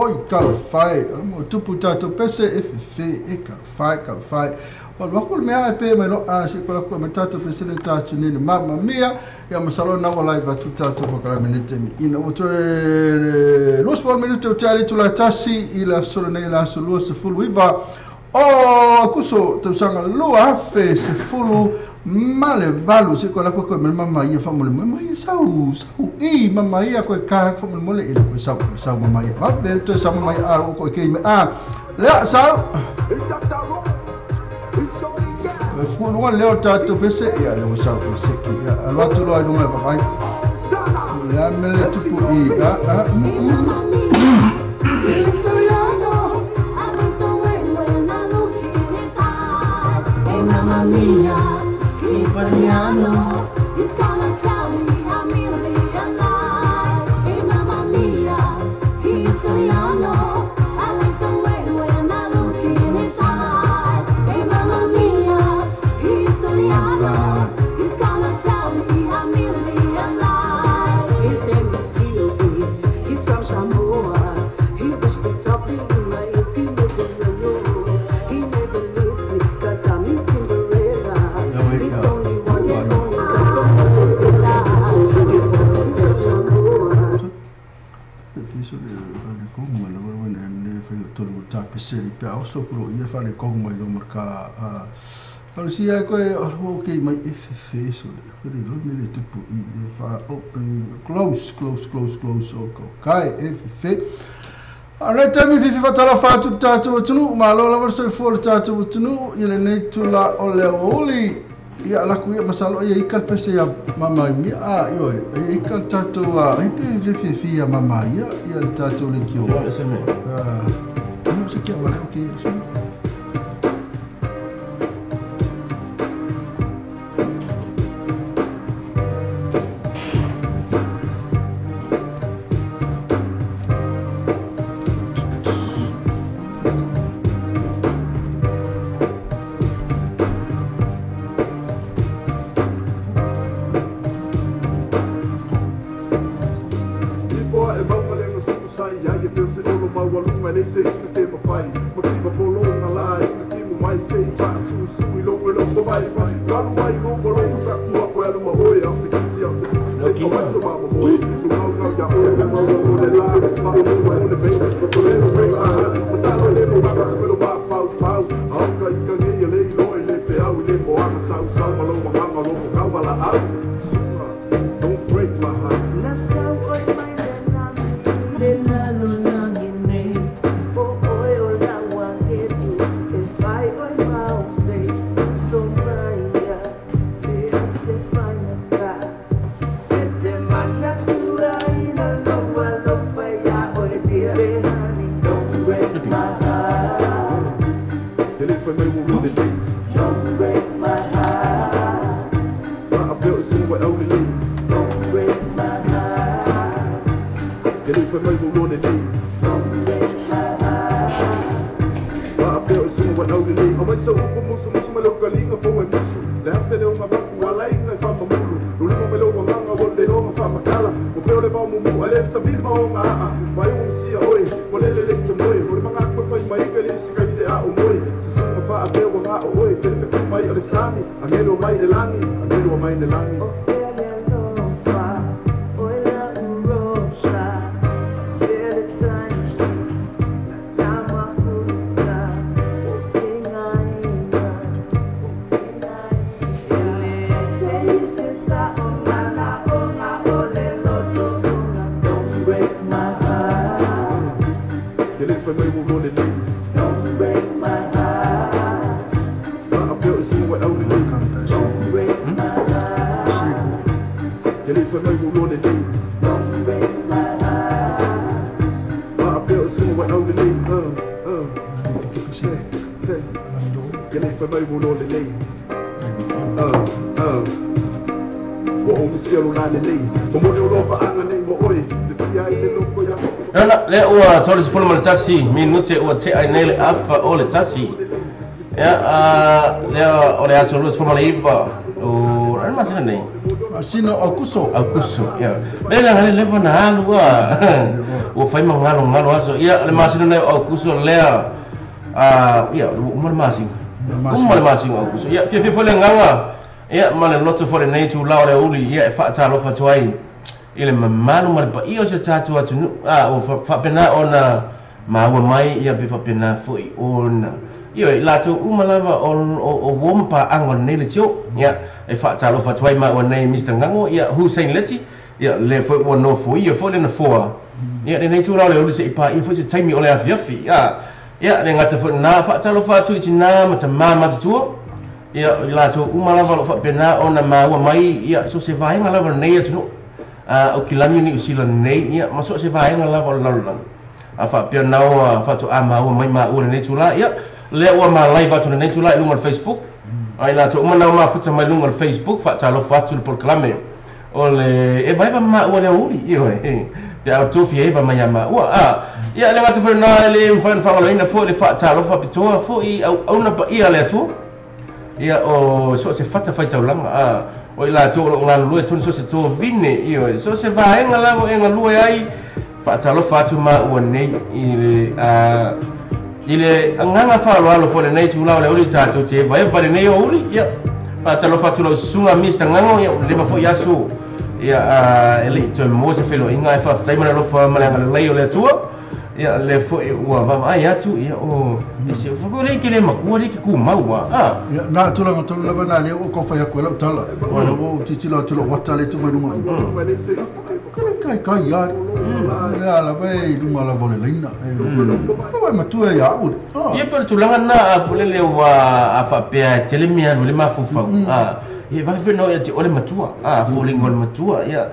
Oi talofa e, o tupu tatou pese e fefe e talofa e talofa e. O le mea e pe mai lo a se kola ko me tatou pese le tatou ni Mamma Mia ia masalo na wala iva tu tatou pa kala minute mi ina o toe 20 minute o te ali tu la tasi i la solo nei la so 29 o kuso tausaga 2018 se kola ko me mama ia fa mo le mo ia sau sau i mama ia ko ka fa mo le ile ko sau sau mama ia va ben to sau mama ia a ko ke me a le sau Fu lunga leo tatou pese ia le sau pese ki ia alo atu lo ai lunga e papai le a mele tupu i a a Italiano, I like the way when I look in his eyes. Hey, mamma mia, Italiano, he's gonna tell me a million lies. Hey, mamma mia, Italiano, I like the way when I look in his eyes. Hey, mamma mia, Italiano, he's gonna tell me a million lies. His name is T.O.B. He's from Samoa. He whispers softly in my ears. He never alone. He never leaves me 'cause I'm his Cinderella. He's only one and only girl from Montebello. He's from Samoa. Fiso le fale kongo mai lo wena ne fa to mo ta pese li pe au so ko ia fale kongo mai lo marka a ka sia ko e o ke mai FF so le ko le lo mele tupu i e fa open close close close close o ko kai FF Ale tami fifi fatala fatu tatou atunu malo lava so fo le tatou atunu i le nei tula o le uli ia la ku ia masalo ia ikal pese ia mama mia a io e ikal tatou a e pe le fifi ia mama ia ia le tatou le kio ah no se kia wala okay so Ifo e maua le ngasuku sai ai e peo se olo maua lunga le se isme te mawhai Makiwa polo nga la i nga kimu mai se i wha su su i longo e loko mai mai Kalu ai longo lo fa sa kua koe aluma oe Au se kisi au se kisi se ka waso mama moe Lungau ngau ya oe me maua o le la Fa o mua o le baby O le lo ring aha Masalo le mo mama skwelo ma fau fau Au ka ika ngei e le ilo e le pe au i le moanga sau sau malo wanganga loko kawala au Sunga, don't break my heart. Na sau oi mai le langi, le lalo langi nei. O oi o la wangetu, e fai oi mau sei, so mai ia, le au se fai mata. E te mata tua ina loa lopa ia oi dear. Le honey, don't break my heart. Te le whai mai wo le lei. Don't break my heart. Fa a peo i sunga au le lei. Don't break my heart. Te le whai mai wo le lei. Don't break my heart. Fa a peo i sunga au le lei. A mai sa upo musu musu mai lau kalinga po e musu. Le hase le unga vaku ala inga i wha mamulu. Lulima mai lau wanganga wo le longa wha makala. Mo peo le vau mumu a le sa vilma o nga aa. Mai o msia oe, mo lele le se moe. O le manga koe whai mai ka le isi kai le a o moe. Se sunga fa a peo wanga o oe. Te le wheku mai o le sami. Angelo mai le langi, angelo mai le langi. Ophelia Lofa, oi la urosa, fele tangi, na tama uta, o tinga inga, o tinga inga. Ele se se sa o mana o nga o le loto sunga. Don't break my heart, Te le whai mai wo le lei. don't break my heart, Fa a peo i sunga au le lei. don't break my heart, Te le whai mai wo le lei. don't break my heart. Fa a peo i sunga au le lei. Hey, hey. Te le whai mai wo le lei. Wa o misia lo la le lei. Mo mo le o lofa anga nei mo oe. Te fia i le loko ya. Nana, le ua 31 minute ua te ai nei le afa o le tasi. Ia, le o le aso 29 o masina nei Masina o Aukuso. Aukuso ia le la le leva na alu a ua fai magalogalo aso ia le masina nei o Aukuso lea ia ua uma le masina uma le masina o Aukuso ia fiafia foi le agaga ia ma le loto foi lenei itulā o le aoauli ia e faatalofa atu ai i le mamalu ma le paia o si o tatou atunuu a ua faapena ona maua mai ia pe faapena foi ona ioe i latou uma lava o uo ma paaga o lenei leitio. Ia, e faatalofa atu ai maua nei Mister Gago, ia Hussein Leti, ia lea foi ua nofoia foi le nofoa, ia lenei itula o le aoauli se i paia foi se taimi o le afiafi. Ia, ia le gata foi lena, faatalofa atu i tina ma tama matutua, ia i latou uma lava o lo o faapena ona maua mai ia so o se vaega lava o lenei atunuu, a o Kilani o Niu Sila nei, ia ma so o se vaega lava o le lalolagi. A faapea na ua faatoa maua mai maua lenei itula, ia, lea ua ma live atu lenei itula i luga o le Facebook. A i latou uma na ua mafuta mai luga o le Facebook, faatalofa atu i le polokalame o le evaeva ma maua le aoauli, ioe, pe a outou fia eva mai ia maua. A, ia, le gata foi lena, e le mafai ona faagaloina foi le faatalofa faapitoa foi i auauna paia a le Atua. Ia, o so o se fata faitaulaga, a, o i latou o lo o galulue tonu so o se tovine, ioe, so o se vaega lava e galue ai, faatalofa atu maua nei i le, a, i le agaga faaaloalo foi i lenei itula o le aoauli tatou te evaeva i lenei aoauli. Ia, faatalofa atu lau susuga Mister Gago, ia, ua leva foi aso, ia, a, e le i toe maua se feiloaiga, ae faafetai ma le alofa ma le agalelei o le Atua. Ia lea foi ua vaavaai atu, ia o ese foi lea i te le matua lea i te tumau a. A. Ia, na tulaga tonu lava na lea ua ou fai atu ai lau tala. Aua lea ua ou tilotilo atu i lou ata lea e tu mai luga i. Ka le kai kai a. Lea lava e i luga lava o le laina. E matua ia au. Ia pe o le tulaga lena a foi lele ua a faapea e tele mea alu ai le mafaufau. A. Ia vave foi na oo ia te oe le matua. A, foliga o le matua. Ia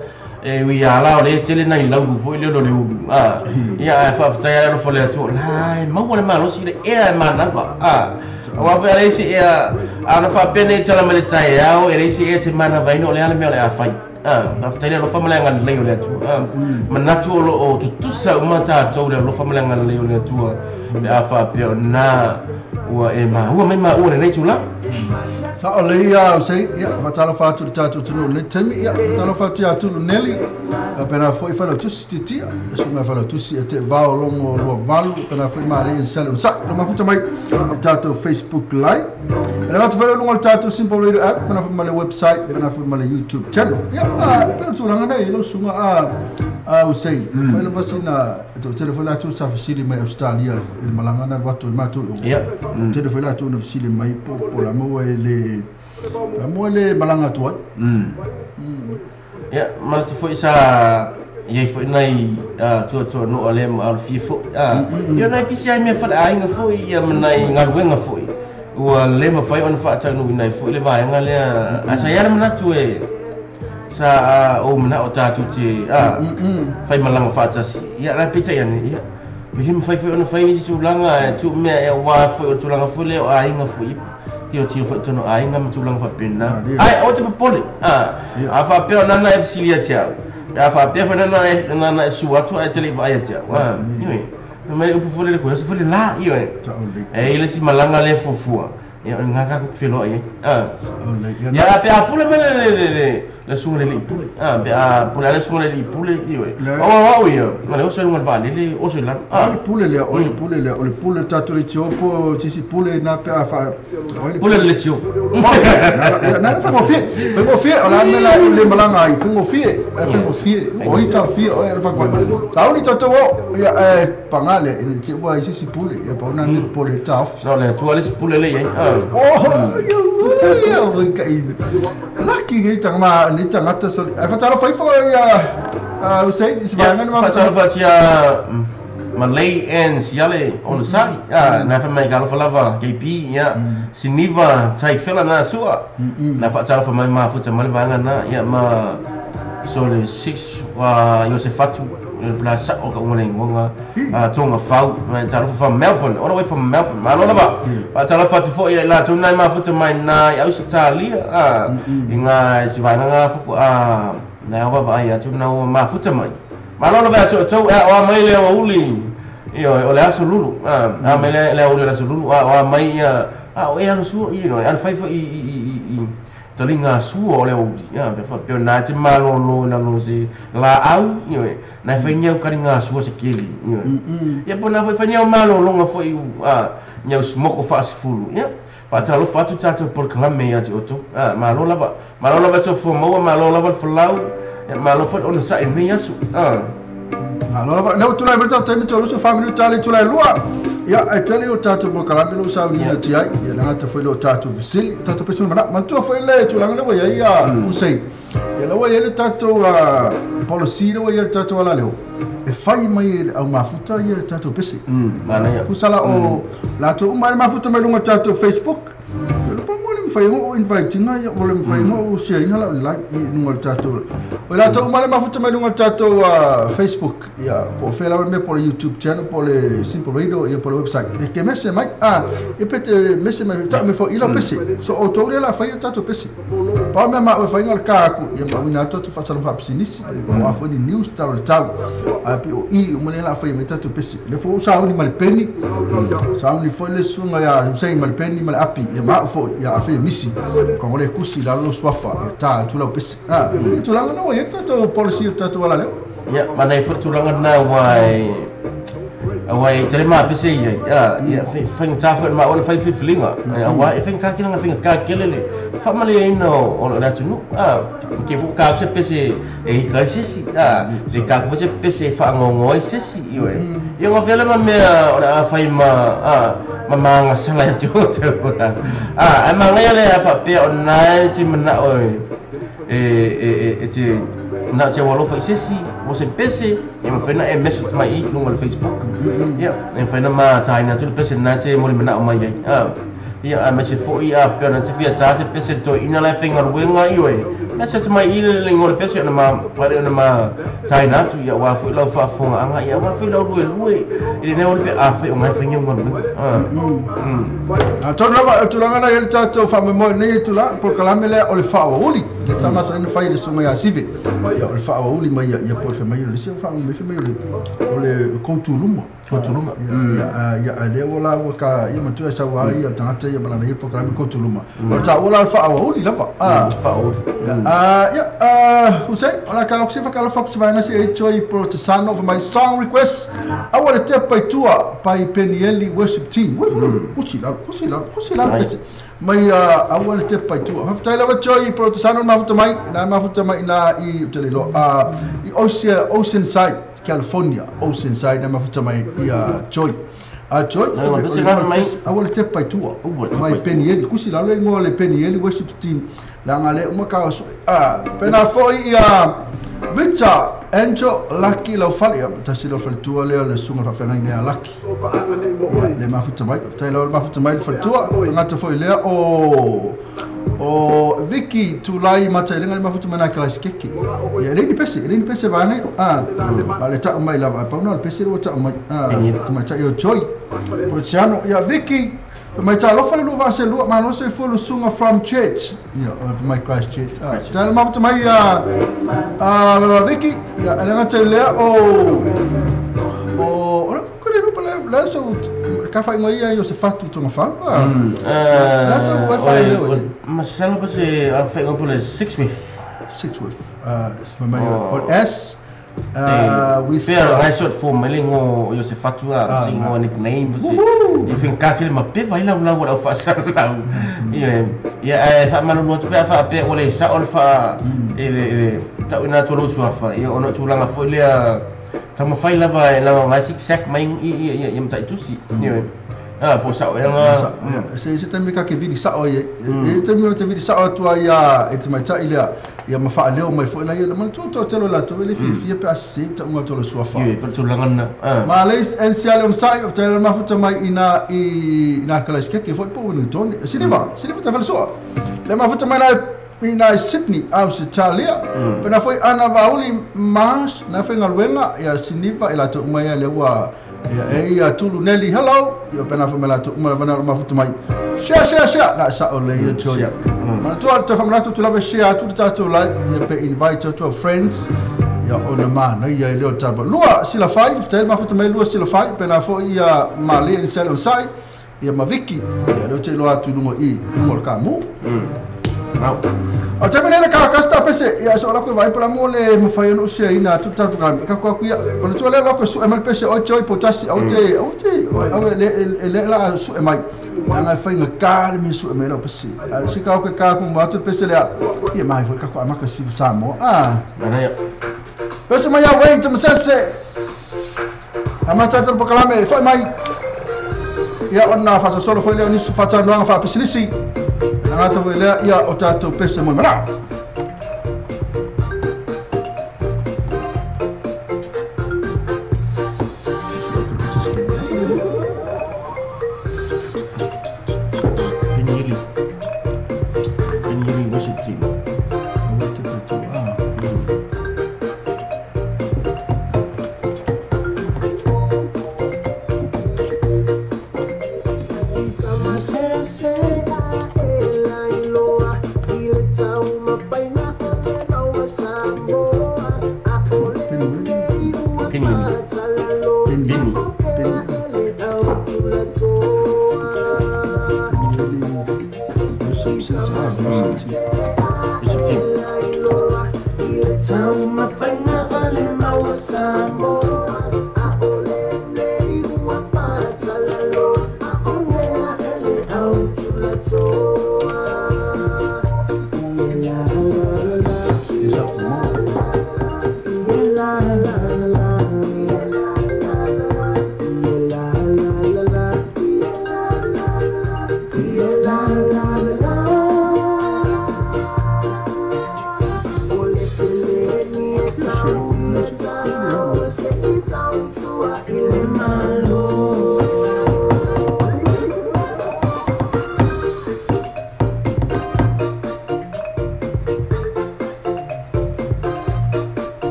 E ui a la o lea e tele nai laulu foi lea o le ulu, a, ia ae faafetai a le alofa o le Atua, la e maua le malosi le ea e manava, a, aua foi a leai se ea, a na faapea nei tala mai le taeao, e leai se ea e te manavaina o le a le mea o le a fai, a, faafetai le alofa ma le agalelei o le Atua, a, manatu o lo o tutusa uma tatou le alofa ma le agalelei o le Atua, pe a faapea o lena ua e maua mai maua i lenei itula. Sao lelei ia Hussein, ia faatalofa atu i le tatou atunuu i lenei taimi, ia faatalofa atu ia Tulu Neli, faapena foi Failautusi Titia, le susuga ia Failautusi e Teevao Logo 28, faapena foi Maria and Sally Onosai, le mafuta mai i le tatou Facebook Live. E le gata foi i luga o le tatou Simple Radio App, faapena foi ma le website, faapena foi ma le YouTube channel. Ia, pei o le tulaga nei, lau susuga a Hussein, fai lava sina, e toatele foi latou sa fesili mai Australia i le malaga na alu atu ai matou i o. Tele foi latou na fesili mai po o le a maua e le a maua e le malaga atu ai. Ia, manatu foi sa i ai foi nai tuatuanoa lea ma alofia foi. Ia, nai pisi ai mea faleaiga foi ia ma nai galuega foi ua le mafai ona faataunuuina ai foi le vaega lea. Ae sa i ai le manatu e sa ou manao tatou te fai malaga faatasi. Ia, la peitai ane, ia, e le mafai foi ona fai nisi tulaga e tuu mea aua foi o tulaga foi lea o aiga foi, tilotilo foi i totonu o aiga ma tulaga faapena. Ae aua te popole, a faapea o lana e fesili ia te au, pe a faapea foi nana e sua atu ae te le i vaai ia te au, ioe, fai mai le upu foi lele koe oso foi le la, ioe, e i ai le isi malaga lea e fuafua. Ia, o lena tatou te feloai ai. Ia, pe a pule mai le susuga i le alii pule, pe a pule lava le susuga i le alii pule, ioe. Aua o au ia, na le oso i luga o le vaalele, oso i lalo. O le pule lea, o le pule lea, o le pule o le tatou leitio po o se isi pule na pe a faa... Pule le leitio. Na, faigofie, faigofie, o le a le mea la e le malaga ai, faigofie, faigofie, o ai taofia oe, le faigofie. Sauni tatou o, ia, ae paga lea, ina te ua ai se isi pule, ia pau na mea popole e taofi. Sao le Atua le isi pule lea i ai. Oh, ia, oi kai. Laki nei tanga nei tagata soli. Ai faatalofa ifo ia Hussein i se vaega ni ma. Faatalofa atu ia Malay and Siale Onosai. Na fai mai ka alofa lava KP ia Siniva Taifela na sua. Na faatalofa mai mafuta mai le vaega na ia ma so le 6 wa Iosefatu le pula sao ka unga le igoga Tonga Fau mai talofa from Melbourne, all the way from Melbourne. Malo lava. Faatalofa atu foi ia i latou na e mafuta mai na i Ausetalia i nga si vaega nga fuku a na vaavaai atu na ua mafuta mai. Malo lava ia te outou e aoa mai le aoauli ioe o le aso lulu a mai le aoauli o le aso lulu a oa mai ia a o e alu sua ioe alu fai foi i Taliga sua o le aoauli pe faapea o lena e te malōlō i lalo o se laau ioe na e fai ni au taliga sua se keli ioe ia po o na foi fai ni au malōlōga foi ni au smoko faasefulu ia faatalofa atu tatou polokalame ia te outou malo lava malo lava le soifua maua malo lava le folau ia malo foi le onosai i lenei aso. Malo lava. Lea ua tulai mai le tatou taimi 34 minute le itula e 2. Ia, ae tele o tatou polokalame lea ua sauniga atu i ai. Ia, le gata foi lea o tatou fesili, o tatou pese ma manao. Manatua foi le tulaga lea ua i ai Hussein. Ia, lea ua i ai le tatou policy lea ua i ai le tatou alaleo, e fai mai e le au mafuta ia le tatou pese. Manaia. Tusa la o latou uma lava e mafuta mai luga o le tatou Facebook. Pe mo le mafai ona ou invite ina ia o le mafai ona ou share ina lau live i luga o le tatou o i latou uma le mafuta mai luga o le tatou Facebook ia po o fea lava le mea po o le YouTube channel po o le Simple Radio ia po o le website e ke mese mai e pe te mese mai tau mai foi i lau pese so outou lea la fai o tatou pese pau mea ma au e fai o le ka atu ia ma auina atu atu faasalamu faapisinisi po o a foi ni news talo le talo ae pei o i uma lea la fai mai tatou pese lea foi ua sauni ma le peni sauni foi le susuga ia Hussein ma le peni ma le api ia ma au foi ia afe misi ka le kusi i lalo lou suafa ia ta atu lau pese i tulaga na ua i ai le tatou policy o le tatou alaleo. Ia, manaia foi le tulaga lena aua e aua e tele mapese i ai ia faigata foi ona maua ona fai le filifiliga aua e faigata tele ona faigata tele le faamalieina o le atunuu ke foi ua ta atu se pese e ika ai se isi pe ta atu foi se pese e faanoanoa ai se isi ioe ia ona avea lea ma mea o le a fai ma ma magasala ia te outou ae manaia le a faapea o lena e te manao e te manao e te alofa i se isi mo se pese e mafai ona e message mai i luga o le Facebook ia e mafai ona mataina atu le pese lena e te molimanaʻo mai ai ia aemaise foi a faapea ona te fia ta se pese i le toeaina la e faigaluega ioe message mai i le igoa o le pese ona ma pale ona mataina atu ia aua foi lau faafofogaaga ia aua foi lau luelue i lenei aoauli pe afai o lena e fai ni au galuega. Atonu lava o le tulaga la i ai le tatou faamoemoe i lenei itula, o le polokalame lea o le faaauauli, lea sa masani ona fai e le susuga ia Sive, ia o le faaauauli mai ia po o le fai mai o le isi faaauauli mai fai mai o le Koutuluma. Koutuluma. Ia, ia, a lea ua la ua ka, ia matua e sau lava ia le tagata ia ma lana ia polokalame Koutuluma. O le taua la o le faaauauli lava. Faaauauli. Ia, Hussein, o le a ka atu se whakalofa atu se vaega se e Joy Protesano for my song request. Aua le tepa i tua by Penieli Worship Team. Kusi lalo, kusi lalo, kusi lalo pese. Mai aua le tepa i tua. Faafetai lava Joy Protesano le mafuta mai, na mafuta mai ina i te le iloa, i Oceanside, California, Oceanside na mafuta mai i Joy. Joy, aua le tepa i tua. Mai Penieli, kusi lalo le ingoa o le Penieli Worship Team. Leaga le uma ka o pena foi ia Victor Angel Lucky Laufale, ia tasi lea o faletua lea o le susuga faafeagaiga ia Lucky. Ia le mafuta mai, faafetai lava le mafuta mai le faletua. Tagata foi lea o Vicky Tulai Matailega le mafuta mai nai Kalasikeke. Ia e le ni pese, e le ni pese vaega a le tau mai lava, pau na o le pese lea ua tau mai. Tamaitai o Joy Policiano, ia Vicky Fai mai talofa le lua vaa lua malo soifua le susuga from church ia from my Christ church tala mafuta mai Vicky ia le gata i lea o o ko le lupa le so ka fai mai ia Iosefatu Tonga la sa wifi le masalo pa se a fai ngo le 6 with 6 with fai mai o S with Pea ngai short form mai le igoa o Iosefatu a se igoa nickname se i faigata tele ma pepa ai laulau o le au faasalalau ia ia ae faamalulu atu pe a faapea ua le sao le faa i le tauina atu o lou suafa ia ona o tulaga foi lea taumafai lava e laga ngai zigzag mai ia ia mataitusi ia po o sao ea nga se se taimi ka ke vili sao ai e taimi te vili sao atu ai ia e te tamaitai lea ia ma faaleo mai foi la ia le manatua toatele o latou e le fiafia pe a sese tauga atu o le suafa. Ioe, po o le tulaga lena. Ma le NCA le onosai, faafetai le mafuta mai i na i na Kalaisikeke foi po o Wellington. Siliva, Siliva te falesoa. Le mafuta mai la i na i Sydney, Ausitalia. Pena foi Ana Vauli Mars, na faigaluega ia Siniva i latou uma ia lea ua ia e ia Tulu Nelly, hello. Ia pena foi mai latou uma lava na o mafuta mai. Share, share, share. Na sao le ia Joy. Manatua te whamanatu atu lava share atu le tatou live ia pe invite atu our friends ia ona manaia e lea o le taba. Lua sila fai, faafetai le mafuta mai lua sila fai, pena foi ia Malie ni Sally on sai, ia ma Vicky, ia lea ou te iloa atu i luga i luga o le kamu. O te mene ka ka sta pese ia so la ko vai pala mo le mafai no se ina tu ta ka ka ko ku ia o le tu le la ko su e mal pese o choi potasi o te o te o le le la su e mai na fai nga ka le mi su e mai lo pese a se ka ko ka ku ma tu pese le ia mai foi ka ko ama ka si sa mo a pese mai a wait te se ama ta te pokalame foi mai ia ona fa solo foi le ni su fa ta no fa pese Nga tau lea ia o tātou pese mo mana. Penili. Penili worship team.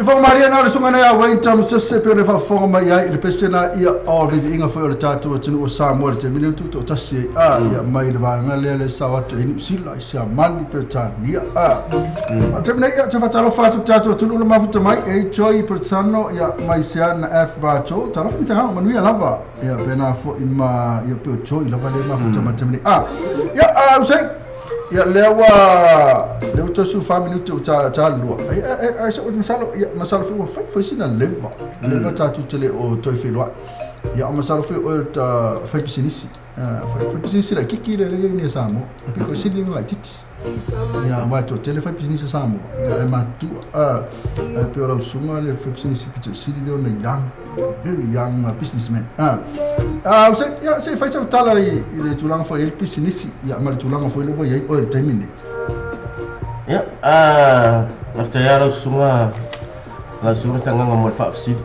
Siufoga malie na o le susuga nei a Wayne Tamasese e pei ona e faafofoga mai ai i le pese lena ia o le viiviiga foi o le tatou atunuu o Samoa i le taimi lea na tutoatasi ai a ia mai le vaega lea le sao atu ai Niu Sila i Siamani Peretania a o le taimi nei ia te faatalofa atu le tatou atunuu le mafuta mai e Joy Bretano ia mai Seana F Vato talofa mi tagao manuia lava ia pena foi ma ia pe o Joy lava le mafuta mai le taimi nei a ia a usai ia lea ua lea ua toe 14 minute ua ta ta lua. Ai ai ai sa masalo ia masalo foi ua fai foi sina leva. Leva tatou te le o toe feiloai. Ia o masalo foi o ta fai pisinisi. Fai fai pisinisi laitiiti le le nei Samoa. Pito sili ina laitiiti. Ia aua e toatele fai pisinisi a Samoa. Ia e matutua a e pei o lau susuga le fai pisinisi pito sili lea ona young, very young businessman. A se ia se fai sau tala i le tulaga foi i le pisinisi ia ma le tulaga foi lea ua i ai oe i le taimi lenei. Ia, faafetai lava lau susuga, lau susuga Tagaga mo le faafesili.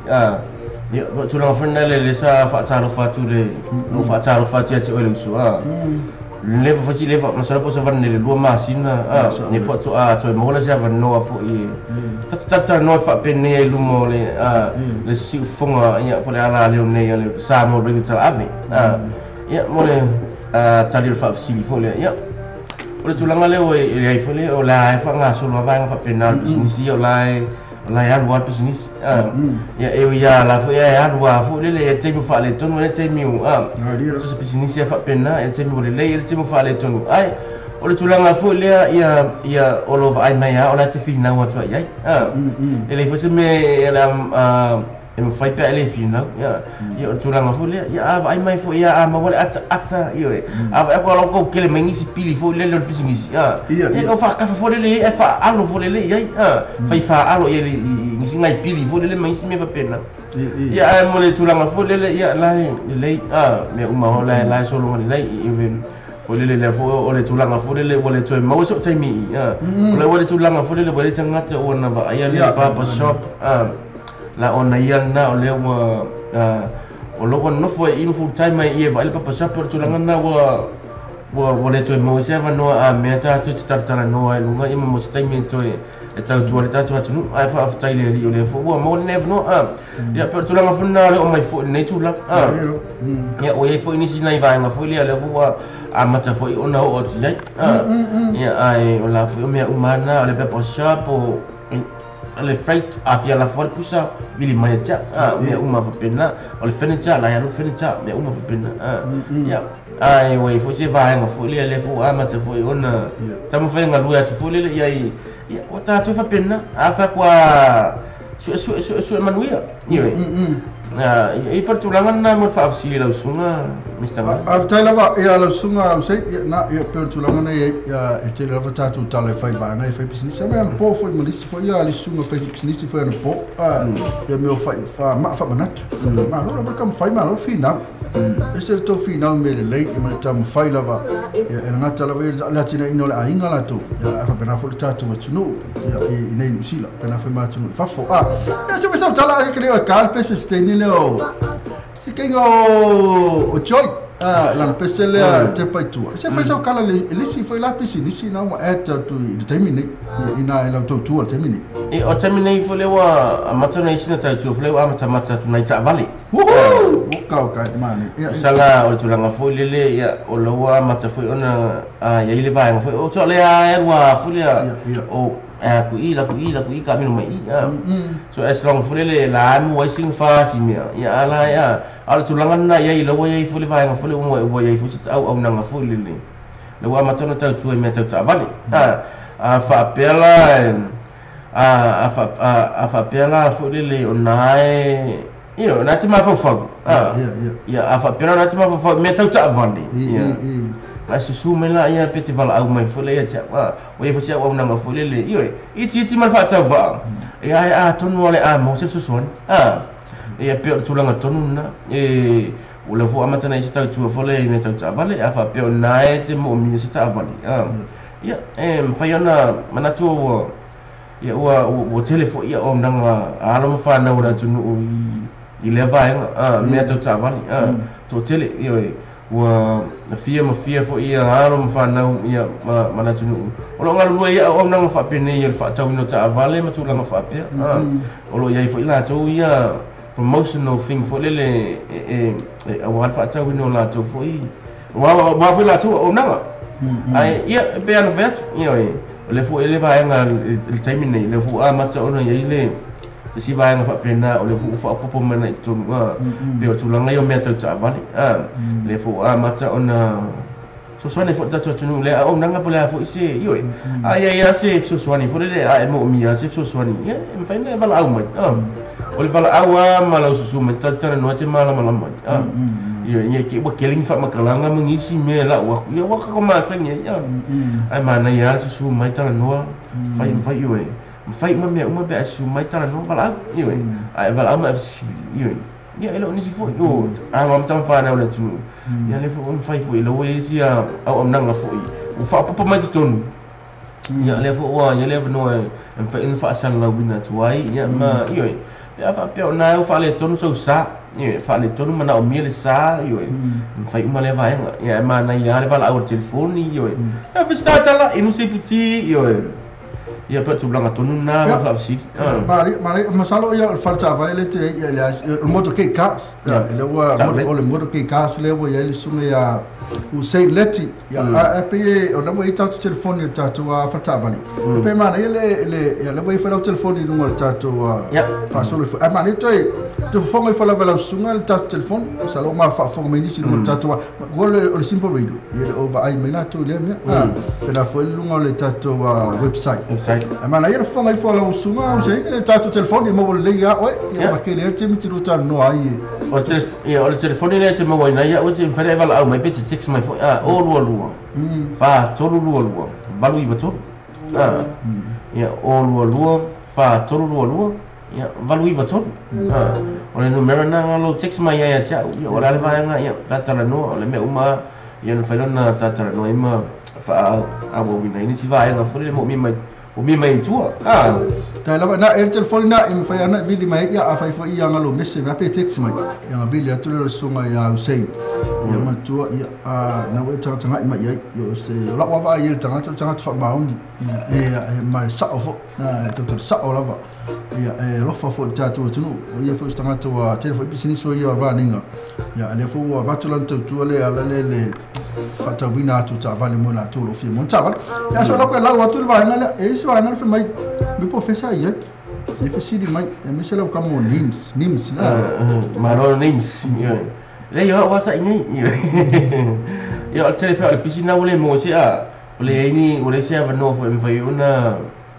Ia, o le tulaga foi lena lea sa faatalofa atu le, ou faatalofa atu ia te oe le uso. Leva foi si leva, masalo po o se avane i le 2 masina, lea faatoa toe maua lea se avanoa foi e talatalanoa faapenei ai i luma o le le siufofoga ia po o le ala leo nei o le Samoa Radio Talaave. Ia, mo le tali o le faafesili foi lea. Ia, o le tulaga lea ua i ai foi lea, o la e faagasolo lava vaega faapena o le pisinisi ia, o la e o la e alu lava le pisinisi. Ia, e ui lava la foi e alu lava foi lele, e taimi o faaletonu, e taimi o se pisinisi e faapena, e taimi o lelei, e taimi o faaletonu. Ai, o le tulaga foi lea ia ia o lo vaai mai lava o la e te finau atu ai i ai. E leai foi se mea e le a e mafai pe a e le finau. Ia, ia o le tulaga foi lea, ia a vaai mai foi ia a maua le ataata, ioe. A vaai atu a lau tau tele mai nisi pili foi lele o le pisinisi, ia tau faatafa foi lele i ai ae faaalo foi lele i ai, fai faaalo i ai i nisi nai pili foi lele ma isi mea faapena. Ia ae mo le tulaga foi lele, ia la e lelei, mea uma o la e la e sologa lelei i foi lele lea foi o le tulaga foi lele ua le toe maua sou taimi i o le ua le tulaga foi lele ua le tagata ua na vaaia le barber shop la ona ia lena o lea ua o lo ua nofo ai i ma full time ai i e vaai le barber shop o le tulaga lena ua ua ua le toe maua se avanoa a mea tatou te talatalanoa ai i luga ia ma mo se taimi e toe e tautua ai le tatou atunuu ae faafetai i le Alii o lea foi ua maua lenei avanoa ia pei o le tulaga foi lena o lea ua aumai foi i lenei tulaga ia ua i ai foi nisi nai vaega foi lea lea foi ua amata foi ona oo atu i ai ia ae o la foi o mea uma lava na o le barber shop o le freight a fia lafo ai le pusa vili mai ia te au mea uma faapena o le furniture la e alu le furniture mea uma faapena ia ae ua i ai foi se vaega foi lea lea foi ua amata foi ona taumafai e galue atu foi lele i ai ia ua tatou faapena a fai atu a suesue suesue manuia ioe e i ai tulaga lena mo le faafesili i lau susuga Mr. Ngata. Faafetai lava ia lau susuga Usaid, ia na ia pei o le tulaga nei ai ia e tele lava tatou tala e fai vaega e fai pisinisi. Ia mea po foi ma le isi foi ia le susuga fai pisinisi foi anapo ia mea o fai fa maa faamanatu. Malo lava le taumafai malo le finau. Ese le tou finau i mea lelei ia ma le taumafai lava ia e gata lava ia le atinaeina o le aiga latou ia ae faapena foi le tatou atunuu ia i nei Niu Sila faapena foi ma atunuu i fafo. Ia se fai sau tala ai ke le o ka le pese se taimi lea o se keiga o Joy lana pese lea tepa i tua. Se fai sau kala le lisi foi la pisinisi na ua add atu i le taimi nei ina e lau tautua i le taimi nei. E o taimi nei foi lea ua amata ona isi na tautua foi lea ua amatamata atu nai taavale. Woohoo! Oka oka e mane. Ia. Sala o le tulaga foi lele ia o la ua amata foi ona i ai le vaega foi o toa lea e alu a foi lea o aku i la ku i la ku i ka mino mai i. So as long foi lele la mu ai sing fa si mea ia ala ia a o le tulaga lena i ai la ua i ai foi le vaega foi lea ua i ai foi se auaunaga foi lele la ua amata ona tautua i mea tau taavale. A faapea la a faapea la foi lele o na e ia o na te mafaufau ia a faapea la o na te mafaufau i mea tau taavale ia ae susu mai la ia pe te valaau mai foi lea ia te au ua i ai foi se auaunaga foi lele ioe itiiti ma le faatauvaa ia ae atonu o le a maua se fesoasoani ia pei o le tulaga tonu lena e o lea foi ua amata nei se tautua foi lea i mea tau taavale a faapea o lena e te moomia se taavale ia e mafai ona manatu ua ia ua ua tele foi ia auaunaga a alo ma fanau o le atunuu i lea vaega mea tau taavale toatele ioe. Ua fia ma fia fo'i ia alo ma fanau ia ma le atunuu o loo galulue ia auaunaga faapenei o le faatauina o taavale ma tulaga faapea. O loo iai fo'i latou ia promotional thing foi lele e auā le faatauina o latou fo'i ua foi latou auaunaga. Ae ia e pei ona fai atu ia o le foi le vaega i le taimi nei le foi amata ona iai le isi vaega faapena o le foi faaopoopo mai i totonu pei o tulaga ia o mea tau taavale le foi amata ona fesoasoani foi le tatou atunuu le auaunaga po o le a foi se ioe a ia ia se fesoasoani foi lele a e moomia se fesoasoani ia e mafai ona e valaau mai o le valaau a ma lau susu mai talatalanoa te malamalama ia ia ke ua kele ni faamatalaga ma nisi mea lau aku ia ua kako masani ai ae manaia lava le susu mai talanoa fai fai ioe fai uma mea uma pe a susu mai talanoa valaau ioe ae valaau ma e fesili ioe ia e le o nisi foi o alo ma tamafanau le atunuu ia le foi ona fai foi lau e isi auaunaga foi ua faaopoopo mai totonu ia lea foi ua ia le avanoa e mafai ona faasalalauina atu ai ia ma ioe pe a faapea o na e faaletonu sau sa ioe faaletonu manaomia le sa ioe mafai uma lea vaega ia e manaia lava le valaau o le telefoni ioe ia festatala inu se puti ioe ia pa tulaga tonu na ma faafesili. Mali masalo ia o le faletaavale le te ia le moto ke cars ia le ua o le moto ke cars le ua ia le susuga ia Hussein Leti ia a pe o le ua i tatou telefoni o le tatou faletaavale pe manaia le ia le ua i fa lau telefoni i luga o le tatou faasolo ifo a manaia toe te fofoga ifo lava lau susuga le tatou telefoni masalo ma faafofoga mai nisi i luga o le tatou o le simple radio ia le o vaai mai latou i lea mea pena foi i luga o le tatou website a manaia le fofoga ifo lau susuga Hussein le tatou telefoni maua lelei ia oe ia makele ai le taimi te lua talanoa ai o le telefoni lea te maua ina ia oe te mafai ona e valaau mai pe te text mai foi 022 4322 893 ia 022 4322 ia 893 o le numera na lou text mai ai ia te au ia o le a le vaega ia tatalanoa o le mea uma ia na mafai ona tatalanoa ai ma faaauauina ai nisi vaega foi le moomia mai o mea mai i tua. Tai lava na e le telefoni na e mafai ana vili mai ia a fai foi ia ngalo message mai pe text mai ia nga vili atu le susuga ia Hussein ia matua ia na ua e tagatagai mai ai ia o se o lau ava ai le tagata o le tagata faamaoni ia e ma le sao foi e tatou le sao lava ia e alofa foi i le tatou atunuu o ia foi o se tagata ua tele foi pisinisi o ia raninga ia lea foi ua avatu lana tautua le ala le le faatauina atu taavale mo latou o lo o fia mo le taavale ia so lau lau atu le vaega lea e isi vaega le fai mai me professor ai e fesili mai e mise lau kamo names names la malo names le ia ua sa ingai ia o tele fa o le pisi na ua le mo se a o le ni o le se avanoa foi e mafai ona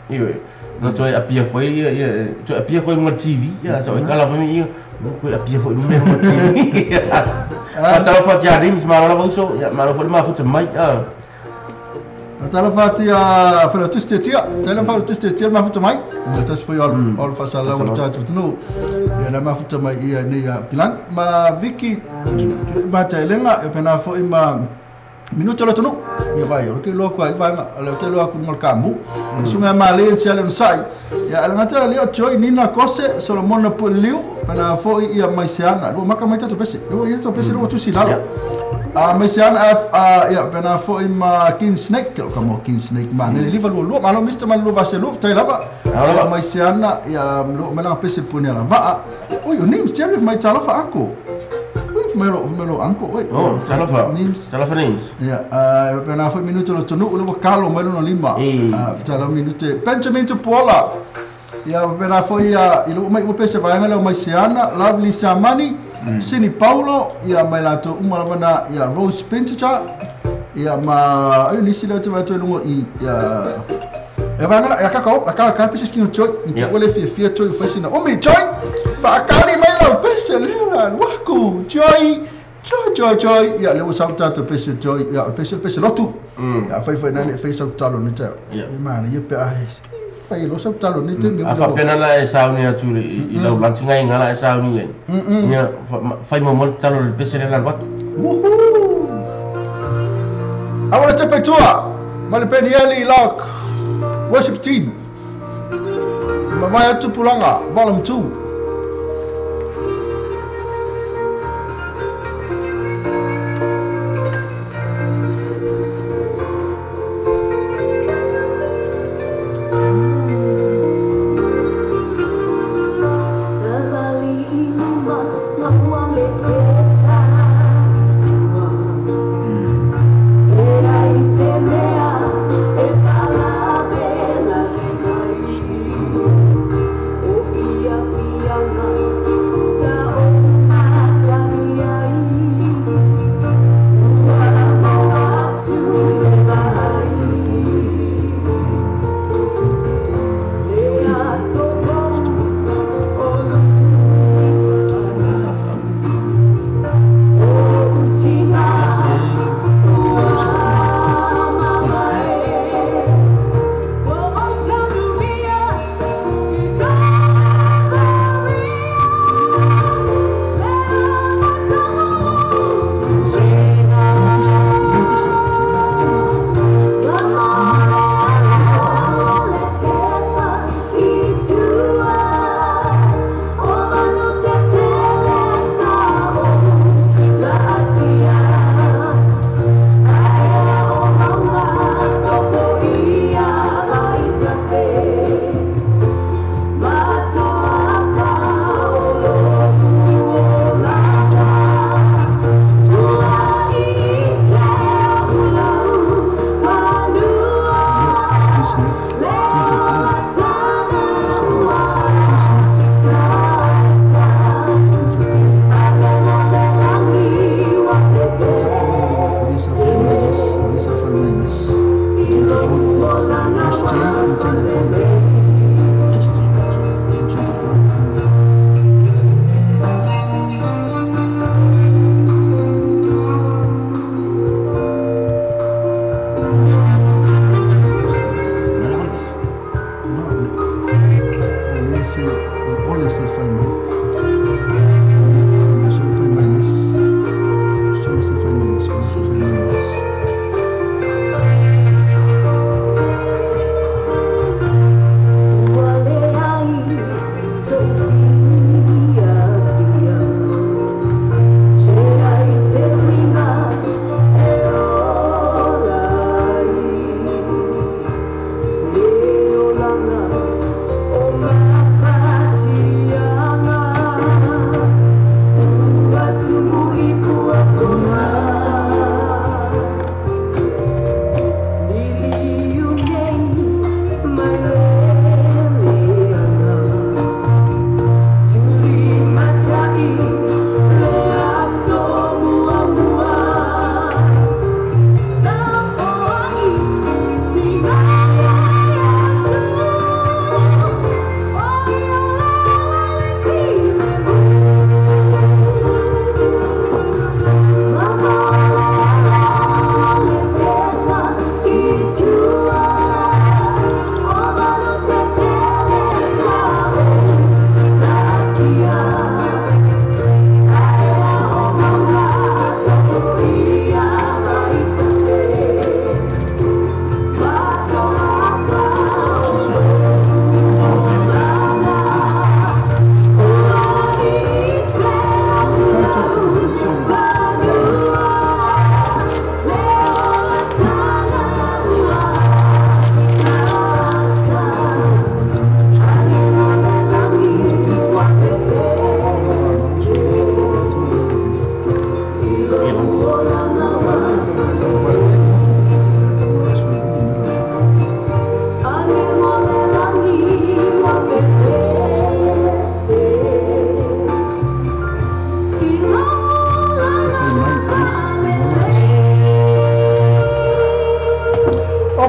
ioe no toe apia koe ia ia toe apia koe luga TV ia sa o kala foi ia koe apia foi luga luga TV Fatalofa atu ia Names malo lava uso ia malo foi le mafuta mai Fatalofa atu ia Falautusi Tiatia tele Falautusi Tiatia le mafuta mai o tasi foi o le faasalalau o le tatou atunuu ia le mafuta mai ia nei ia Kilani ma Viki ma Taelega e pena foi ma minuta o le atunuu ia vai o le ke loa ku ai vaega o le ke loa ku luga o le kamu susuga ia Malē se ale ona sa'i ia alagata le o Joy Nina Kose Solomona Pueleliu pena foi ia mai Seana lua maka mai tatou pese lua ia tatou pese lua tusi lalo a mai Seana ia pena foi ma King Snake o ka mo King Snake ma nele liva lua lua malo Mr. Malua Vaselu tai lava ia mai Seana ia lua mai langa pese puni ala vaa oi o names Jerry mai talofa ako Melo melo anko oi oh talofa names talofa names ia pena foi minuto lo tonu le kalo mai no lima fitala minute Benjamin Tupuola ia pena foi ia i lu mai o pese vaega le mai Seana Lovely Samani Sini Paulo ia mai latou uma lava na ia Rose Pintacha ia ma ai nisi le te vai toe lungo i ia e vaega ia kakao ka ka pese skingo joy ni ke le fia fia joy fasina o mi joy faakali mai lau pese le la waku joy joy joy joy ia le ua sau tatou pese joy ia pese pese lotu ia fai fai na le fai sau talo ni te e mana ia pe ai fai lo sau talo ni te me a faapena la e sauni atu i lau lantigaiga la e sauni ai ia fai mo le talo le pese le la watu woohoo Awala te paitua ma le Penieli Lock Worship Team Mamae atu Pulaga Volume 2.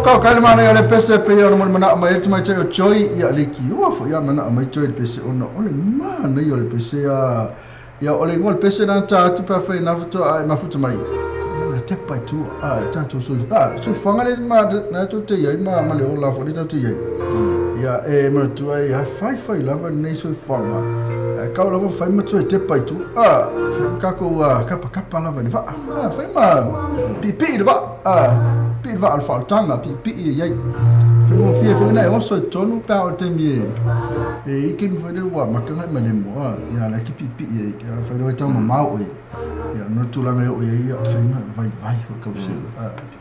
ka ka le mana o le pese pe o mo mana mai te mai te o choi ia le ki o fo ia mana mai choi le pese ona o le mana o le pese a ia o le ngol pese na ta tu pa fe na futo a mafuta mai le te pai tu a ta tu so a so fanga le ma na tu te ia ma ma le o la fo le ta tu ia ia e ma tu ai ha fai fai lava nei so fanga kau lava fai ma tu te pai tu a ka ko kapa kapa lava ni va a fai ma pi pi le va a pi va al fa tanga pi pi ia fai mo fia fai nei o so tonu pa o te mi e i ke mi fai le wa makanga ma le mo a ia la ki pi pi ia fai le tau mau e ia no tulaga o ia fai ma vai vai o kau se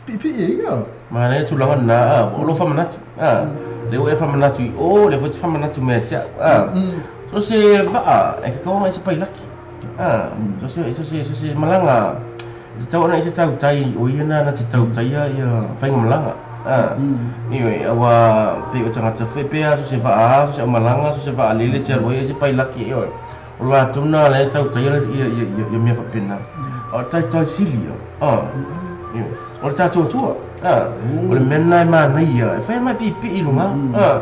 pi pi ia ma le tulaga na o lo fa manatu a le o e fa manatu o le fo fa manatu me te a so se va e ka mai se pai laki a so se malanga se tau na se tau tai o ia na te tau tai ia fai malanga a io awa pe o tangata fe pe a so se va a so se malanga so se va le le te o ia se pai laki io o la tuna le tau tai ia ia mea faapena o tai tai sili a io o le tatou atua a o le mea lena e manaia e fai mai piipii i luga a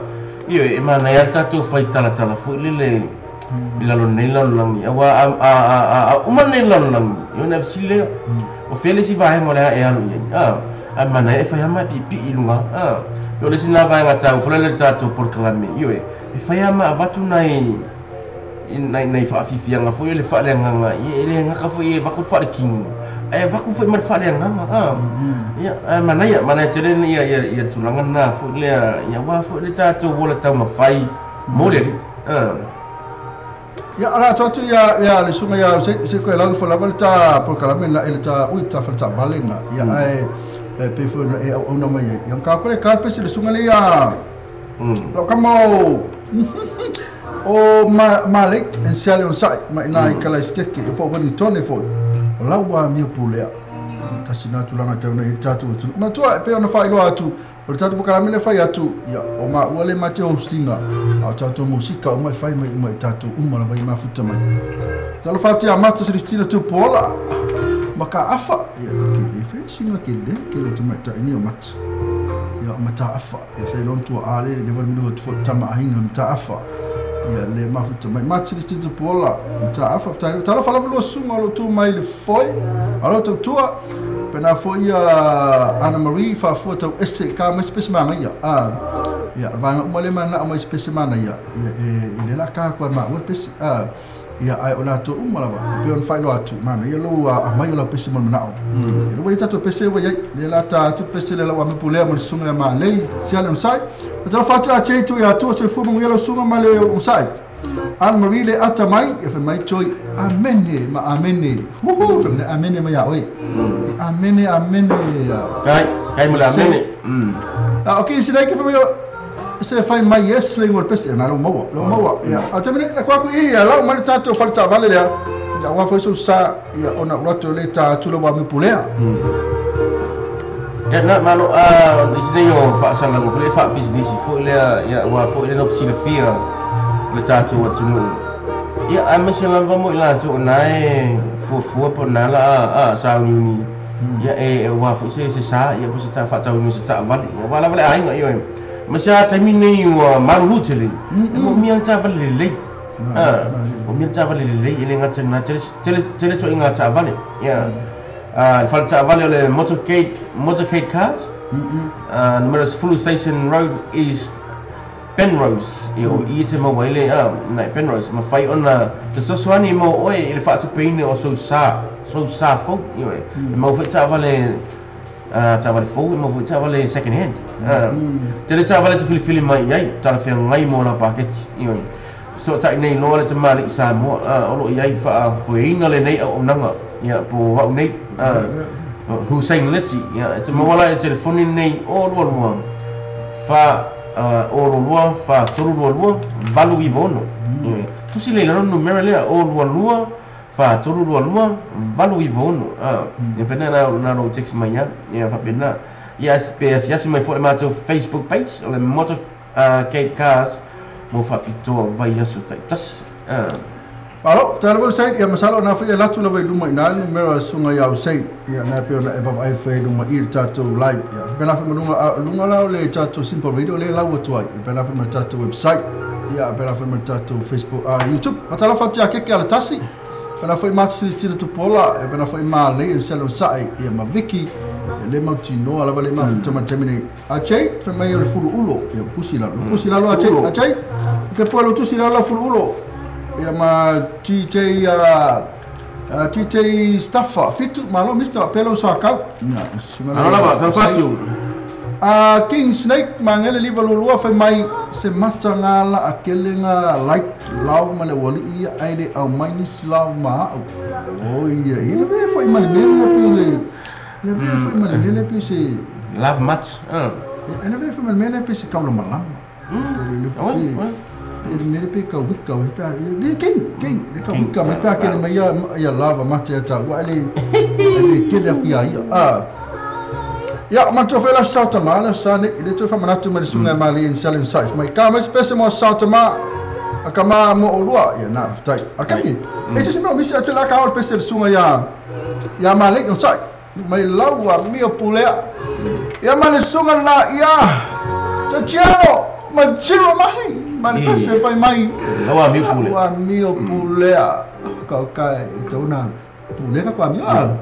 io e manaia le tatou fai talatala fo'i lele i lalo nei lalolagi auā a uma nei lalolagi io na fesili lea o fea le isi vaega o le a e alu i ai a ae manaia e fai ama e piipii i luga a pe o le isi lena vaega tau fola le tatou polokalame io e fai ama avatu nai nai faafiafiaga foi o le faaleagaga e le gaka foi e vaku le faalekino ae vaku foi ma le faaleagaga a ia ae manaia manaia tele ia ia ia tulaga lena foi lea ia uā foi le tatou ola taumafai mo le alii a ia ala atu atu ia ia le susuga ia se se koe lau ifo lava le ta polokalame na e le ta ui ta faletaavale na ia ae e pei foi ona e auauna mai ai ia ka koe ka pese le susuga le ia lau kama o o ma Malik and Sally on sai mai na i kala iskeke e po Wellington foi o lau ua amio pulea tasi na tulaga tau nei tatou atunuu manatua e pei ona faailoa atu o le tatou polokalame le fai atu ia o maua le ma te hostinga a o tatou musika uma e fai mai uma i tatou uma lava i mafuta mai talofa atu ia Mata Celestina Tupuola ma ka afa ia ke le fe singa ke le ke le tamaitai nei o Mata ia o Mataafa ia sa iloa tua a le le vale atu fo tama ahinga Mataafa ia le mafuta mai Mata Celestina Tupuola Mataafa ftai talofa lava lua susuga o lo tu mai le foi alo tautua pena foi ia Anna Marie faafua tau ese ka mai se pese manaia a ia vaega uma le manao mai se pese manaia ia e le la ka koe maua le pese a ia ae o latou uma lava e pei ona faailoa atu manaia lou aumai o lau pese mo le manao e lua ai tatou pese ua iai le la ta atu pese le lau amepulea mo le susuga ia Malei Siale Onosai talofa atu ia Jay Tui Atua soifua manuia lau susuga ma le onosai Anne Marie le ata mai e fai mai toi amene ma amene huhu fai mai amene mai a oe amene amene kai kai mo le amene a okay se ke fai mai se fai mai yes le ngol pese na lo maua lo maua ia a te mene kwa ku i la mai tatou faletaavale lea ia wa foi so sa ia ona roto le ta tu le wa me pulea ia na malo a isi nei o faasalaga foi le faapisinisi foi lea ia ua foi le nofosilafia le tatou atunuu ia ae maise lava mo i latou o na e fuafua po o na la a sauniuni ia e ua foi se sa ia po se ta faatauniuni se taavale ia ua lava le aiga ioe ma se a taimi nei ua malulu tele e moomia le taavale lelei a moomia le taavale lelei e le gata na tele tele tele toaiga taavale ia a le fale taavale o le Motorcade Cars numera 10 Station Road East Penrose ia o i te maua ai le a nai Penrose mafai ona fesoasoani mo oe i le faatupeina o sou sa fou ioe e maua foi taavale taavale fou e maua foi taavale second hand tele taavale te filifili mai i ai talafeagai mo lau paketi ioe fesootai nei loa le tamalii Samoa o loo i ai faafoeina lenei auaunaga ia po au nei Hussein Leti ia e te maua la i le telefoni lenei o 22 4 o 22 4 3 22 8 96 ioe tusi le i lalo numera lea o 22 4 3 22 8 96 a ia fena na lou text mai ia ia faapena ia pe asiasi mai foi le matou Facebook page o le Motorcade Cars mo faapitoa vaiaso taitasi a. Malo, tala foi sai ia masalo na foi latu lava i luma i nā numera sunga ia Hussein. Ia na pe ona e vava ai foi luma i le tatou live. Ia pena foi malunga lunga la o le tatou Simple Radio le lau atu ai. Pena foi ma le tatou website. Ia pena foi ma le tatou Facebook, YouTube. Matala fatu ia keke ala tasi. Pena foi ma sili tupola, pena foi ma le e selo sai ia ma Vicky. Ia le mautinoa lava le mafuta ma le taimi nei. A Jay, fai mai o le fulu ulo. Ia pusi lalo. Pusi lalo a Jay, a Jay. Ke po lo tusi lalo fulu ulo. Ia ma TJ TJ Staffa fitu malo Mr. Pelo sa kau. Ia sunga Ano lava, tala fatu. King Snake mangele liva lulua fai mai se mata ngala a kele nga like lau ma le wali ia ai le au mai nisi lau ma au. O ia ia le ve foi ma le mele na pe le le ve foi ma le mele pe se Love match. Ia le ve foi ma le mele pe se kaula malama. Le pe le mele pe kau wika pe le king king le kau wika me pe kele mai ia ia lava mate ata wa le le kele ku ia ia. Ia, ma tō whela sauta mā, la sa ne, le tō whamanatu ma le sunga ma le in selling size. Mai ka mai spese mo sauta mā, a ka mā mo o lua, ia nā, whitai. A kami, e se se mea misi a te laka ao pese le sunga ia, ia ma le, sai, mai laua mio pulea. Ia ma le sunga la, ia, Tatiano, ma tiro mahi, ma le pese whai mai. Laua mio pulea. Laua mio pulea. Ka kai, e tauna, pulea ka mio.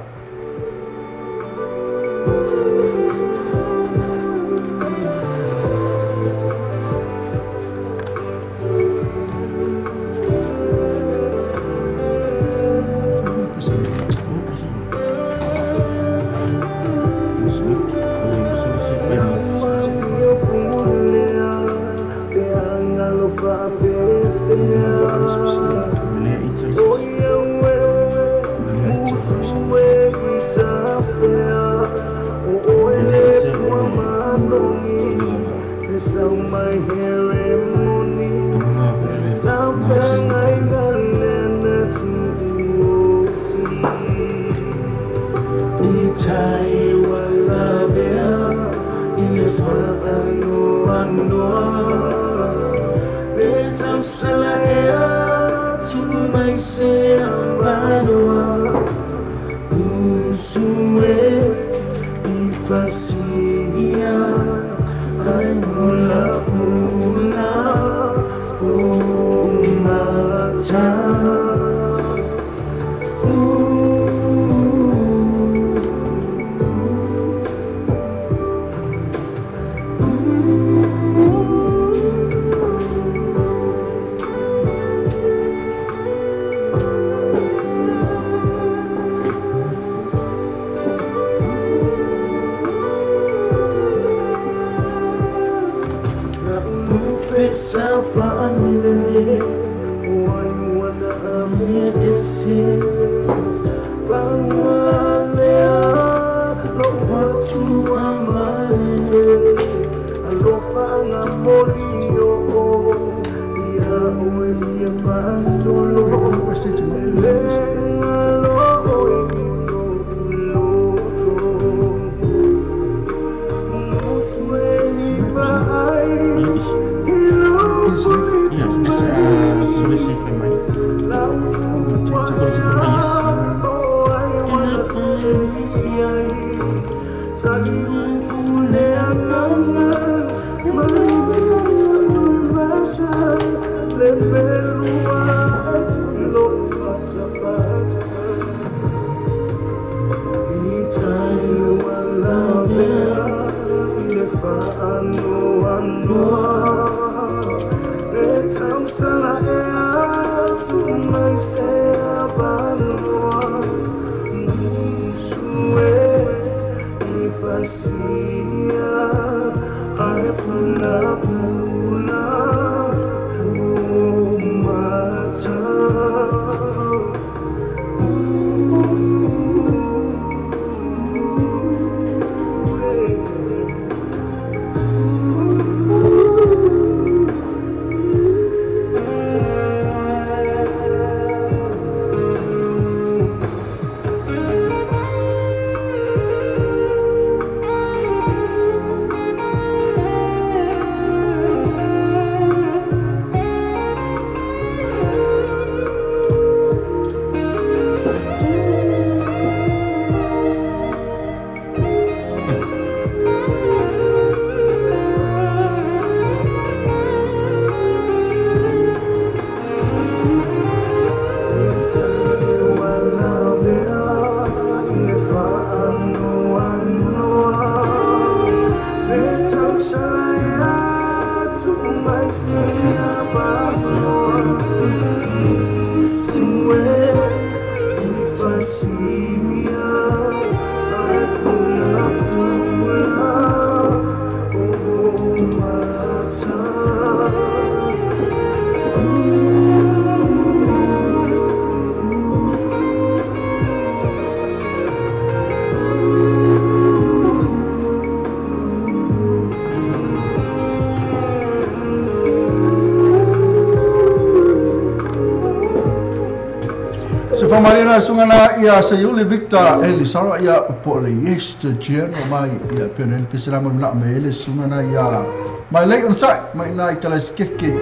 Tauno marina sunga na ia Seiuli Victor Elisara ia po le yes the general mai ia pene pesela mo na me ele sunga na ia mai lei on sai mai na ikala skeke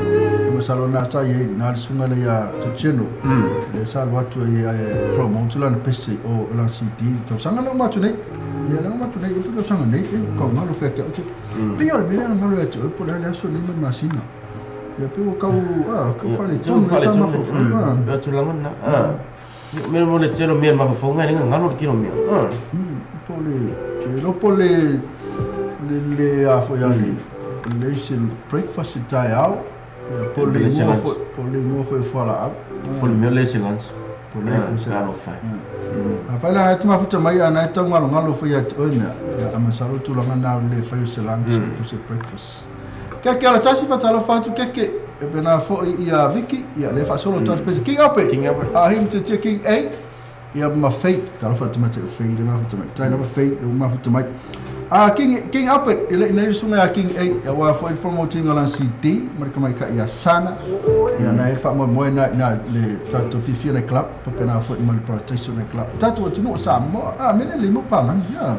mo salona sa ia na sunga le ia the general le salwa tu ia promote la pese o la CD to sanga na ma tu nei ia na ma tu nei po sanga nei e ko ma lo fe ke o pio le mena na lo e po le le so ni ma masina ia pe o kau a ko fale tu fale tu tu la na a me mo le telo me ma fo ngai nga ngalo kilo me a po le ke lo po le le a fo ya le le se breakfast tai au po le mo fo fo la po le me le se lunch po le fo se la fa a fa la tu ma fu mai ana ta ngalo ngalo fo ya o me a ma salo tu la na le fo se lunch po se breakfast ke ke la tasi fa talo fa tu ke ke e pena fo ia Vicky ia le fa solo tu pese King Up a him to King A ia ma fate talo fa tu ma te fate ma fu tu mai tai ma fate ma fu tu mai a King Up ile nei sunga King A ia wa fo promoting la CD mar ka mai ka ia sana ia na fa mo mo na le tato fifi na club pena fo ma protection na club tato tu no sa mo a me le mo pa man ia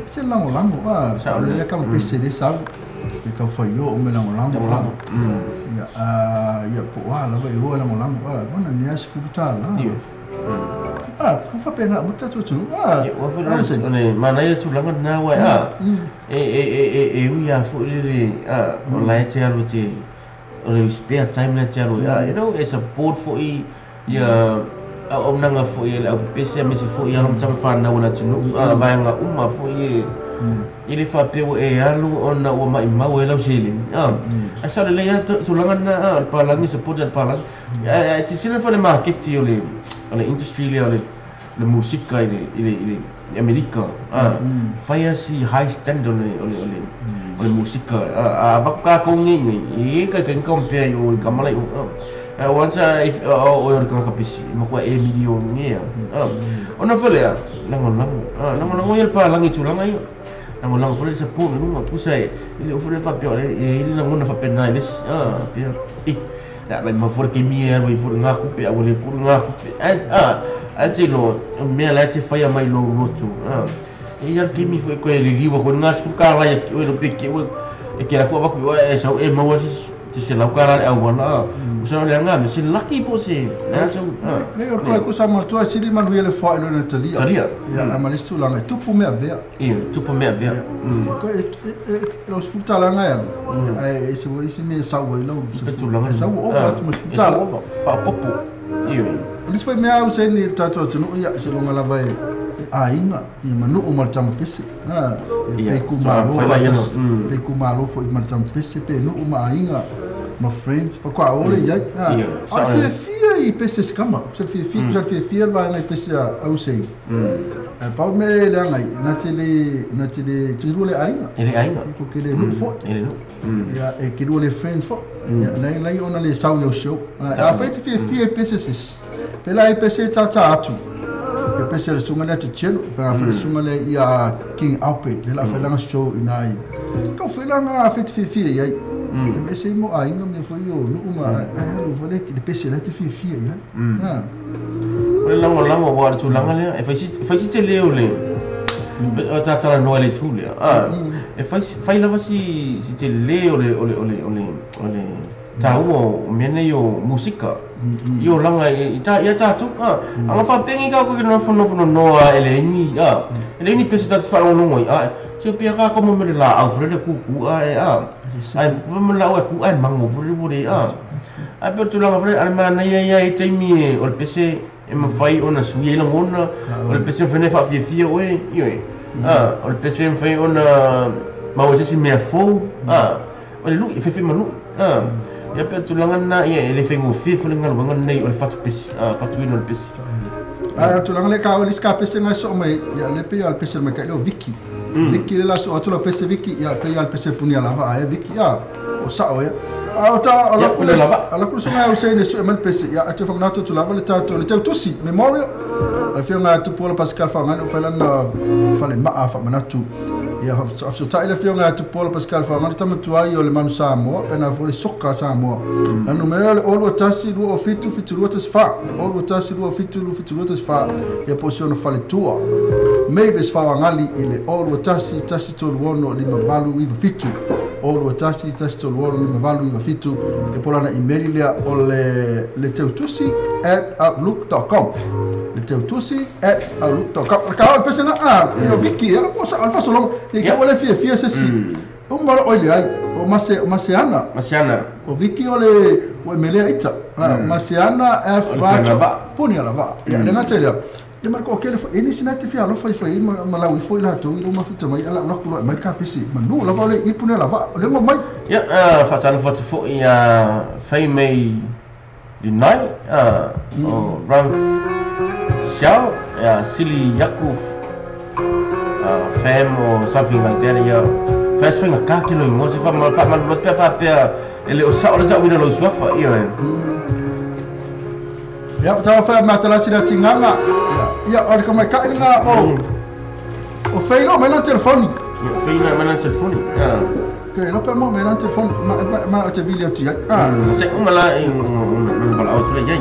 se lango lango a le ka mo pese de sa e ka fo yo o me lango lango ia a ia po wa la vai o lango lango a bona ni as fu ta la a ku fa pena mo tato tu a wa fo le mana ia tu lango na wa a e e ui a fo le a o la te alu te o le spare time le te alu a you know it's a board for i ia o nanga fo i le pese me se fo i alu tama fa na wana tunu a vai nga uma fo i ile fa pe o e alu ona o mai mau e lau sele a a sa le ia tu langa na al palangi support al palangi a ti sila fa le market o le industry le le musika ile ile Amerika a fire si high standard le le musika a ba ka ko ngi ngi ka ka compare yo ka malai o once if o o ka ka pisi mo ko e million ngi a ona fa le lango lango a lango lango el palangi tu langa yo lango lango fo le support no ma pusa ile o fo le fa pe le ile lango na fa pe na ile a pe i la mai ma fo ke mi e fo nga ku pe o le ku nga ku pe a a te lo me la te fa ya mai lo roto a e ya ke mi fo ko le liwa ko nga su ka la ya o lo pe ke o e ke la ko ba ku e sa e ma wa se se la ka la a wana o sa le nga me se lucky po se na so le o ko ko sa ma tu a sili man le fo le na talia ya amalistu la tu pu me avea e tu pu me avea ko e lo sfuta la nga ya e se voli se me sa o lo sa o ba tu me sfuta la fa popo e lis foi me au se ni tato tu no ya se lo ngala vai a inga ia manu o martama pese na e ku malo e ku malo foi martama pese pe no uma ainga ma friends fa kwa ole ya a fia fia i pese skama se fia fia se fia fia vai na pese au sei e pa me le ngai na tele tu le ainga ele ainga ko ke le no fo ele no ya e ke le friends fo ya lai ona le sau yo show a fia fia fia pese se pela e pese ta ta atu e pese le sunga le tchelo pela le sunga le ia King Alpe le la fela show inai ko fela nga fia fia ya e se mo ainga me foi yo no uma lo vale que le pese la te fia fia ya ah o lango lango wa tu langa le e fai si te leo le o ta ta no le tu le ah e fai fai lava si si te leo le ole ole ole ole ta o mene yo musika yo langa i ta ia ta tu ah anga fa pengi ka ko no fo no no a ele ni ah ele ni pese ta fa no ah se pe ka ko mo me la au fo le ku ku a e a ai mo la ku ai mango fo le a ai pe tu langa fo le ma na ia ia e te mi o le pese e ma fai ona sui la ngona o le pese fene fa fia fia o e io e ah o le pese fai ona ma o se me fo ah o le lu fe fe manu ah ia pe tu langa na ia ele fengo fi fo lenga langa nei o le fatu pese ah fatu ino le pese ah tu langa le ka o le ska pese ngai so mai ia le pe al pese mai ka lo Vicky Vicky le la so atu la pese Vicky ia pe al pese punia lava a Vicky ia o sa o ia a ta ala ku lava ala ku so ngai o se ne so mal pese ia atu fa na tu lava le ta to le tusi memorial a fi nga tu Paul Pascal fa ngai o fa la na fa le ma fa manatu Ia faafesootai le afioga ia Tupuola Pascal Fagalii tamatuai o le Manu Samoa pe na foi le Soka Samoa. La numera o le 021 27 72 14 021 27 72 14 ia po o si ona faletua Mavis Faoagali i le 021 136 5897 021 136 5897 e po lana imeli lea o le leteutusi@outlook.com leteutusi@outlook.com. Ka o le pese na a o Viki ia po sa alfa solo e ka wale fia fia se si o malo o le ai o Maseana Maseana o Viki o le o melea ita Maseana F Rajo puni ala va ia le ngata lea ia ma ko kele ini sinati fia alofa ifo i ma lau ifo i latou i lo mafuta mai ala ula kulo mai ka pisi manu lava le i puni ala va le ngo mai ia faatalofa atu foʻi ia fai mai linai o Ralph Xiao ia Sili Yakuf fam or something like that ia fai se faiga kakelo igoa se faamalu atu pea faapea e le o sao le taʻuina lou suafa ia ia tawa fa matalasi la tinganga ia o le kamai nga o feilo mai na telefoni ia feilo mai na telefoni ke lo pe mo mai na telefoni ma te video ti se uma la i bala au le ia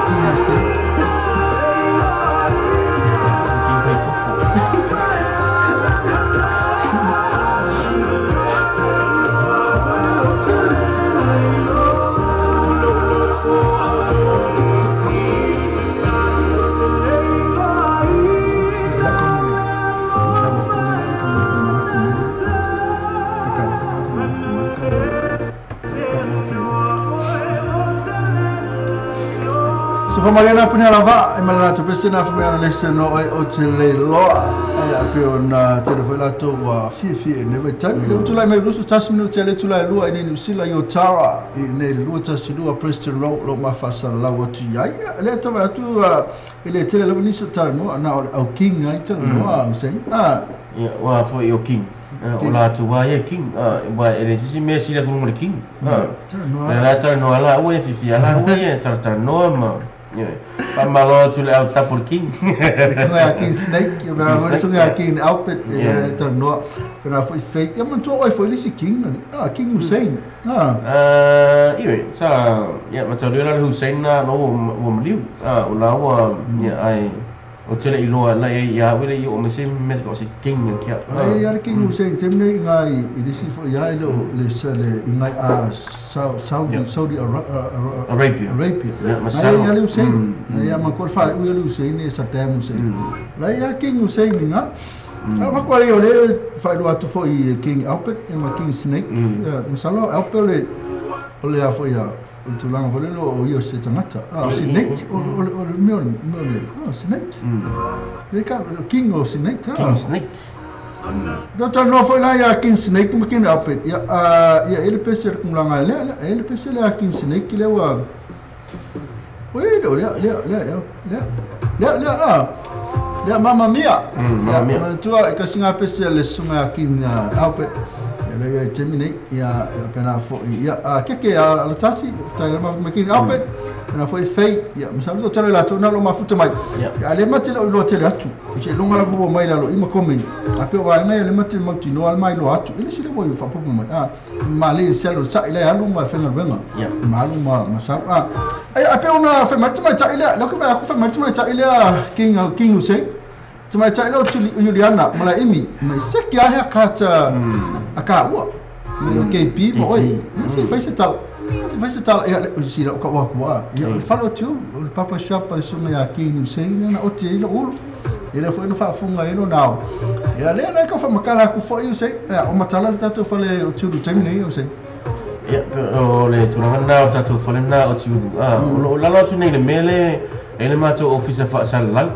King Hussein. King fai pofo. La come la come So fa mariana puni ala va e malana te pese na fumea na lese no ai o te le loa e a pe o na te le foi lato wa fie fie ne vai tani le utulai mai lusu tasi minu te le tulai lua i ne New Zealand i o Tara i ne lua tasi lua Preston Road lo mafasa lau atu iai le tava atu e le tele lava nisi o tala noa na o le au king ai tala noa Hussein Ia ua foi o king. O la tu wa ye king. Wa e le sisi mea sila kuru le king. Tala noa Le la tala noa la ua e fifi ala ua e tala tala noa ma. Pa malo tu le au tapu le king. Le tunga ia King Snake, ia mea foi sunga ia King Albert, e tala noa. Pena foi fake. Ia mantua oi foi lisi King, King Hussein. Iwe, sa, ia, matau la Hussein na no ua maliu. O la ua, ia, ai, o tele i loa la ia wele i o mese me ko se king ia kia. Ai ia King Hussein, te mea i ngai i lisi foi ia i le sa le i ngai a Saudi Saudi Arabia. Arabia. Ia, Ai masalo. ia le Hussein. Ai ia ma fa ia le Hussein e Saddam Hussein. La ia King Hussein nga. A ma kwa le fa lo atu foi King Albert e ma King Snake. Masalo Albert le o le a foi ia o le tulaga foi lele o ia o se tagata o Snake o le mea o le Snake le ka King o Snake King Snake. Da talanoa foi la ia King Snake ma King Albert ia ia ele pese le kumulaga e lea ele pese le a King Snake le ua o le le le le le le le le a le Mamma Mia. Mamma Mia. Manatua e kasi ngā pese le sunga a King Albert le ia terminate ia pena foi ia keke a la tasi tai ma King Albert pena foi fei ia masalo to tele la to na lo mafuta mai ia le mate lo lo tele atu se longa la vo mai la lo i ma a pe wa ngai le mate mauti no al mai lo atu ile sile mo fa popo mai a ma le se lo sa ile alu ma fenga wenga ma alu ma masau a ai a pe ona fe mate mai ta ile lo ke ba ku fe mate mai ta ile King King Hussein te mai tai leo Juliana, mala imi, mai se kia hea kata a ka ua, mai o KP mo oi, se fai se tala, se fai se tala, ia, si la o ka ua kua, ia, o le falo tiu, o le papa shop a le sunga ia King Hussein, na o te ilo ulu, ia le foi no faafunga ilo nao, ia lea lai ka whamakala aku foi Hussein, ia, o matala le tātou fale o tiulu taimi nei Hussein. Ia, o le tulaga na o tātou fale na o tiulu, o lalo atu nei le mele, e le mātou ofisa whaasalalau,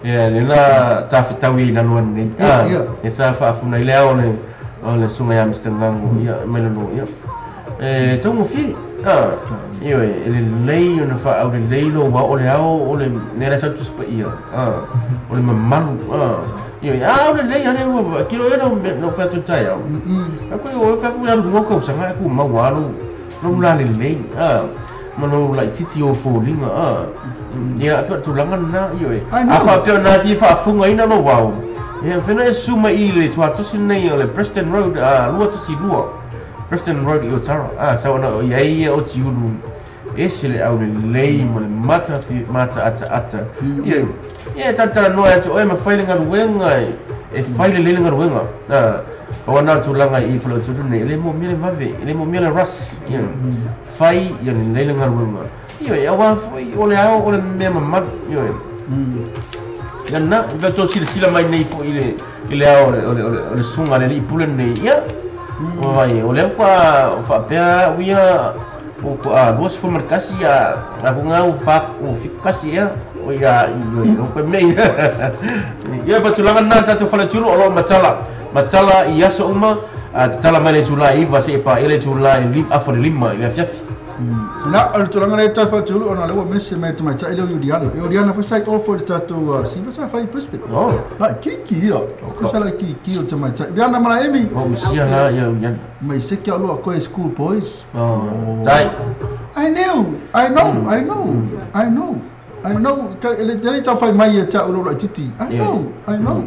ia le la tafetaui i lalo nei. Ia sa faafuna i le ao o le sunga ia Mr. Ngango ia mai lalo ia. E taugofie. Ioe, e lelei ona faaau lelei lo ua o le ao o le ne la sa tusi paia. O le mamalu. Ioe, a o lelei ale ua kilo e lo fa tu tai au. A koe o fa ku alu ngo kausaga e ku mau alo lo la lelei. Ma lo lai titi o foliga. Ia pe tulaga na ioe. A fa pe na ti fa funga ina lo wau. Ia fena e suma i le tuatosi nei o le Preston Road a lua tasi lua. Preston Road i Otara. Sa ona o ia ia o tiulu. E se le au le lei mo le mata fi mata ata ata. Ia ia tata noa atu oe ma fai le galuega e fai le le galuega. O na tulaga i falo tutu nei le mo mele vave le mo mele ras. Ia fai ia le le galuega. Io e awa foi o le ao o le mea mamalu ioe. Ia na pe to silasila mai nei foi i le ao o le suga le alii pule nei ia. O vai o lea ua faapea uia o 21 ia akuga u fa u fikasi ia o ia ioe o koe mea ia. Pa tulaga lena tatou faletulu o loo matala matala i aso uma tatala mai le itulā 9 seʻe paʻia le itulā afa le 5 i le afiafi. Na, o le tulaga lea tatou faletulu ona le ua mese mai tamaitai lea o Juliana. Juliana foi sai ofo i le tatou siva sa fai i Brisbane. Lai kiki ia. Ko sa lai kiki o tamaitai. Juliana mala emi. O usia la ia Juliana. Mai se kia lua koe school boys. Tai. I knew. I know. I know. I know. I know. Ka le tele tau fai mai ia tau lolo titi. I know. I know.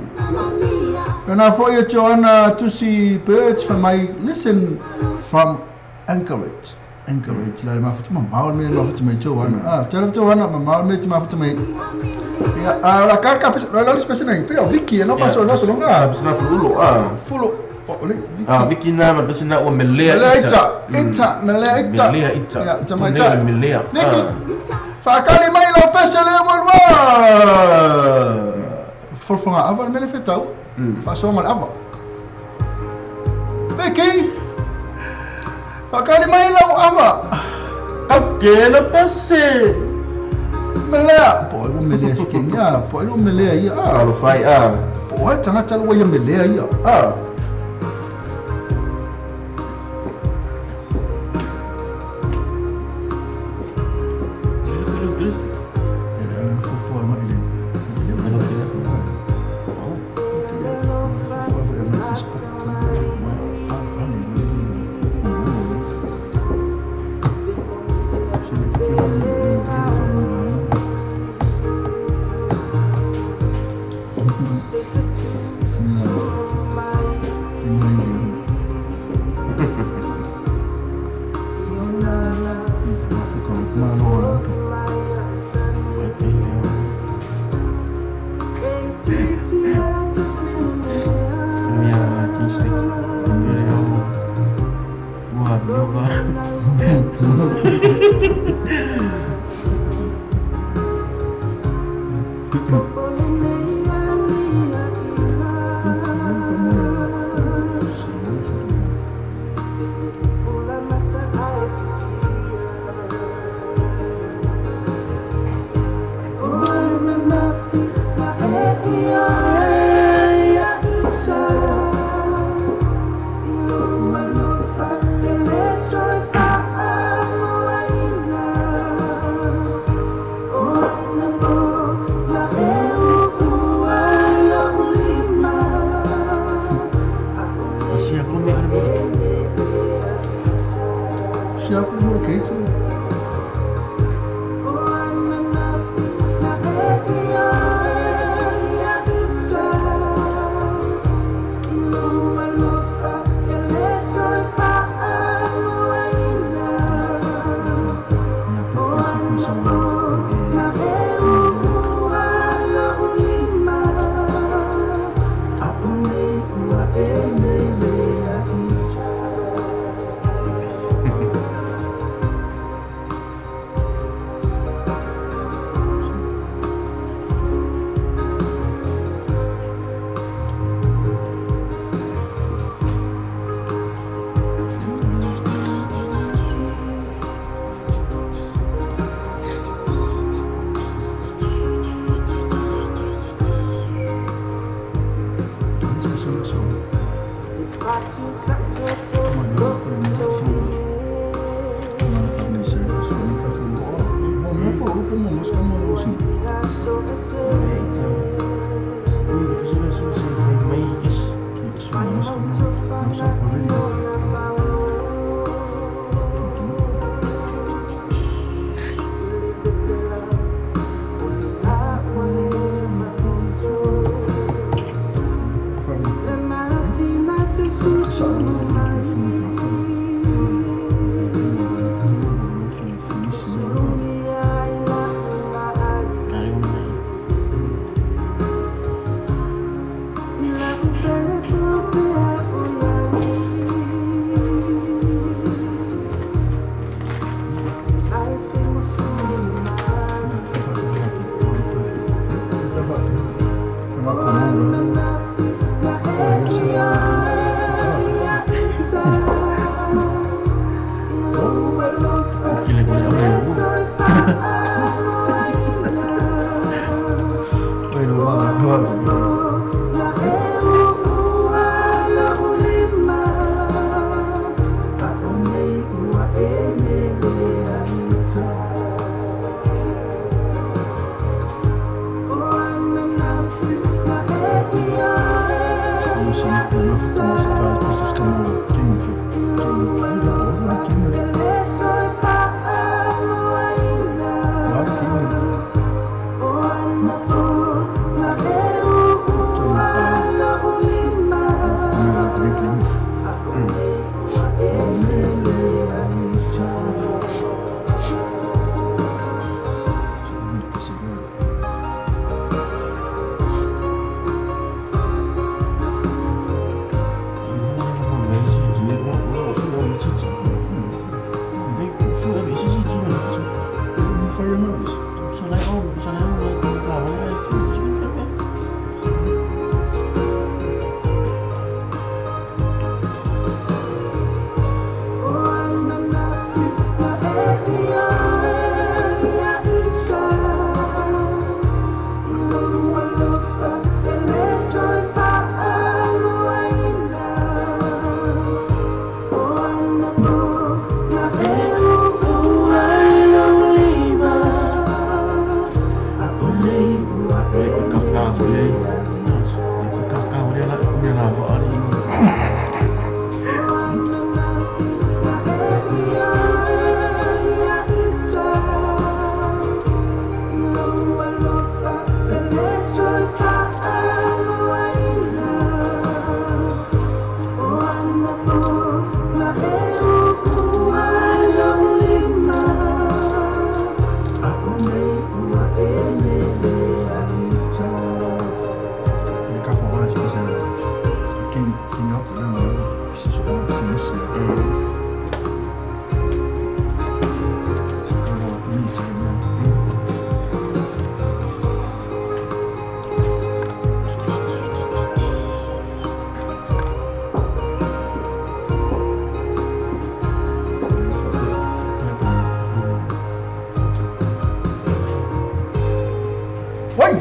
Pena foi a Joanna Tusi Birch for my listen from Anchorage. Anchorage la mafuta mamao le mafuta mai Joanna. Ah, tele Joanna mamao le mafuta mai. Ia, a la ka ka la la spesa nei pe Vicky no faso no so longa. Pese fulu ah. Fulu o le Vicky. Ah, Vicky na ma pese na o melea. Melea ita. Ita, melea ita. Melea ita. Ia, tama ita. Melea. Vicky. Whakali mai lau pese le walwa. Fulfunga ava le mele whetau. Whasoanga le ava. Vicky. Whakali mai lau ava. Ake la pese. Melea. Po e melea sikenya. Po e melea ia. Ah, lo fai ah. Po e tangata lua ia melea ia. Ah.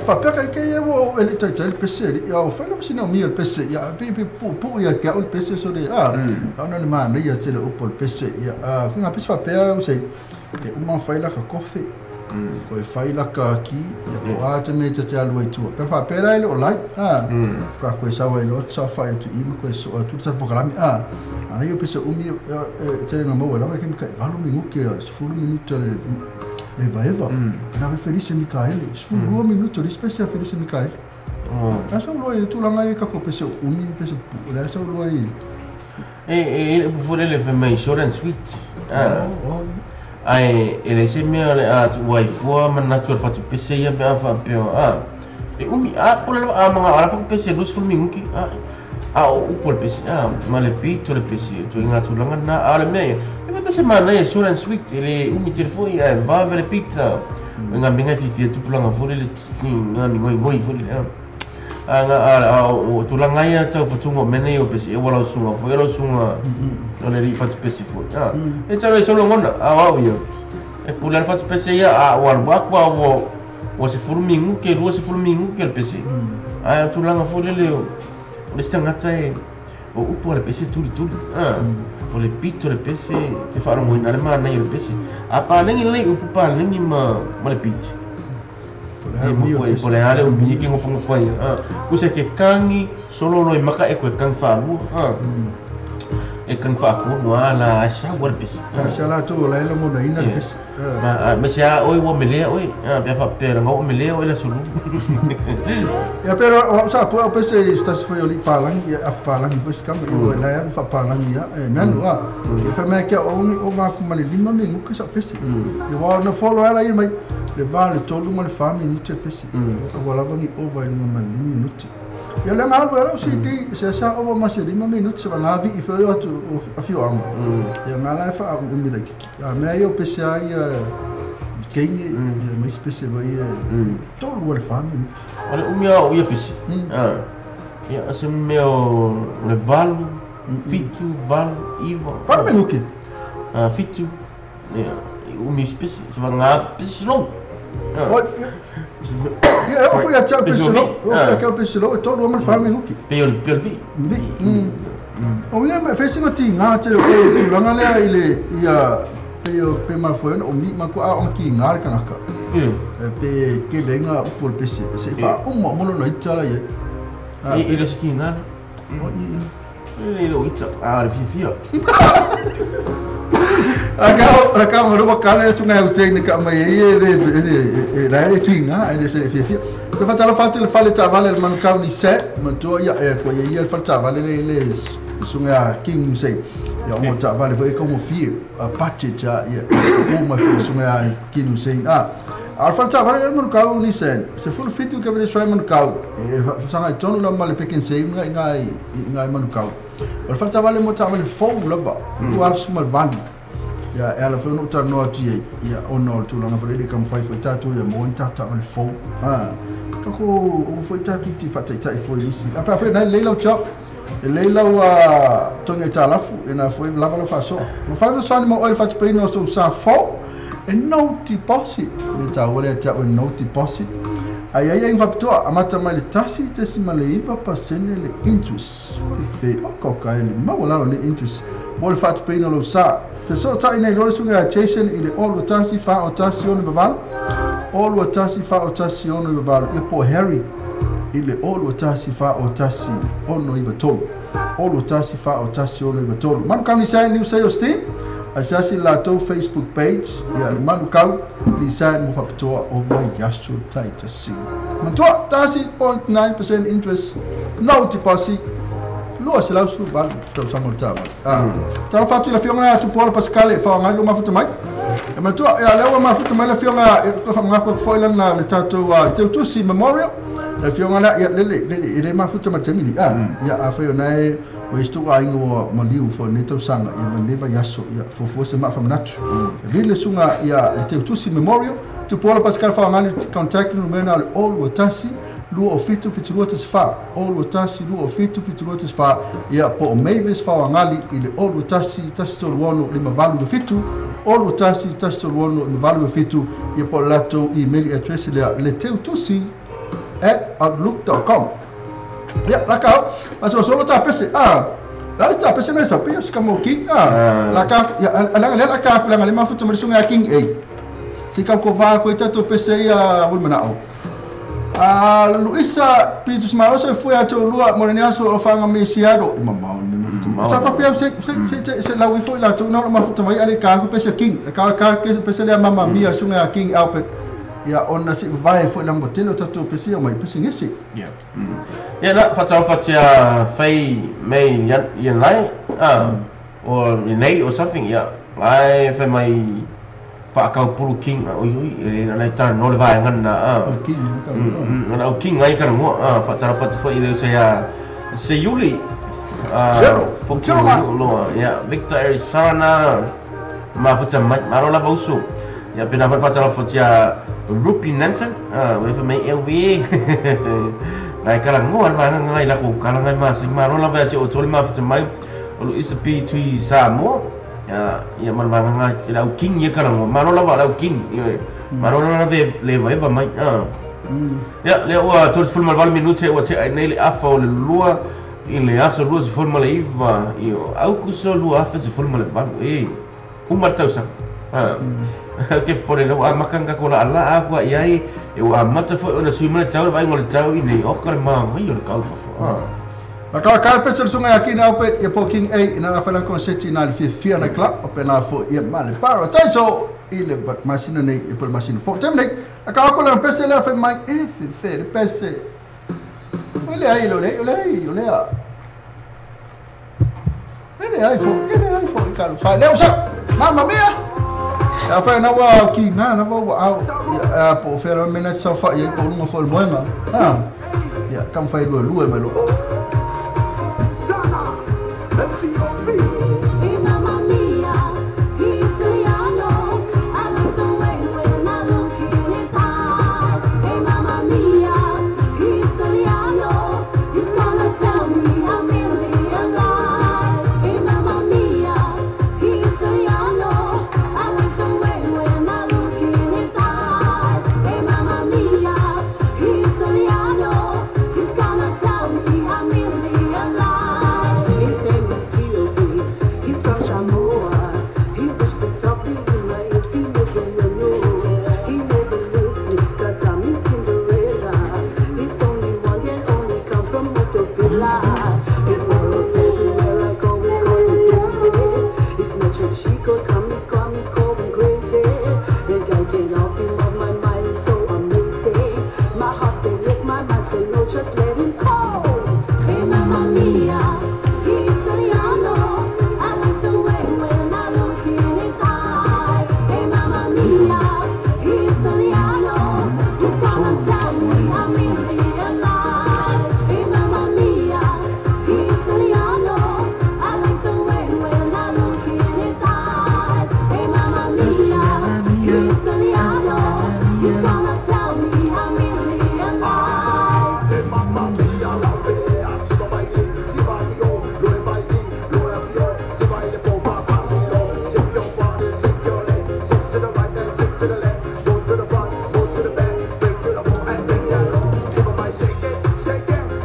Faapea ka ia ua e le taitai le pese ia o fai lava sina umia le pese ia pe pe pu pu ia ke au le pese so le a ona le manaia tele upu o le pese ia ku ngā pese faapea o se e uma fai la ka kofe ko e fai la ka ki ia o a te me te te alu ai tua pe faapea la ele o lai a ka koe sawa i lotu sa fai atu i ma koe so atu sa pokalami a ana ia pese umi e tele na maua lava e ke 8 minuti 10 minuti le le vaeva na ve Felice Mikaele 12 minuti le spesial Felice Mikaele asa lo e tulaga i ka ko pese umi pese pu le asa lo e E e le fe mai short and sweet. Ai e le se mea le a ua ifua manatu o le fatupese ia pe a faapea a e umi a pole lava a maga ala fakupese 20 minuki a a o upu o le pese a ma le pito le pese tuiga tulaga lena a o le mea ia e pese manaia short and sweet e le umi tele fo'i ae vave le pita o ngā mea fiafia tupulaga foi le ngā migoigoi foi le a nga a o tulaga ia taufatuga o mea nei o pese e ua lausuga foi e lausuga o le alii fatupese foi a e talo e sau lagona a o au ia e pule a le fatupese ia a ua alu aku a ua ua 10 minuke 20 minuke le pese ae o tulaga foi lele o le isi tagata e o upu a le pese tulituli a o le pito le pese te faalogoina le manaia o le pese a palegi lelei upu palegi ma le piti po le a le umia ke gofagofa ia a kusa ke kagi sololo i maka e koe kagi faalua a e kagi faakonu a la sau a le pese sa latou o lae lagonaina le pese ma ma se a oi ua melea oi a pe faapea laga o melea oi le aso lua ia pero o sa pua o pese stasi foi o li palangi ia af palangi foi se kama ia lae alu faapalangi ia e manu a ia fai mai ke o ongi o maku ma le 5 minuka sa pese ia ua na folo ala ia mai le va le 3 ma le 4 minuti le pese ua lava ni ova i luga ma le 5 minuti ia le alu ala o CD se sa ova ma se 5 minuti se vanga vi i foi atu o afioaga ia ngā la e faa umi laititi a mea ia o pese a ia keine ia maisi pese foi ia 3 a le 4 minuti o le umi a o ia pese ia se mea o le 8 7 8 9 8 minuti 7 ia umi isi pese se vanga pese slow ia o foi a tau pese slow o foi a tau pese slow e 3 ma le 4 minuti pe o le vi o ia me fesi ngā ti ngā te o tulaga lea i le ia pe o pe mafua ona o mi ma ko a o ki ngā le kangaka pe ke lenga upu o le pese se i faa uma mono na ita la ia e le se ki ngā o i e le o ita a le fiafia Raka ngaro kale sunga Hussein ka mai e le la le tinga e le se fiafia te fatala fatu le fale tavale le manukau ni se matua ia e ko ia le fale tavale le le sunga King Hussein ia o tavale foi como fie a budget ia o ma foi sunga King Hussein a al fale tavale le manukau ni se se full fitu ke vele soi manukau e sanga i tonu la ma le pekin se ngai ngai ngai manukau o le fale tavale mo tavale fou lava tu af sumal vali ia e ala foi no tanoa atu ai ia ona o le tulaga foi lele kamafai foi tatou ia maua ni tatou taavale fou a kako o foi tatou ti faataitai foi isi a pe a foi nai lelei lau job e lelei lau togi ai talafu e na foi lava lau faasoa ma fai fesoasoani mo oe le fatupeina o sou sa fou e no deposit le taua lea te au e no deposit ai ai ai faapitoa amata mai le 1.9% le interest fe o kauka e le maualalo le interest mo le faatupeina o lau sa fesoatai nei loa le suga ia Jason i le 2 1 4 1 6 8 2 1 4 1 6 8 ia po Harry i le 2 1 4 1 6 9 3 2 1 4 1 6 9 3 Manukau ni sai ni sai o Steam asiasi latou Facebook page ia le Manukau ni sai mo faapitoa o vaiaso taitasi matua 1.9% interest no deposit 218 tausaga o le tavale talo fatu i le afioga ia Tupuola Pascale faaaogai lou mafuta mai e matua ia lea ua mafuta mai le afioga e faamagaku atu foi lana le tatou le Teutusi Memorial le afioga lea ia lele lele e le mafuta ma le taimi nei ia afai ona e o isi tou aiga ua maliu foi lenei tausaga ia ma lenei vaiaso ia fuafua se maa faamanatu vili le suga ia le Teutusi Memorial Tupuola Pascale faaaogai contact numera o le 021 2 7 7 2 4 0 1 2 7 7 2 4 ia po o Mavis Faoagali i le 0 1 1 3 6 5 8 7 0 1 1 3 6 5 8 7 ia po o le latou email address lea le teutusi @outlook.com. Ia, la ka, aso solo ta pese. Ah. La le ta pese na sa pe se ka mo king. Ah. La ka, ia ala la ka la le mafuta mo sunga king e. Se ka ko va ko ita to pese ia wul mana o. A Luisa Pisus Maroso e foi a tau lua mo le aso o fanga me siaro e mamao ne mo. Sa pa pia se se se se la wi foi la tu na mafuta mai ale ka ko pese king. Ka ka ke pese le mama mia sunga king Albert. Ia ona si vai foi la motelo tatu pese o mai pese ngesi. Yeah. Ia la fatau fatia fei mei yan yan lai or nei or something yeah. Lai fei mai whaakau pulu king oi oi e na ta no le vai ngana king na o king ai kana mo whatara whatu foi le se a se Yuli lo ya Victor Arizona ma futa mai marola bausu ya pena whatara whatia Rupi Nansen we fa mai e we nai kala ngo al ma ngai la ko kala ngai ma se marola va te o tole ma futa mai o lo isa pi tui sa mo ya ya man ma ngai la king ye kala ngo marola va la king ye marola ve le va va mai ya le o tos ful mal minute o te nei le afa o le lua i le asa lua se ful mal iva i o au kuso lua afa se ful mal va e uma tausa ke pore le a makanga ko la ala agua i ai e o amata foi ona sui mana tau vai ngol tau i nei o ka ma mai o ka fa La ka ka pese sunga ya kina ope e po king a ina la fela konseti na le fia na club ope na fo ia ma le paro taiso i le masina nei e po masina fo tem nei la ka ko la pese la fe mai e fe fe le pese ole ai lo le ole ai ole a ele ai fo ka lo fa le usa mamma mia ya fa na wa ki na na wa au ya po fe la mena sa fa ia ko lunga fo le moema ah ya kam fa lu lu e me lo. Hey mamma mia, Italiano, I like the way when I look in his eyes. Hey mamma mia, Italiano, he's gonna tell me a million lies. Hey mamma mia, Italiano, I like the way when I look in his eyes. Hey mamma mia, Italiano, he's gonna tell me a million lies. His name is T.O.B. He's from Samoa. He whispers softly in my ears. He never will know. He never leaves me, 'cause I'm his Cinderella. He's only one and only come from Montevilla. He follows everywhere I go. He calls me baby. He's not your chico. Come me, call me, call me crazy. And I get off him of my mind. He's so amazing. My heart say yes, my mind say no. Just let him call. Hey mamma mia, Italiano, I like the way when I look in his eyes. Hey mamma mia, Italiano, he's gonna tell me a million lies. Hey mamma mia, Italiano, I like the way when I look in his eyes. Hey mamma mia, Italiano, he's gonna tell me a million lies. Hey mamma mia, la vea, si va mai si va io, lo e mai lo e io, si va le po pa pa lo, shake your body, shake your leg, shake to the right and shake to the left, go to the front, go to the back, back to the wall and then down low. Si va mai shake it,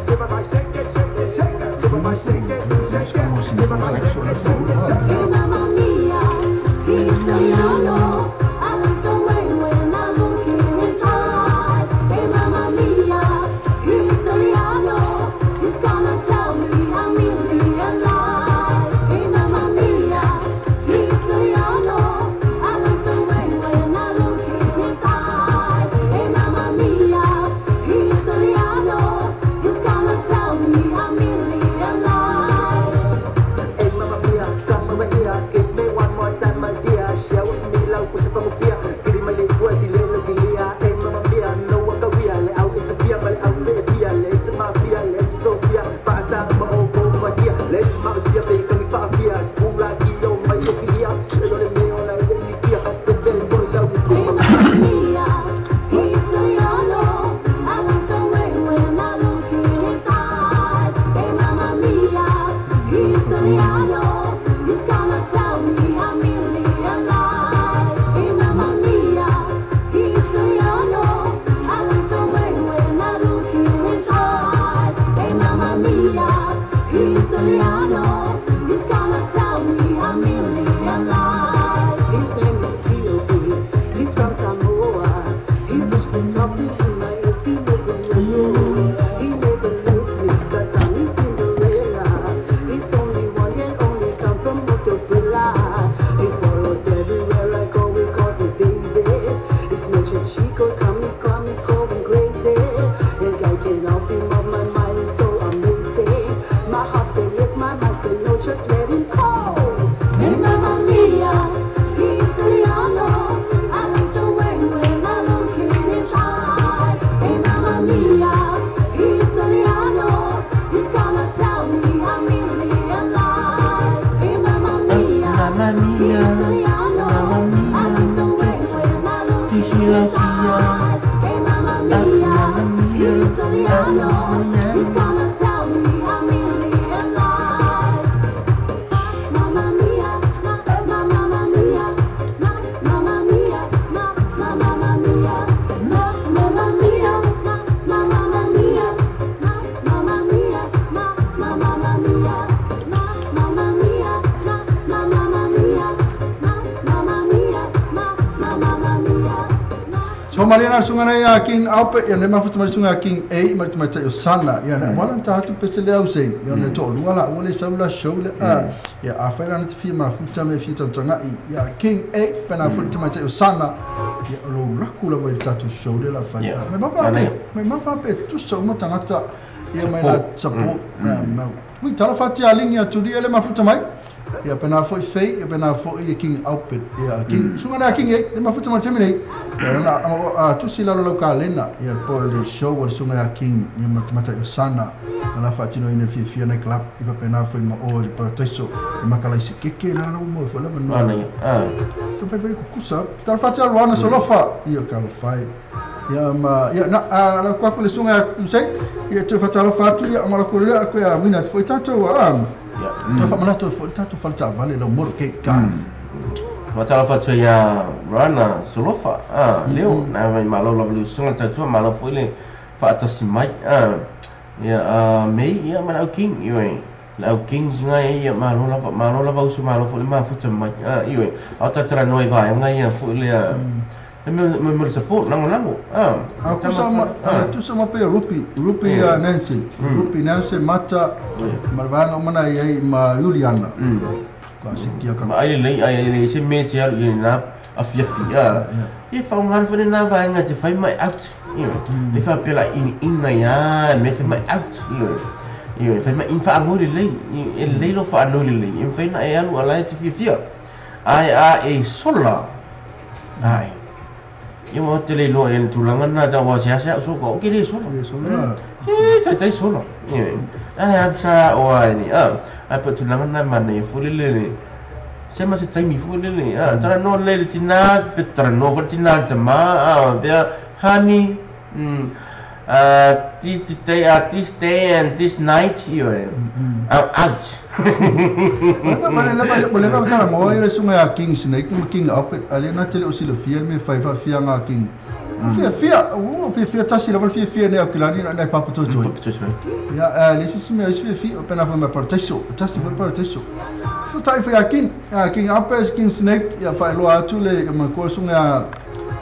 si va mai shake it, shake it, shake it, si va mai shake it, shake it, si va mai shake it, shake it, shake it. Hey mamma mia, Italiano, I like the way when I look in his eyes. Hey mamma mia, Italiano, he's gonna tell me a million lies. Hey mamma mia, Italiano, I like the way when I look look in his eyes. Hey, mamma mia, Italiano, he's gonna tell me a million lies. Mamma mia, ma, ma, mamma mia, ma, mamma mia, ma, ma, mamma mia, ma, mamma mia, ma, ma, mamma mia, ma, mamma mia, ma, ma, mamma mia, ma, mamma mia, ma, ma, mamma mia, ma, mamma mia, ma, ma, mamma mia. So Mariana sunga nei a King Alpe ia ne mafuta mai sunga King A mai mai tai o Sana ia na wala ta hatu pese le au sei ia ne to lua la ule sau la show le a ia a fa na te fia mafuta me fia tanga i ia King A pe na futa mai tai o Sana ia lo raku la vai tatu show le la fa Yeah. me ma pe me ma fa pe tu so ma tangata ia mai la support ma wi tala fa ti alingi a tuli ele mafuta mai ia pe na foi fei ia pe na foi ia King Alpe ia King sunga na King A le mafuta mai temine ia na a tu si la lo ka lena ia po le show o sunga ia King ia mata o Sana ala fa tino ina fia fia na club i fa pe na foi ma o le parataiso e makala se keke la la mo foi la no Manaia. Ah. tu fai fai kukusa tala fa ti alwana solofa ia ka lo fai ia ma ia na a la kwa le sunga sei ia tu fa tala fa tu ia ma la ko le ko ia mina foi tato a Ia. tu fa mana tu foi tato fa ta vale lo moro ke ka Matala fatu ia Rana Solofa. Ah, leo na mai malo la lu sunga tatua malo foi le faatasi mai. Ah. Ia a mei ia mana au king io e. La au king singa ia malo la malo la vau su malo foi le mafuta mai. Ah, io e. Au tatara noi vai ngai ia foi le a me me me support lango lango. Ah. A kusa ma tu sama pe Rupi Rupi Nancy Rupi Nancy mata malvanga mana ia ma Juliana ka sikia ka Ma ai le ai le se me te alu i na a fia fia. E fa un harfa na vai nga te fai mai out. Io. Le fa pela in in na ya me fai mai out. Io. Io fai mai in fa angori le e le lo fa anoli le. E fai na e alu ala te fia fia. Ai a e sola. Ai. Io mo te le lo en tulanga na ta wa sia sia so ko ke le sola. le sola E tai tai sola. Io. Ai a sa o ai ni. Ah. Ai pa tulanga na mana e fuli le. Se ma se taimi fuli le. Ah, tara no le le tina pe tara no fo tina te ma. Ah, bea honey. This day, this day and this night io. I'm out. Ba le ba le ba ka mo le sunga ya King Snake ma King Alpe ale na tele o sila fia me fai fa fia nga King fia fia o fia fia tasi la fia fia ne akilani na papa to to ia le sisi me fia fia pe na fa me parataiso tasi foi parataiso fu tai fa King King Alpe King Snake ia fa lo atu le ma ko sunga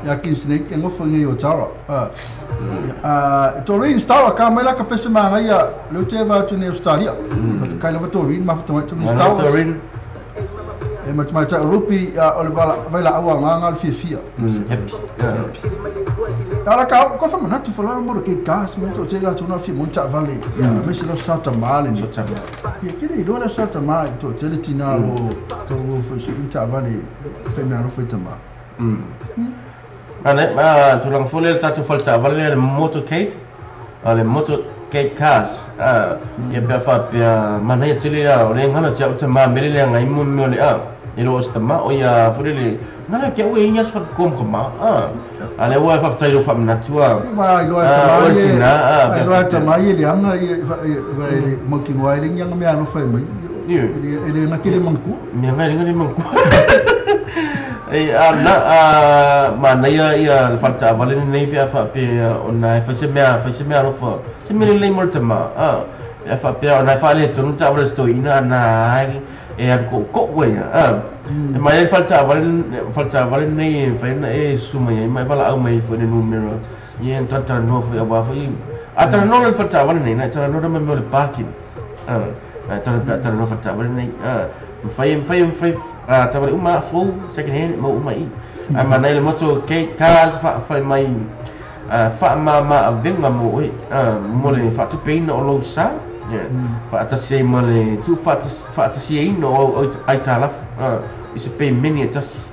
ya King Snake e ngofo ngi o tara Torin Star ka mai la ka pese ma ia le te va tu ne Australia ka le va Torin ma fa tu ne Star Torin e ma mai ta Rupi o le va la awa nga nga fia fia happy. Ara ka ko fa mana tu fa la mo ke gas mo to te la tu na fi mo ta vale ia me se lo sa ta male ni ia ke le lo la sa ta ma to te le tina lo ko lo fa si ta vale fe me alo fa ta ma. Ane, ma tulang fole tatu falta vale le motorcade, le motorcade cars. Ah, ia pe fa pe mana ia tele la o le ngana te uta ma mele le ngai mo mo le a. E lo sta ma o ia fole le ngana ke o ia fa kom kom ma. Ah. Ale wa fa tai lo fa natua. Ma lo ta ma lo ta ma ile anga ia le mo ki wa ile nganga me alo fa mai. Ile ile na kile manku. Me ngai ngai manku. Ei a na a mana ia ia falta vale nei pe fa pe ona fa se me alo fa se me le mo te ma a e fa pe ona fa le tonu ta vale sto ina na e a ko ko we a e mai falta vale nei fa na e suma ia mai vala au mai fo ne numero ia tata no fo ia fa a ta no le falta vale nei na ta no me le parking a ta no falta vale nei a fai a ta vale uma fo second hand mo uma i a mana le moto ke cars fa fai mai fa ma ma venga mo e mo le fa tu peina o lo sa fa ta se mo le tu fa ta se no o ai ta la i se pe mini tas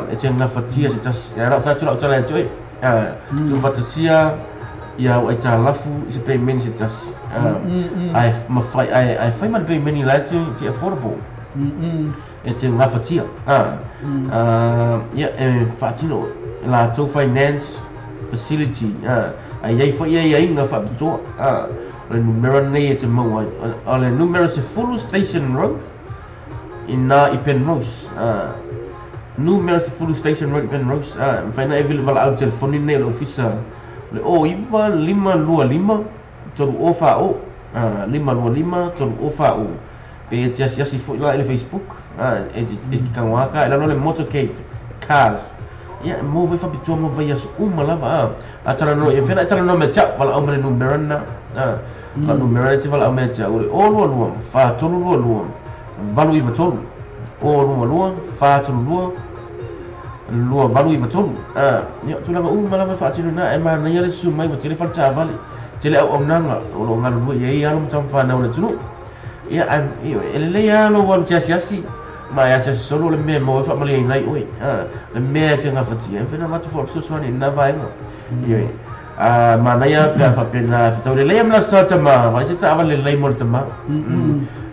e te nga fatia se tas ya la fa tu la ta la tu tu fa ta sia ia o ai ta lafu i se pe mini se tas ai ma fai ai fai ma pe mini la ti affordable e te nga fatia ia e fa tino latou finance facility ai ai foi ai ai nga faapitoa o le numera nei e te maua ai o le numera 10 Station Road ina i Penrose numera 10 Station Road Penrose mafai na e vili valaau telefoni nei o le ofisa o le 09525 3040 525 3040 pe e te asiasi foi la i le Facebook e te kagoaka e lalo le motorcade cars ia mo vai faapitoa mo vai aso uma lava a talanoa ia fena e talanoa me te au valaau ma le numera na la numera e te valaau me te au le 022 432 893 022 432 2893 ia tulaga uma lava faatino na e manaia le susu mai ua tele faletavale tele auaunaga o loo galulue i ai alo ma tamafanau le atunuu ia e lelei lava lou alu te asiasi ma e asiasi solo le mea e maua ai faamaliaina ai oe le mea e te gafatia e mafai ona avatu fesoasoani i lena vaega ioe manaia pe a faapena fetau lelei ma le aso sa tamā vaai se taavale lelei mo le tamā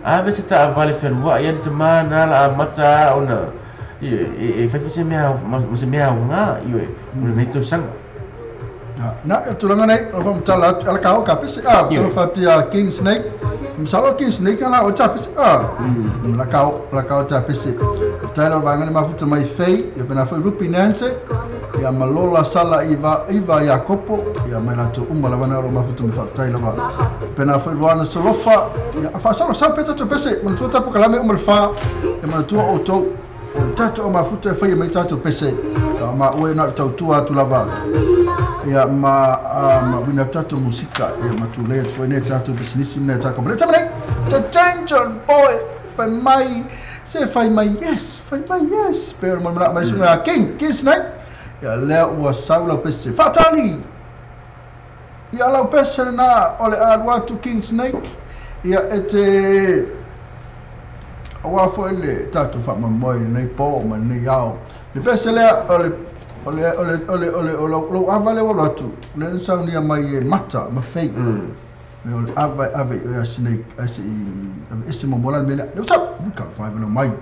ave se taavale fealuai ia le tamā na la amata ona e fai foi se mea ma se mea aoga ioe o lenei tausaga. Na, e tulaga nei, o whamatala atu, ala ka o ka pese, a, tolo whatia King Snake, masalo King Snake ala o ta pese, a, la ka o ta pese. Taylor vanga le mafuta mai fei, ia pena foi Rupi Nancy, ia Malola Sala Iva Iakopo, ia mai latou uma lava na ro mafuta mai whaatai lava. Pena foi Luana Solofa, ia whaasalo sa peta to pese, manatua tapu kalame uma le wha, ia manatua o tau, o tatou o mafuta e whaia mai tatou pese, ta ma ue na tautua atu lava. Ia ma wina tatou musika, ia ma tūlea foi nei tatou business nei tatou komane. Tamane, the danger boy, whai mai, se whai mai yes, whai mai yes. Pero mo mana mai sunga King, King Snake. Ia lea ua sau lau pese, whaatali! Ia lau pese na o le alu atu King Snake. Ia e te awa foi le tatou whaamamoe nei pō ma nei ao. Le pese lea o le o le ava le walo atu le saunia mai e mata ma fei me o le ava ave o a snake a se i ese mo mola me le sa ka fa no mai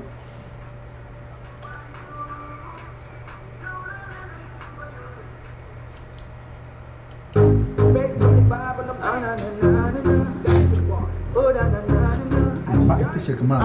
ma e se ma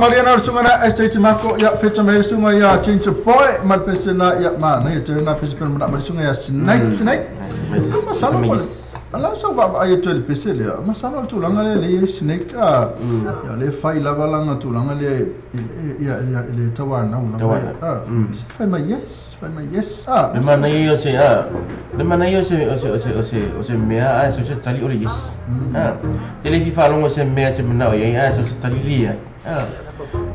Mariana sunga na mako ya fetsa mai sunga ya chincho boy malpesena ya ma na ya tena pese na ma sunga ya snake snake masala ala so va ay to le pese le masala to langa le le snake a ya le fai la balanga to langa le ya le tawana ula ah fai ma yes ah le mana yo se ah le mana yo se o se mea ah se tali ole yes ah tele fi fa longo se mea te mena ya ah se tali lia ah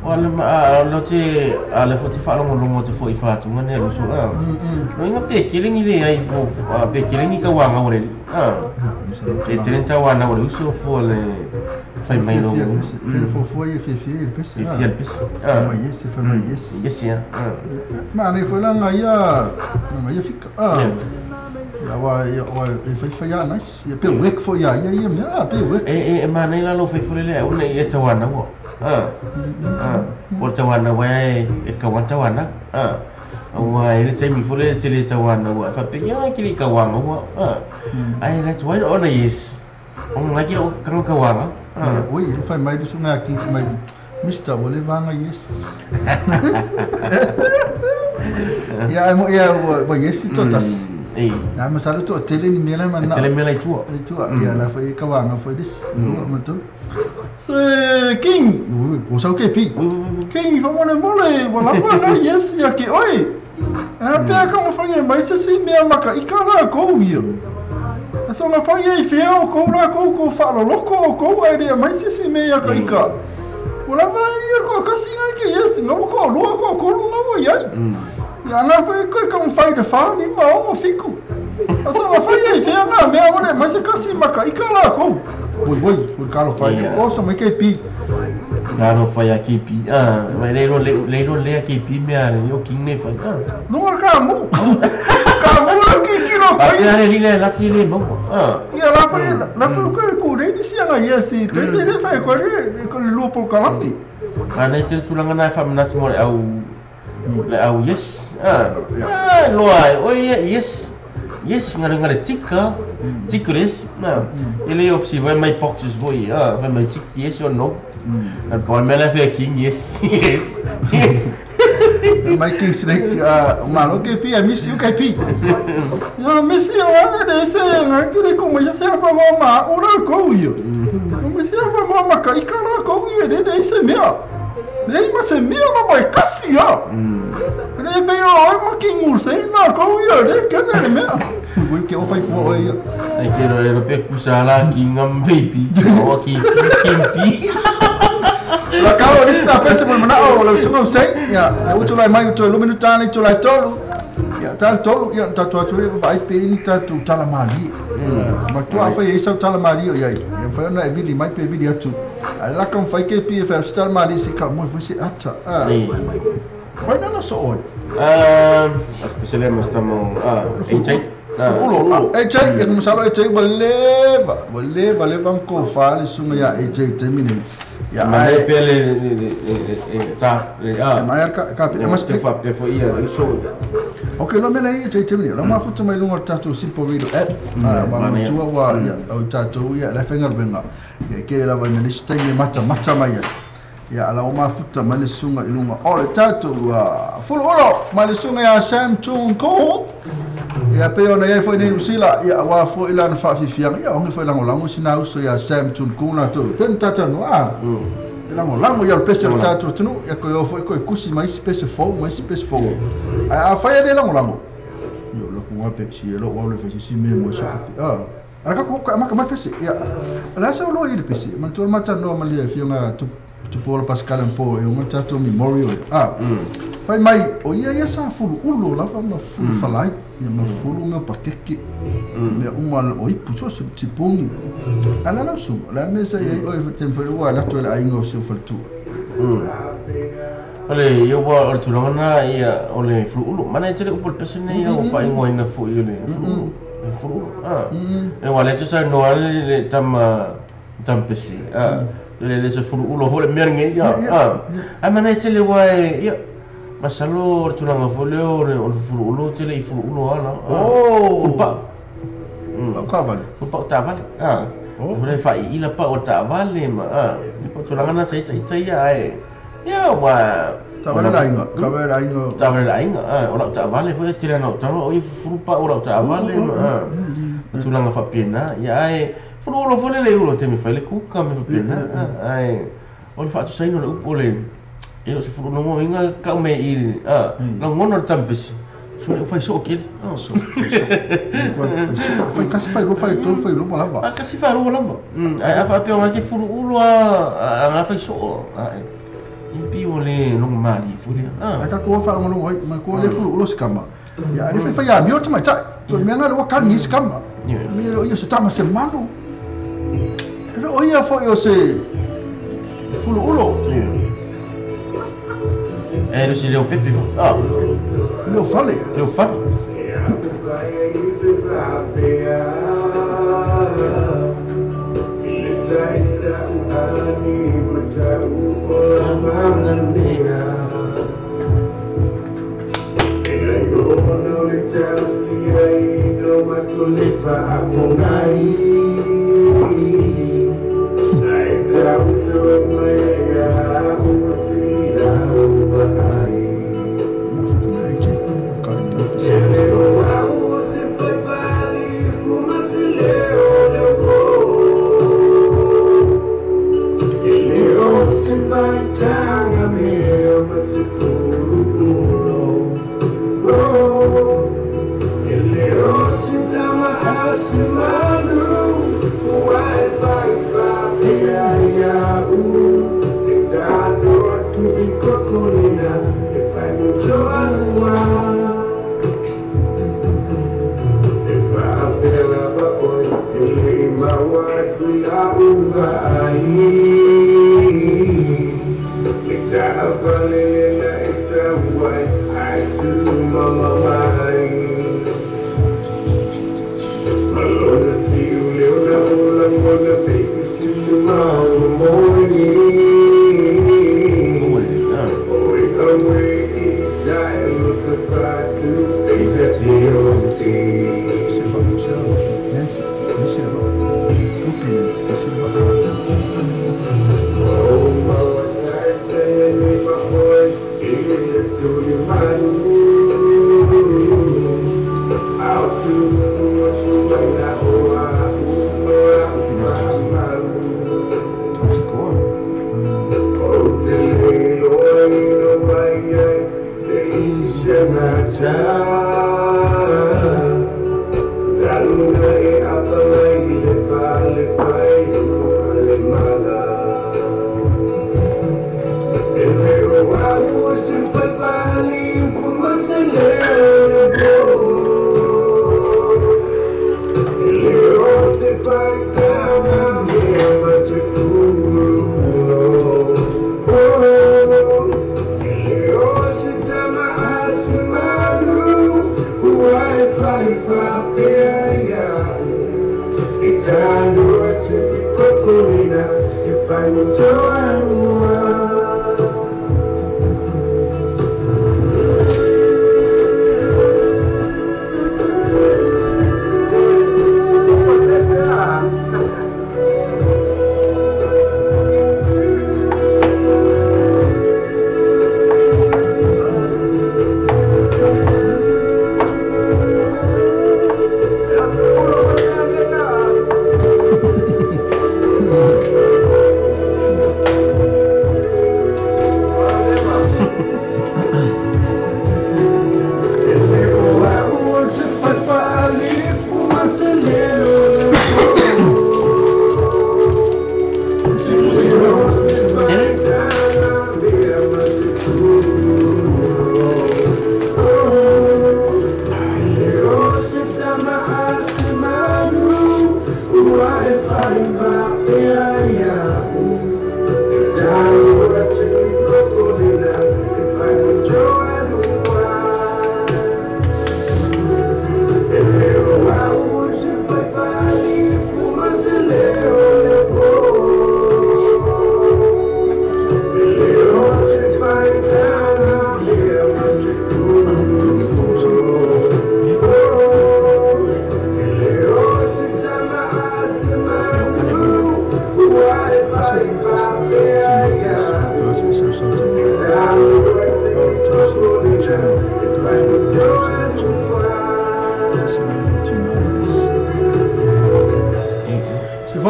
wala ma lo te ale fo te fa longo longo te fo ifa tu ngane lo so ah no inga pe kilingi le ai fo pe kilingi ka wanga ole ah te trenta wana ole uso fo le fai mai lo fo fo ye fe fe pese ah pese ah yes fe mai yes yes ya ma le fo la ya ma ye fik ah ya wa ya wa fe fe ya nice ya pe wek fo ya ya ya pe wek e ma nei la lo fe fo le o ne ye tawana wo ah ah por tawana wa e ka wa tawana ah wa e te mi fo le te le tawana wa fa pe ya ki ka wa wa ah ai let's why on yes o ngai ki o ka ka wa ah oi lo fai mai so ngai ki mai Mr. Olivanga yes ya mo ya wa yes totas eh ya masala to tele ni mela mana tele mela itu ya la foi ka wanga foi dis betul se king o sa ke pi king va mole mole wala wala yes ya ke oi a pe ka mo foi mai se si me maka ikala ko io so ma foi e feo ko la ko ko fa lo loko ko ai de mai se si me ya ka ika wala ma ia ko ka si ngai ke yes no ko lo ko ko no mo ya ya na foi ko ko fai de fa ni ma o fico so ma foi e feo na me ole mas se kasi maka ikala ko oi oi o caro fai o so me ke pi caro fai aqui pi ah mas le le aqui pi me a yo king ne fai ah no ka mu ka mu ki ki no fai ah le la fi le mo ah ya la fai la fai ko ko le disi nga yes le le fai ko le ko le lupo kalambi ah ne te tulanga na fa mna tu mo au le au yes ah lo ai oi yes yes ngare ngare tika tikres na ele of si vai mai boxes voi ah vai mai tik yes or no and for me la fe king yes yes mai king snake ah malo ke pi miss you ke pi yo miss you ah de se ngai te ko mo se pa mo ma ora ko yo mo se pa mo ma ka ikara ko yo de se me le ma se me ma mai kasi ya le pe yo ma king ur se na ko yo le ke ne me Ui ke o fai fo oi ai ke ro pe kusala king am baby o ki king pi la kao ni sta pese mo mana o la sunga sei ya le utu lai mai utu luminu tani tu lai tolu Ia talo ia tatou atu le vaai pe ni tatou tala mali. Ma tua fa ia sau tala mali o ia. Ia fa na e vili mai pe vili atu. Ala ka fai ke pi fa tala mali si ka mo foi se ata. Vai na so oi. Especialmente estamos AJ. Ulo AJ ia masalo AJ waleva leva ko fale sunga ya AJ temine. Ya ai pele ta ya mai ka ka mas te fa te fo ia so. Okay, lo mele ia te temine. Lo mafuta mai lunga tatou Simple Radio app. Ma tua wa ia o tatou ia la fenga benga. Ia ke la va ni stay mata mata mai. Ia ala o mafuta mai le sunga i lunga. O le tatou full olo mai le sunga ia Sam Chung Ko. Ia pe ona ia foi nei Lucila ia wa foi la na faafifiaga ia onge foi lagolago sina uso ia Sam Chung Ko na tou. Pen tata no a. Lagolago ia le pese o tatou tunu ia ko foi ko kusi mai si pese fou mai si pese fou. A fai le lagolago. Ia lo ku ngape si lo wa le fasi si me mo sa. Ah. Ala ka ko ma ka mai pese ia. Ala sa lo i le pese. Man tu mata no ma le fionga tu Paul Pascal po e uma tatou memorial. Ah. Fai mai o ia ia sa fulu ulo la fa ma fulu falai ia ma fulu meu pakeke. Me uma o ipu so se tipungi. Ala la su la mesa ia o tem foi o ala to la ingo se foi tu. Ole ia wa o tulanga ia o le fulu ulo mana tele upo le pese nei o fa ingo ina fu ia le fulu. Fulu. Ah. E wa le tu sa no ale le tam tam pese. Ah. Le le se fulu ulo fo le mernge ia. Ah. A mana tele wa ia masalo tulanga fo le o fulu ulo tele i fulu ulo ala. Oh. Fulu pa. Ka vale. Fulu pa ta vale. Ah. O le fa i la pa o ta vale ma. Ah. Po tulanga na tai tai ia ai. Ia wa ta vale la inga, ka vale la inga. Ta vale la inga. Ah, o la ta vale fo tele no ta o i fulu pa o la ta vale ma. Ah. Tulanga fa pena ia ai. Fulu ulo fo le le ulo te me fa le kuka me fa pena. Ai. O le fa tu sai no le upo le. Elo se fulu no inga ka me i ah la ngono tampesi. So le fai so ke. Ah so. Fai kasi fai lo fai tol fai lo malava. Ah kasi fai lo lava. Ai a fa pe nga ke fulu ulo a nga fai so. Ai. I pi o le long mali fu le. Ah. Ka ko fa lo lo ma ko le fulu ulo skama. Ya ale fai fai ya mi o tama tai. To me nga le wa ka ni skama. Mi lo ia se tama se manu. Lo ia fo yo se fulu ulo. Eh, lo si leo pepe. Ah. Leo fale. Leo fale.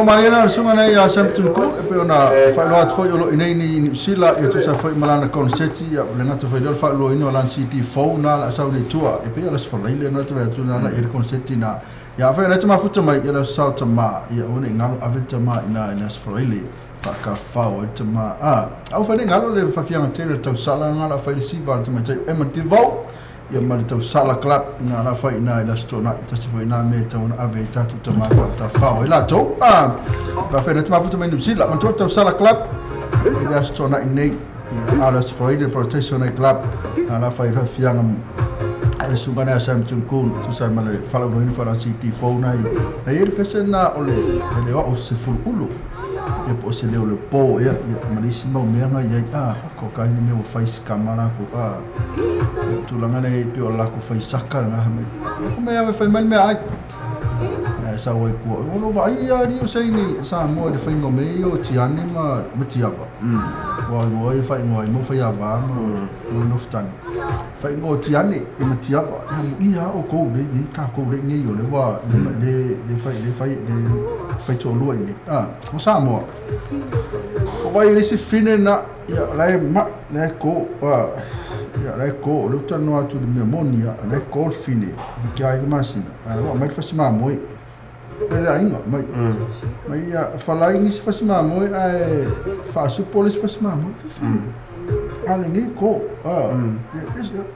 Mariana sunga nei a Samson ko e pe ona whaeloa atu foi o lo inei ni New Zealand ia tusa foi malana konseti ia le ngata foi le whaeloa ino lan CD4 na la sau le tua e pe ala sfalaile na tu atu na e konseti na ia foi na tama futa mai ia la sau tama ia one ngalo ave tama ina ina sfalaile whakawhao e tama a au whai ngalo le whafianga tele tau sala ngala whai le siva tama tai e mativau ia ma le tausala club na la fai na ila stona tasi foi na me tau na ave tatu tama ta fao ila to a la fai na tama puta mai New Zealand man tausala club ila stona nei ala Friday protection club na la fai fianga ale sunga na sam tun kun tu sa ma le fala no fala CT4 na na ia pese na ole le o se fulu ulu ia po se le o po ia malisi mau mea nga ia a ko ka ni me o fai skamara ko a tulaga nei pe o la ko fai saka nga me ko me ave fai mai me ai sa oi ko o no vai ia ni o sei ni sa mo le fai ngome o tiane ma tiava wa ngoi fai ngoi mo fai ava mo no ftan fai ngo tiane e ma tiava ia o ko le ni ka ko le ngi o le wa le le fai le fai le fai to lua ni a o sa mo o vai le se fine na ia la ma le ko a ia le ko le tano atu le memonia le ko fine ki ai masina a o mai fasi ma moi le ainga mai mai ia falai ni se fasi ma moi ai fa su polis fasi ma moi a le ni ko a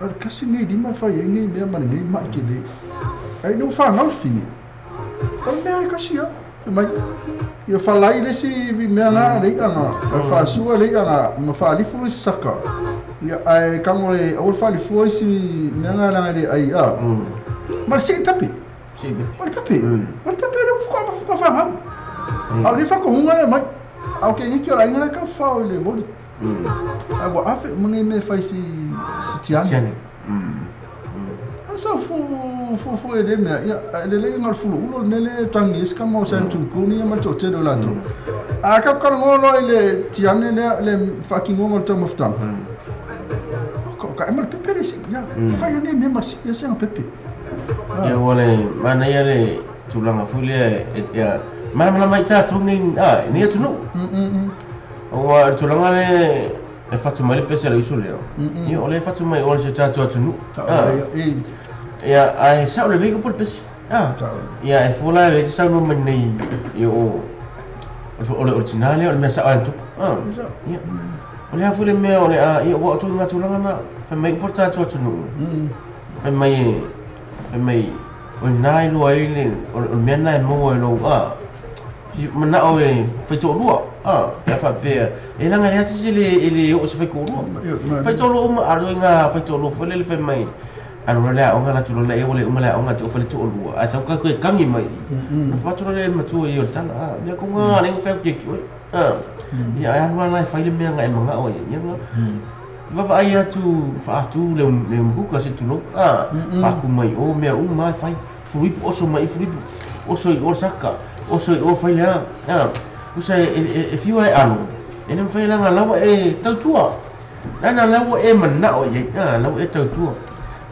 a kasi ni di ma fa ni me ma ni ma ke le ai no fa ngal fine o me kasi ya mai ia falai le si vi me na le anga fa su le anga ma fa li fu saka ia ai kango e o fa li fu si me na na le ai a ma si tapi si o pepe o pepe le fu ko fa ha a le fa ko hunga mai a ke ni ki ora ina ka fa o le mo a wa afe mo ne me fa si si tiane sa fu fu fu ele me ia ele le ngal fu ulo ne le tangi ska mo sa tu ko ni ma to te lo la to a ka ka ngolo ile tiane le le fucking ngolo to moftan ko ka mal pepe le si ya fa ya ne me mal si ya se pepe ia wale mana ia le tulaga foi lea ia malamalama i tatou nei a nei atunuu ua tulaga le e fatu mai le pese a le uso lea ia o le fatu mai o le se tatou atunuu ia ae sa'o lelei upu le pese ia e fua la e le saunoa mai nei ia o o le tinā lea o le mea sa'o ai tupu ia o le a foi le mea o le a ia ua o tulaga tulaga na fai mai upu le tatou atunuu fai mai fai mai o lena e lua ai le o le mea lena e maua i lou a mana'o e faitoalua pe a faapea e laga le ata se le e le oo se faitoalua faitoalua uma a loiga faitoalua foi lele fai mai Alo le aoga la tulo le ua le uma le aoga te ofa le to'alua ae sau ka koe kagi mai na fa'atula le matua i o le tala a mea koga le fai ke ki oi a ia ai alu ala e fai le mea ga e maga'o ai ia ga vavaai atu fa'atu le le mukuka se tulou a fa'aku mai o mea uma e fai fuluipu oso mai fuluipu oso i o saka oso i o fai le a a usa e fiu ai alo e le mafai laga laua e tautua lana laua e mana'o i ai a laua e tautua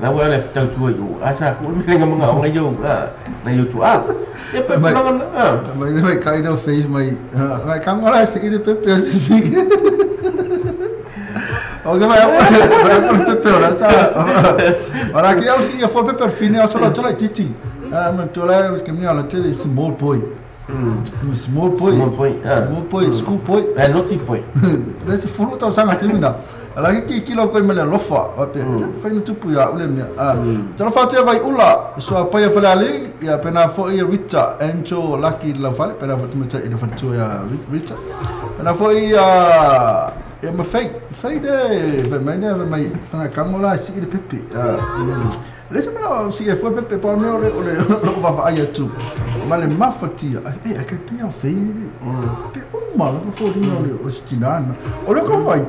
laua le tautua i o a sa ku le mea maga'o ai o a na i o tu'a e pe tulaga a Mai mai kai no face mai mai kanga la se ile pepe se fi. O que vai vai pepe ora sa. Ora que eu sim foi pepe fine eu só tola titi. Ah man tola que me ala tele small boy. Small boy. Small boy. Small boy, school boy. Eh naughty boy. Desse furu tau sanga timina. Ala ki ki lo koi mele lofa pe fai no tupu ia ule mea. Talo fa te vai ula so a paia fale ali ia pena fo ia Rita Encho Lucky la fale pena fo tumeta i le fatu ia Rita. Pena fo ia ia ma fei fei de vai mai ne vai mai fanga kangola si i le pepe. Le se mena si e fo pepe pa me ore ore o va ai atu. Ma le mafatia e ka pe au fei pe uma la fo ni ole o stinana. O le ko vai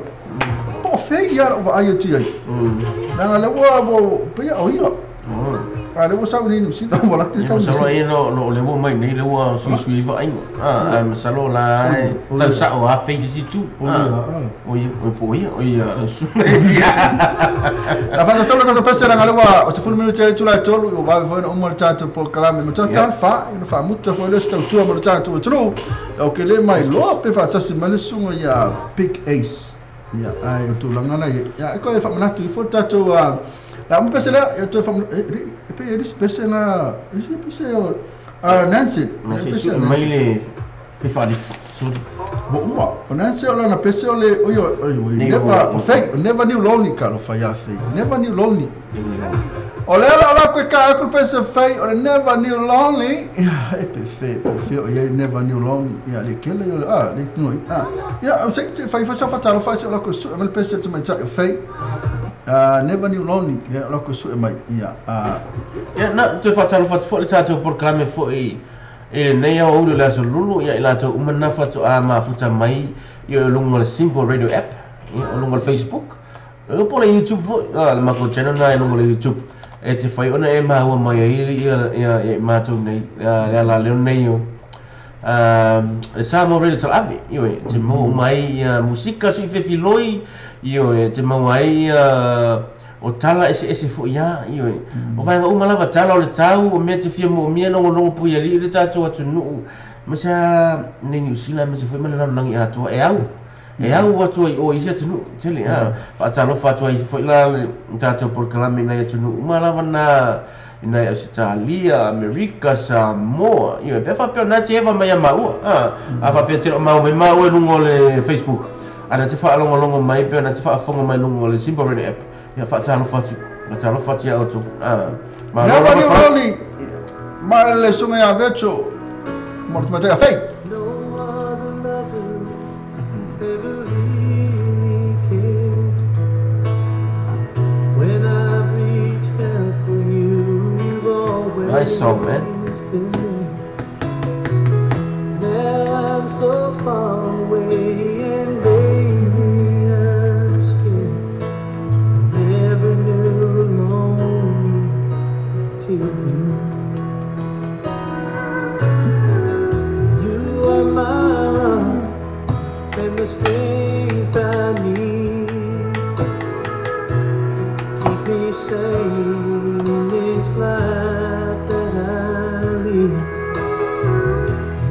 po fei ia o vai atu ai. Na le wa bo pe o ia. A le wa sa ni no si no la te sa. Sa ia no no le wa mai nei le wa sui sui va ai. A ma sa lo la tau sa o a fei si tu. O ia o po ia o ia su. La fa solo sa pese la le wa o se fu minuto e tu la tolu o va foi no mo tato por kalame mo total fa no fa muto foi le sto tu mo tato tu. O ke le mai lo pe fa ta si male sunga ia Big Ace. Ia ai o tulaga la ia ko e fa manatu i fo tato a la mo pese la e to fa e pe e pese na e pese o Nancy Nancy mai le pe fa bo uma o Nancy o la na pese o le o yo never o fake never knew lonely ka lo fa ya fake never knew lonely o le la la ko ka ko pese fake o never knew lonely e pe fe fe o ye never knew lonely ya le ke le a le no a ya o se fa fa fa ta lo fa se la ko su me pese te mai ta fake never knew lonely le la ko su mai ya ya na te fa ta lo fa fo le ta te por klame fo e e nei au le la lulu ya ila to umana fa to a ma futa mai yo lungo le Simple Radio app yo lungo le Facebook yo po le YouTube fo la ma ko channel na lungo le YouTube e te fai ona e ma ua mai ai ia ia e ma to nei la la le nei yo e sa mo radio tal ave yo e te mo mai musika si fe filoi yo e te mo mai o tala ese ese fo ia io o vai uma lava tala o le tau o me te fia mo mia no no pu ia li le tatu atu nu ma sa nei New Zealand ma se foi ma le langi atu e au atu ai o isi atu nu tele a pa talo fa atu ai foi la tatu por kalame nei atu nu uma lava na ina Australia, Amerika, Samoa io pe fa pe na te eva mai maua a a fa pe te mau mai maua lungo le Facebook ana te fa longo longo mai pe na te fa fongo mai lungo le Simple Radio app ia fa talo fatu ma talo fatu ia auto a ma never knew lonely ma le sunga ia vecho mo te matai fake No other lover ever really cared. When I've reached out for you, you've always Nice song, man. been there. Now I'm so far away and baby I'm scared. Never knew lonely till you. You are my rock and the strength I need. Keep me sane in this life that I lead.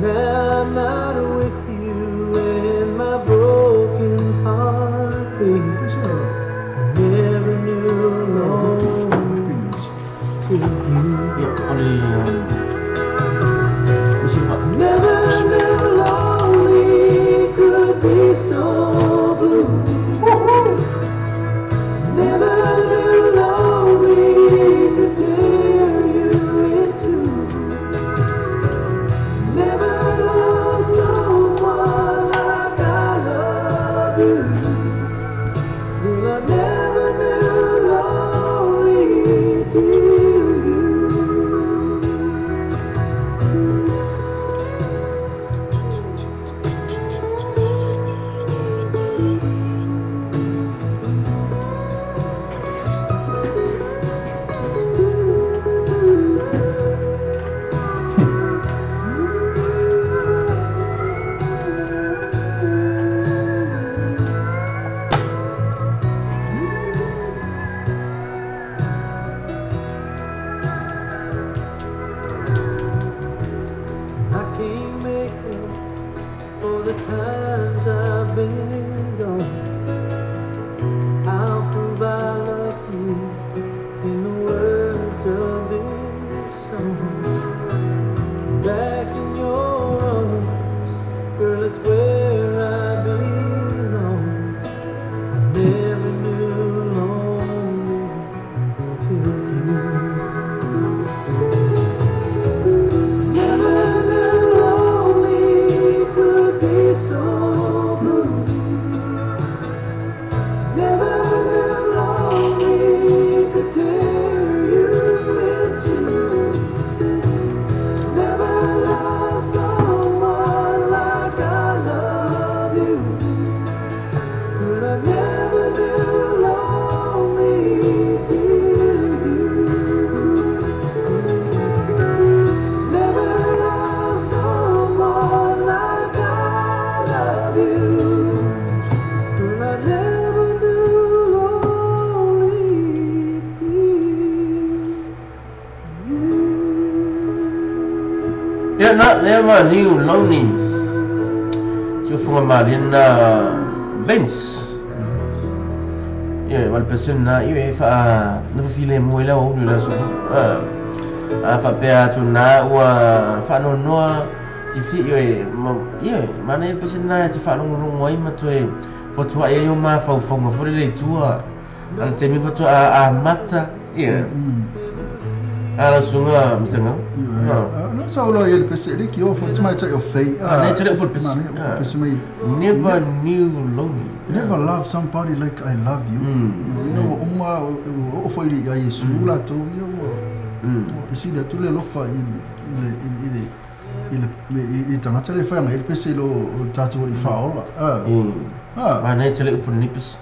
Now I'm not with you and my broken heart beats. I never knew lonely till you. Ia o le Never knew lonely could be so blue. Never knew lonely could tear you in two. Never loved someone like I love you. Girl, I never knew lonely times I've been gone, I'll prove I love you in the words of this song. Back in your arms, girl, it's where I belong. I never knew lonely till you. Never knew lonely could be so blue. Never knew lonely could tear you in two. Never loved someone like I love you. But I never knew lonely till you. Never loved someone like I love you. But I never knew lonely till you. Ia na never knew lonely. Siufuga malina Vince. Ia ma le pese na ia e faa na fafile mo ile o le aso. A faapea atu na ua faanoanoa fifi ia ia mana le pese na e te faalogologo ai ma toe fotuai ai o mafaufauga foi le itua. A le taimi faatoa amata ia. A lausuga Mr. No sa ulo i le pese le ki o fo te mai tai o fei. Ah, ne tele upu le pese. Pese mai. Never knew lonely. Never love somebody like I love you. Ia ua uma o foi i ai Iesu latou ia ua. Pese le atu le alofa i le i le i le i tagata le whainga i le pese lo tatou i whaola. Mana e tele upu ni pese.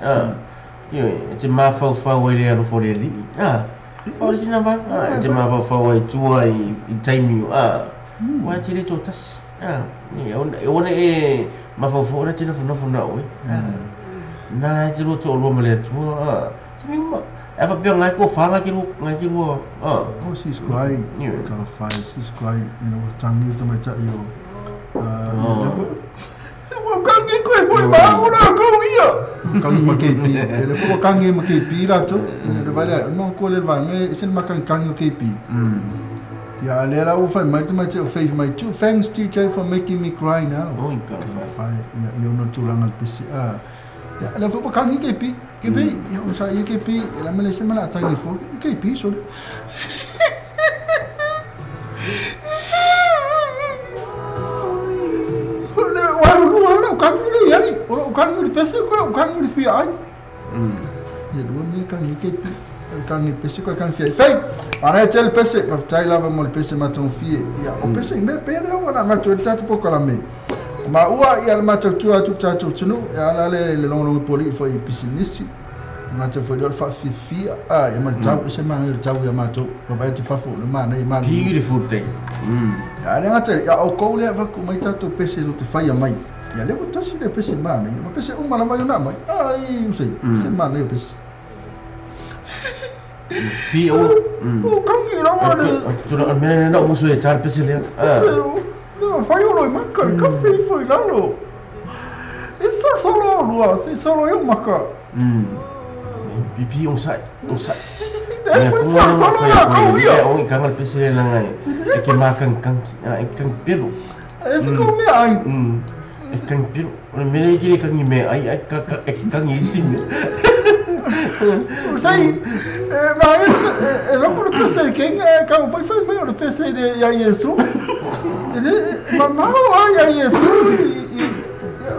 Ia e te mafaufau ai le alofa o le alii. O le sina va. E te mafaufau ai tua i taimi o. Ua te le tōtasi. Ia e ona e mafaufau ona te nofonofo na oe. Na e te loto o lua ma le atua. Te mea e whapea ngai ko whanga ki lua ngai ki lua. Oh, she's crying. Talofa, she's crying. You know, tangi te mai tai o. Ua kangi koe foi mauna kau ia. Kangi ma KP. E le fo kangi ma KP latou. Le vale no ko le vanga e sen ma kangi kangi o KP. Ia le la u fai mai te mai te o faith mai tu. Thanks TJ for making me cry now. Oh, talofa. Ia ia no tulaga le pese. Ia le fo kangi KP. KP. Ia o sa ia KP. La mele se mala tangi fo KP so. O kangi le pese ko o kangi le fia ai. Ia lua me kangi KP. Kangi pese ko kangi fia. Fei. Ana e tele pese, ma tai lava mo le pese ma ton fie. Ia o pese me pere o na ma tu tatu po kala me. Ma ua ia le ma tu atu tatu tunu, ia ala le le longo poli fo i pisinisi. Nga te fo le fa fi fi a ia ma tau se ma le tau ia ma tu. Ko vai tu fa fo le ma nei ma. Beautiful day. Ia le ngata ia o ko le va ku mai tatu pese lo te fai mai. Ia le o tasi le pese mana, ma pese uma lava ia na mai. Ai, usei, pese mana ia pese. Pi o. O kangi lava le. Tuna mea na musu e tar pese le. Pese o. No, fai o loi maka, ka fei foi lalo. E sa solo lua, se solo eu maka. Pi pi on sai, on sai. E foi sa solo ia kau ia. O i kanga pese le ngai. E ke makan kang, e kang pelo. E se ko me ai. E kangi piro. O le mele kiri kangi me ai ai ka ka e kangi isi me. Sei, ma e va con le pese che ka o pai fai mai o le pese de ia Yesu. Ma ma o ia Yesu.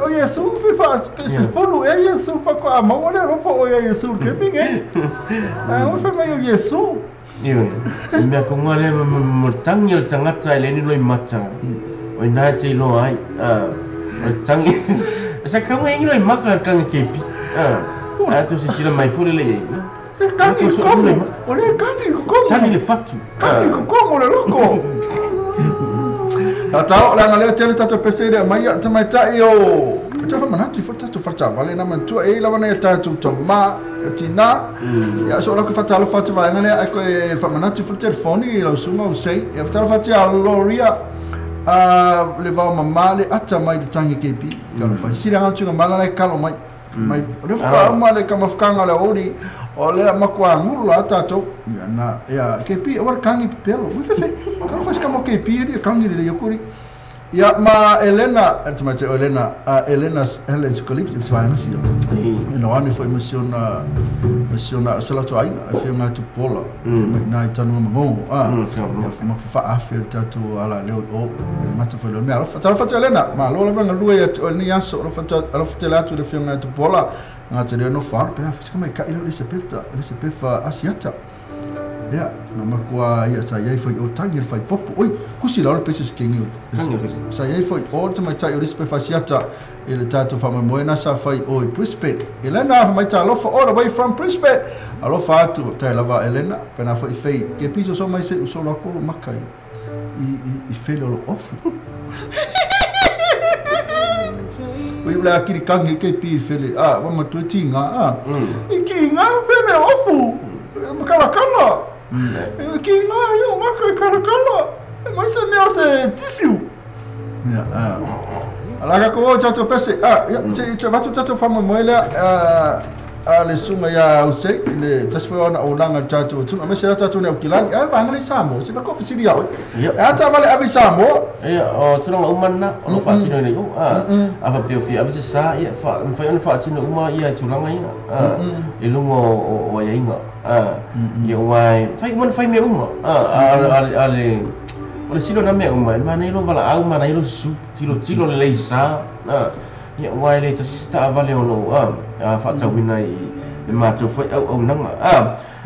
O Yesu pe fa se folu e Yesu pa ko ama o le ropo o ia Yesu ke pinge. A o fai mai o Yesu. Io. Mea ko ngale mo tangi o tangata le ni loi mata. O na te lo ai. O tangi. Sa ka ngai loi maka kangi kepi. A tu se sila mai fule le ia. E kangi komo. O le kangi komo. Tangi le fatu. Kangi komo le loko. Tau la ngale tele tatu pese le mai te mai tai o. Te fa manatu fo tatu farta vale na mantua e lava na tatu tama tina. Ia so la ko fatalo fatu va ngale ai ko e fa manatu fo telefoni la sunga o sei. E fatalo fatu a Loria. Le vao mamā le ata mai le tangi KP talofa sila ngā mala le kalo mai mai o le whakauma le kamafukanga le oli o le makua ngulu la tātou ia na ia KP o le kangi pelo ui fefe talofa si kamo KP e kangi le yakuri ia ma Elena te Elena Elena Helen Skolip i svaina sia no ane foi misiona sala to aina e whio tu pola mai nai tanu mangongo ia ma whaafe tātou ala leo o mata foi mea alofa talofa te Elena ma lola vanga lua ia o ni aso alofa te latu le whio ngā tu pola ngā te reo no wharo pena whasika mai ka ilo Elizabeth Asiata ia na makua ia sa iai foi o tangi le whai popo oi kusi la o le pese skengi sa iai foi o te mai tai o Elizabeth Asiata i le tātou whamamoena sa whai o i Brisbane. Elena mai tā alofa all the way from Brisbane. Alofa atu tai lava Elena pena foi fei ke piso so mai se usolo akolo maka i fele o lo ofu. Oi ula akiri kangi ke pi fele a wa matu tinga a. I ki ngā fele ofu. Makala kala. I ki ngā yo maka kala kala. Mai se mea se tissue. Ya a. Alaga ko tato pese ia te vatu tato fama moelea a le sunga ia use le tasfo ona o langa tato tuna me se tato ne o kilani a banga le samo se ko fisiri au e ata vale ave samo ia o tuna umana o lo fatino nei o a fa pio fi ave se sa ia fa fa ona fatino uma ia tulanga ia e lungo o ia inga ia wai fai man fai me uma a le o le silo na mea uma, mana ilo wala au, mana ilo su, tilo tilo le leisa, ia wai le tasista avale o lo, whaatauina i le mātou whai au au nanga,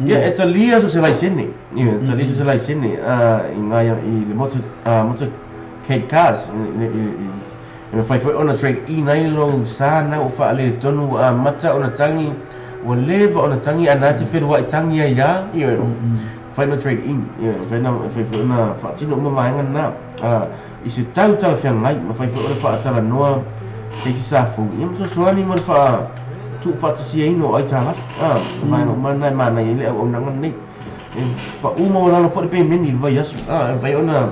ia e talia so se laisene, ia talia so se laisene, i ngai i le motor, motor Kate Cars, i me whai whai ona trade i nai lo sa na o wha le tonu mata ona tangi, o leva ona tangi, a nā te whenua i tangi ai ia, ia whai na trade in, ia whai na whai na whaatino uma maenga na i se tau tala whia ngai, ma whai whai ora whaatala noa se isi sa fou, ia maso soani ma wha tu whaatasi ino ai tālaf, maenga uma nai mana i le au au nanga nei, pa uma o lalo whare pe meni vai asu, whai ona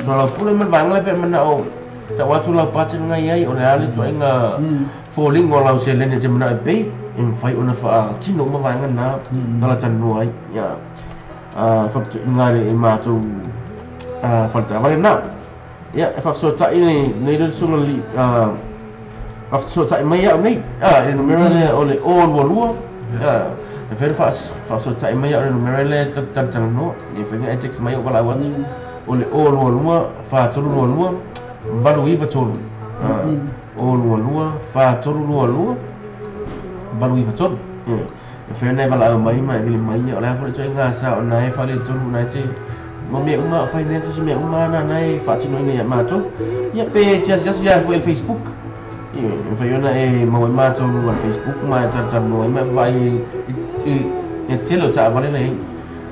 so lau pule man vaenga le pe mana o ta watu lau pāti ngai ai, o le ale tu ai ngā fōlingo o lau se lene te mana e pei, e whai ona whaatino uma vaenga na tala tanu ai, ia whaptu ngare e mātou wharetaware nā. Ia, e whapsotai nei, nei rere sunga li, whapsotai mai au nei, e numera le o le o lua lua, e whaere whapsotai mai au le numera le tantana noa, e whainga e text mai au wala atu, o le o lua lua, whaatolu lua lua, 893. O lua lua, whaatolu lua lua, 893. E whae nei wala au mai mai vili mai o le hafore toi ngā sa o nai whale tonu nai te mo mea uma finance se mea uma na nai whaatino ina ia mātou ia pe te asi asi ia fo e Facebook ia whai ona e mau e mātou nunga Facebook ma e tantanu noa mai vai e tele o taavale nei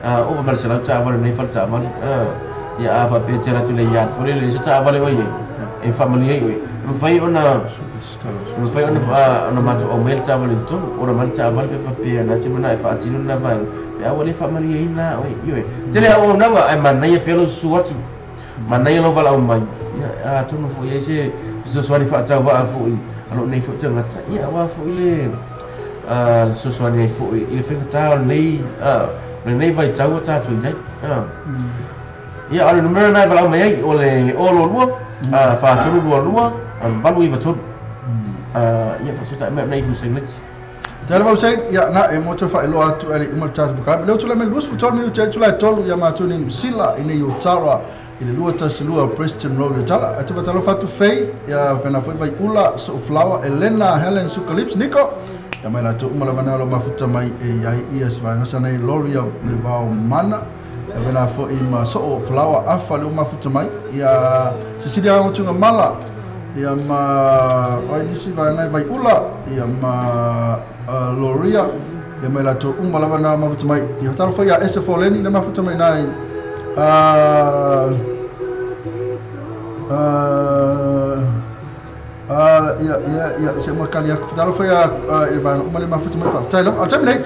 o pa mara selau taavale nei whale taavale ia a wha pe te ratu le iat fore le se taavale oi e whamali ai oi whai ona whai ona mātou au mail taavale tonu ora mali taavale pe whapea nā te mana e whaatino nā vaenga pe awa le whamali ai nā oi ioi tele au au nanga ai manaia pelo su atu manaia lau wala au mai ia a tonu fo ia se fesoasoani whaatau waa fo i alo nei fo te ngata ia awa fo i le fesoasoani ai fo i le whengatā o nei le nei vai tau o tātou i nei ia o le numera nai wala au mai ai o le o lua lua whaatolu lua lua 893 ia whasota e mea nei Hussein Litsi. Te ala Hussein, ia na e moto wha iloa atu ali uma le tātou pukame. Leo tula me lusu tolu ni te tula e tolu ia mātou ni Sila i nei o Tara i le 212 Preston Road i Tala. Atu whatalo whatu fei, ia pena foi vai ula, so flower, Elena, Helen, Sukalips, Nico. Ia mai la tu uma lava nalo mafuta mai e iai ia si vaengasa nei Loria le vao mana. Ia pena foi ma so flower afa le mafuta mai. Ia Cecilia Angotunga mala. Ia ma oi nisi vaenga vai ula, ia ma Loria, ia mai la tu uma lava na mafuta mai. Ia talo foi ia ese foleni na mafuta mai nai. Ia se mo kali aku talo foi a e vai uma le mafuta mai fa tai lo al nei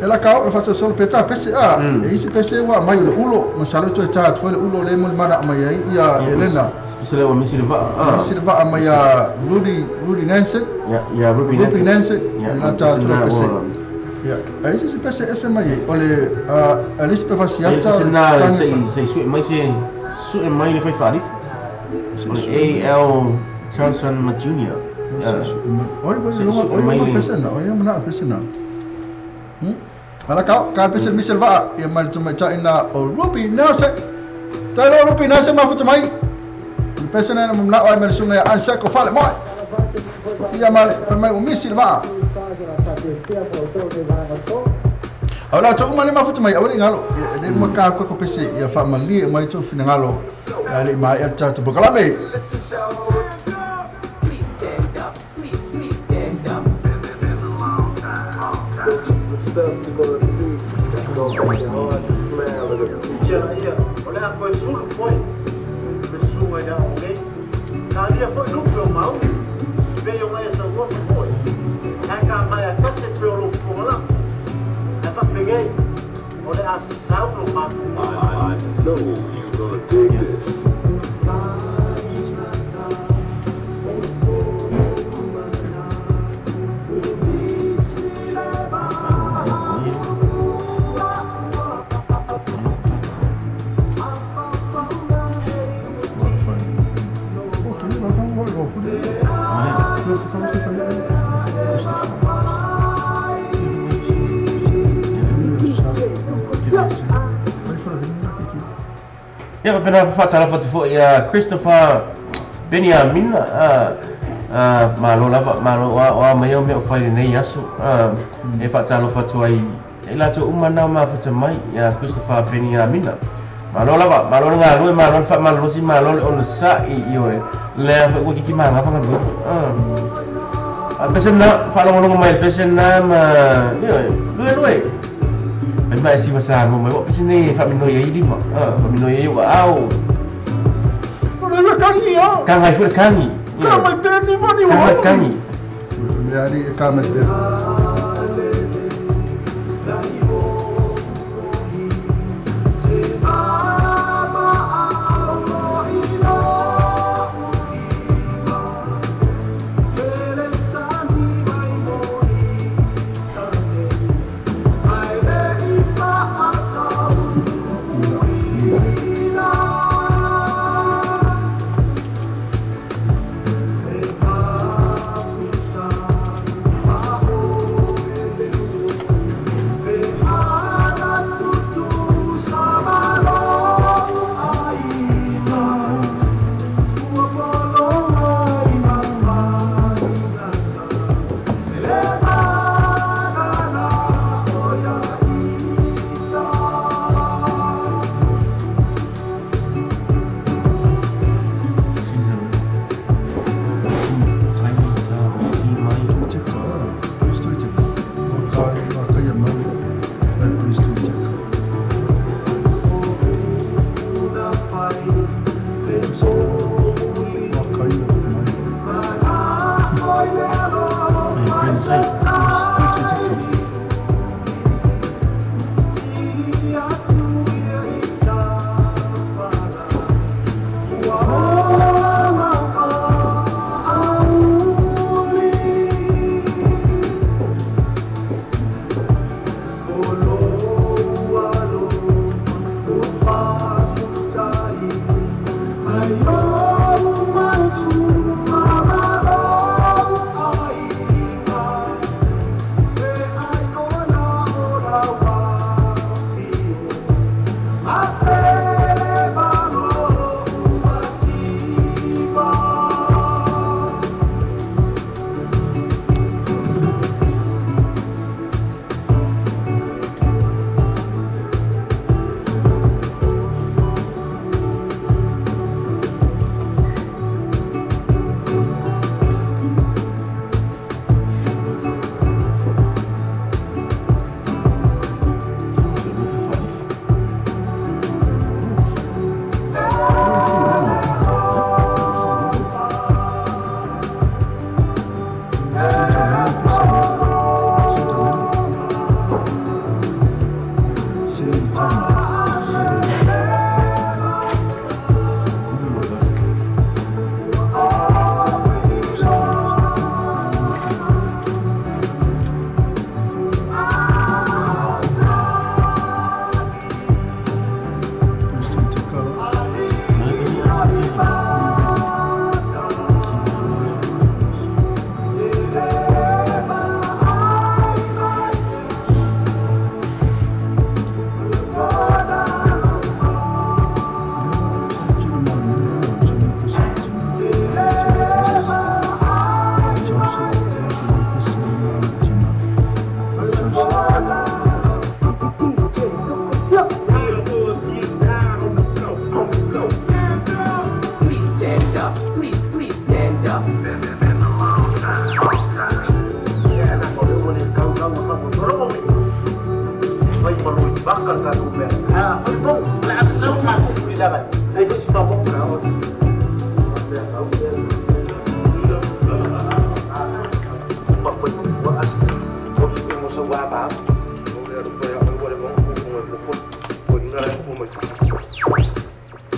ela ka o fa so peta pese a e isi pese wa mai le ulo masalo to ta foi le ulo le mo mana mai ai ia Elena Se le ua misi le vaa. Misi le vaa mai ia Rudy Nancy. Ia Ruby Nancy. Ruby Nancy. Ia na tatou pese. Ia, ai se pese ese mai o le Alice pe fasiata. Se na se sui mai se sui mai le fai faalifu. O le A.L. Johnson Jr. Oi, oi, oi, pese na, oi, mana pese na. Ala ka pese misi le vaa ia mai le tamaitai na o Ruby Nancy. Tai lo Ruby Nancy mafuta mai. Pese na mamna oi mai sunga ia Anseko fale mai. Ia mai mai o misi le vaa. Au la tau mai mafuta mai au le ngalo le maka ko pese ia fa mali mai to finangalo le mai el tatu bokalame. Please stand up, please, please stand up. Stuff you're gonna see that's gonna make it hard to smile at the future. I know you're gonna dig this. Ia pena faatalofa atu fo'i ia Christopher Beniamina malo lava malo o a mai o mea o fai lenei aso e faatalofa atu ai e latou uma na mafuta mai ia Christopher Beniamina. Malo lava malo le galue malo le faamalolosi malo le onosa'i i oe lea fo'i ua kiki magafa galue a pese na faalogologo mai le pese na ma ioe lue lue. Ai mai si masa mo mai wa pese nei faaminoi ai lima faaminoi ai ua ao. O le kangi a. Kangai foi le kangi. Ka mai pe ni mo ni wa. Kangai kangi. Le ari ka mai pe.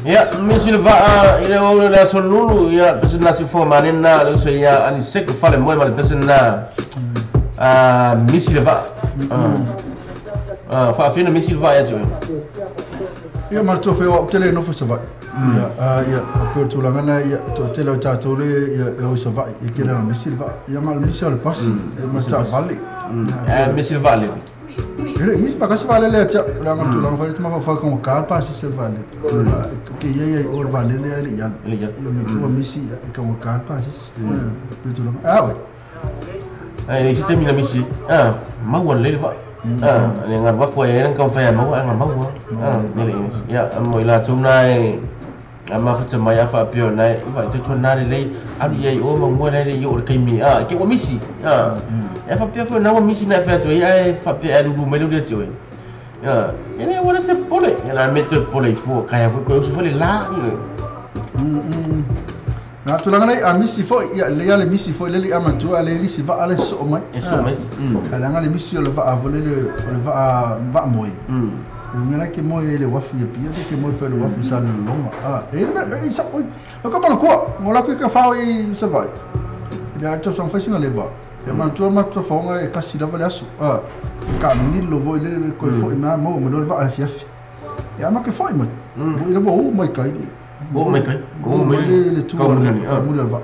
Ya, misi le vaa i le o le aso lulu, ia pese na si fo manena le uso ia ani sek fale moe ma le pese na misi le vaa. Faafina misi le vaa ia te oe. Ia ma le tofe o tele nofo Savaii. Ia ia o pe tulaga na ia to tele o tatou le ia e o Savaii e kele na misi le vaa. Ia ma le misi o le pasi ma taavale. Misi le vaa le. Ele misi pa kasi vale le tia la ma tulaga fa le ma fa ko ka pasi se vale. Ke ia ia o le vale le le ia. Le ia. Le tu misi e ka ka pasi. Pe tulaga. Ah ouais. Ai le site mina misi. Maua le le vaa. Le ngar wa ko e ka fa maua nga maua. Le ia mo ila tu nai ama fa mai afa pio nai va te tu na le alu ia o mo le le yo le kaimi ke wa misi. E fa pio fo na wa misi na fa tu ia fa pio alu me le tu ia. Ele wa te pole. Ela me te pole fu ka ya ko so le la ni. Na tulaga nei a misi foi ia le ia le misi foi le le amatua le lisi va ale so mai. E so mai. Ala le misi o le va vo le le va va moi. Ngala ke moi le wafu ia pia ke moi fa le wafu sa le longa. E e sa oi. Ko ma ko ngola ke ka fa i sa vai. Le a to son fa le va. E ma tu ma to fa e kasi lava le aso. Ka ni lo vo le ko fo i ma mo mo le va a fiaf. E ama ke fo i mo. Mo le bo mai kai. Bo mai kai. Bo mai le tu mo le va.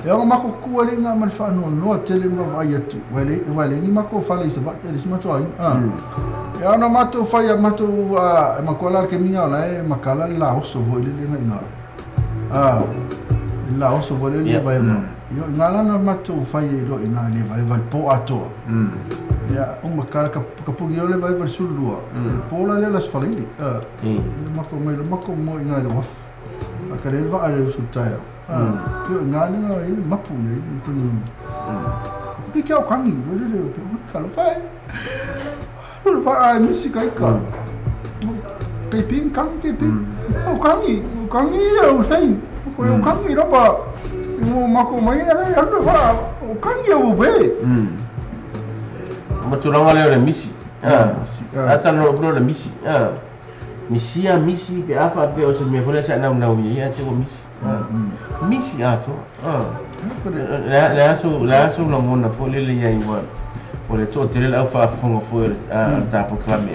E o mako ku ale nga ma fa no no tele ma va ia tu. Wa le ni mako fa le sa va le ma to ai. E ana mato fa ia mato ma ko la ke minga la e makala la oso vo le le nga. La oso vo le le va ma. Yo nga la mato fa ia ro ina le va va po ato. Ia o makala ka pungi le va va sulua. Po la le las falili. Mako mai mako mo ina le waf. Akale va ale sultaia. Yo nga le nga le mapu ia i tonu. Ke kia o kangi, o le le ka lo fai. O le fa misi kai ka. Ke pin kang ke pin. O kangi o sei. Ko o kangi ropa. Mo mako mai ala ya lo fa o kangi o be. Ma tulaga le misi. Ata no pro le misi. Misi a misi pe afa pe o se me fole sa na na ia te o misi. Misi ato. La aso la aso la ngona fole le ia iwa. O le to tele la fa fonga fo ta proclame.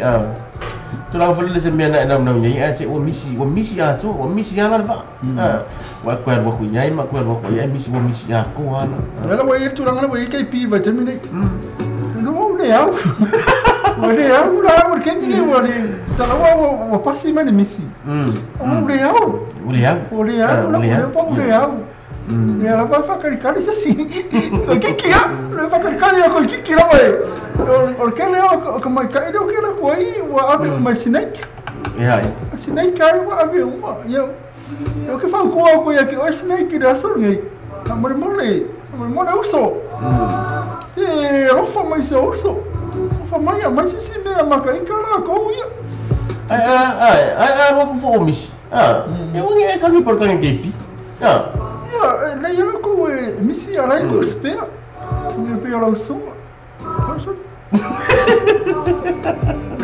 Tu la fole le se me na na na ia te o misi ato, o misi ala va. Wa ko wa ko ia ma ko wa ko ia misi o misi a ko ala. La wa ia tu la ngana wa ia kai va te mine. No le au. O le au la o ke mine o le ta la wa wa pasi ma le misi. O le au. O le au. O le au, la o le au. E la fa fa caricare se sì. O che che ha? La fa caricare con chi che la vai. O che le o come kai o che la poi o ave uma snake. Yeah. Snake ai o ave uma. Eu eu que fa ko ko ya que o snake da so ngai. Amore mole, amore mole uso. Se lo fa mai se uso. Fa mai mai se se me ma kai kala ko ia. Ai ai ai ai ro ko fo misi. E o e kangi por kangi kepi. Ia le ia ko misi ala ko spera. Ne pe ala so.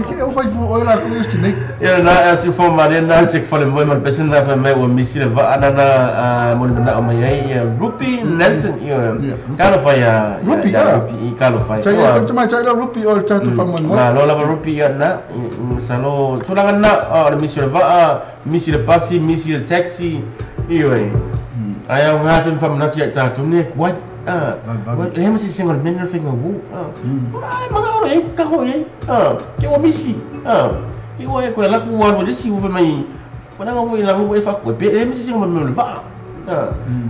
Ke o fai fo ora ko snake. Ia na se fo mare na se fo le mo ma pesen na fa me o misi le va ana mo na o mai ai Rupi Nelson ia. Kalo fa ya. Rupi ya. Rupi kalo fa. Sa ia fa mai la Rupi o ta tu fa mo. Na lo la Rupi ya na salo tulaga na o le misi le va misi le pasi misi le taxi. Ioe. Ai au ngā tun whamanatu ia tātou ne kuai. Le ma se senga mena fenga wu. Ai manga oro e kaho e. Ke o misi. Ke o e koe la ku waru le si u mai. Pana ngo i la ngo e fa ku pe le ma se senga mena va.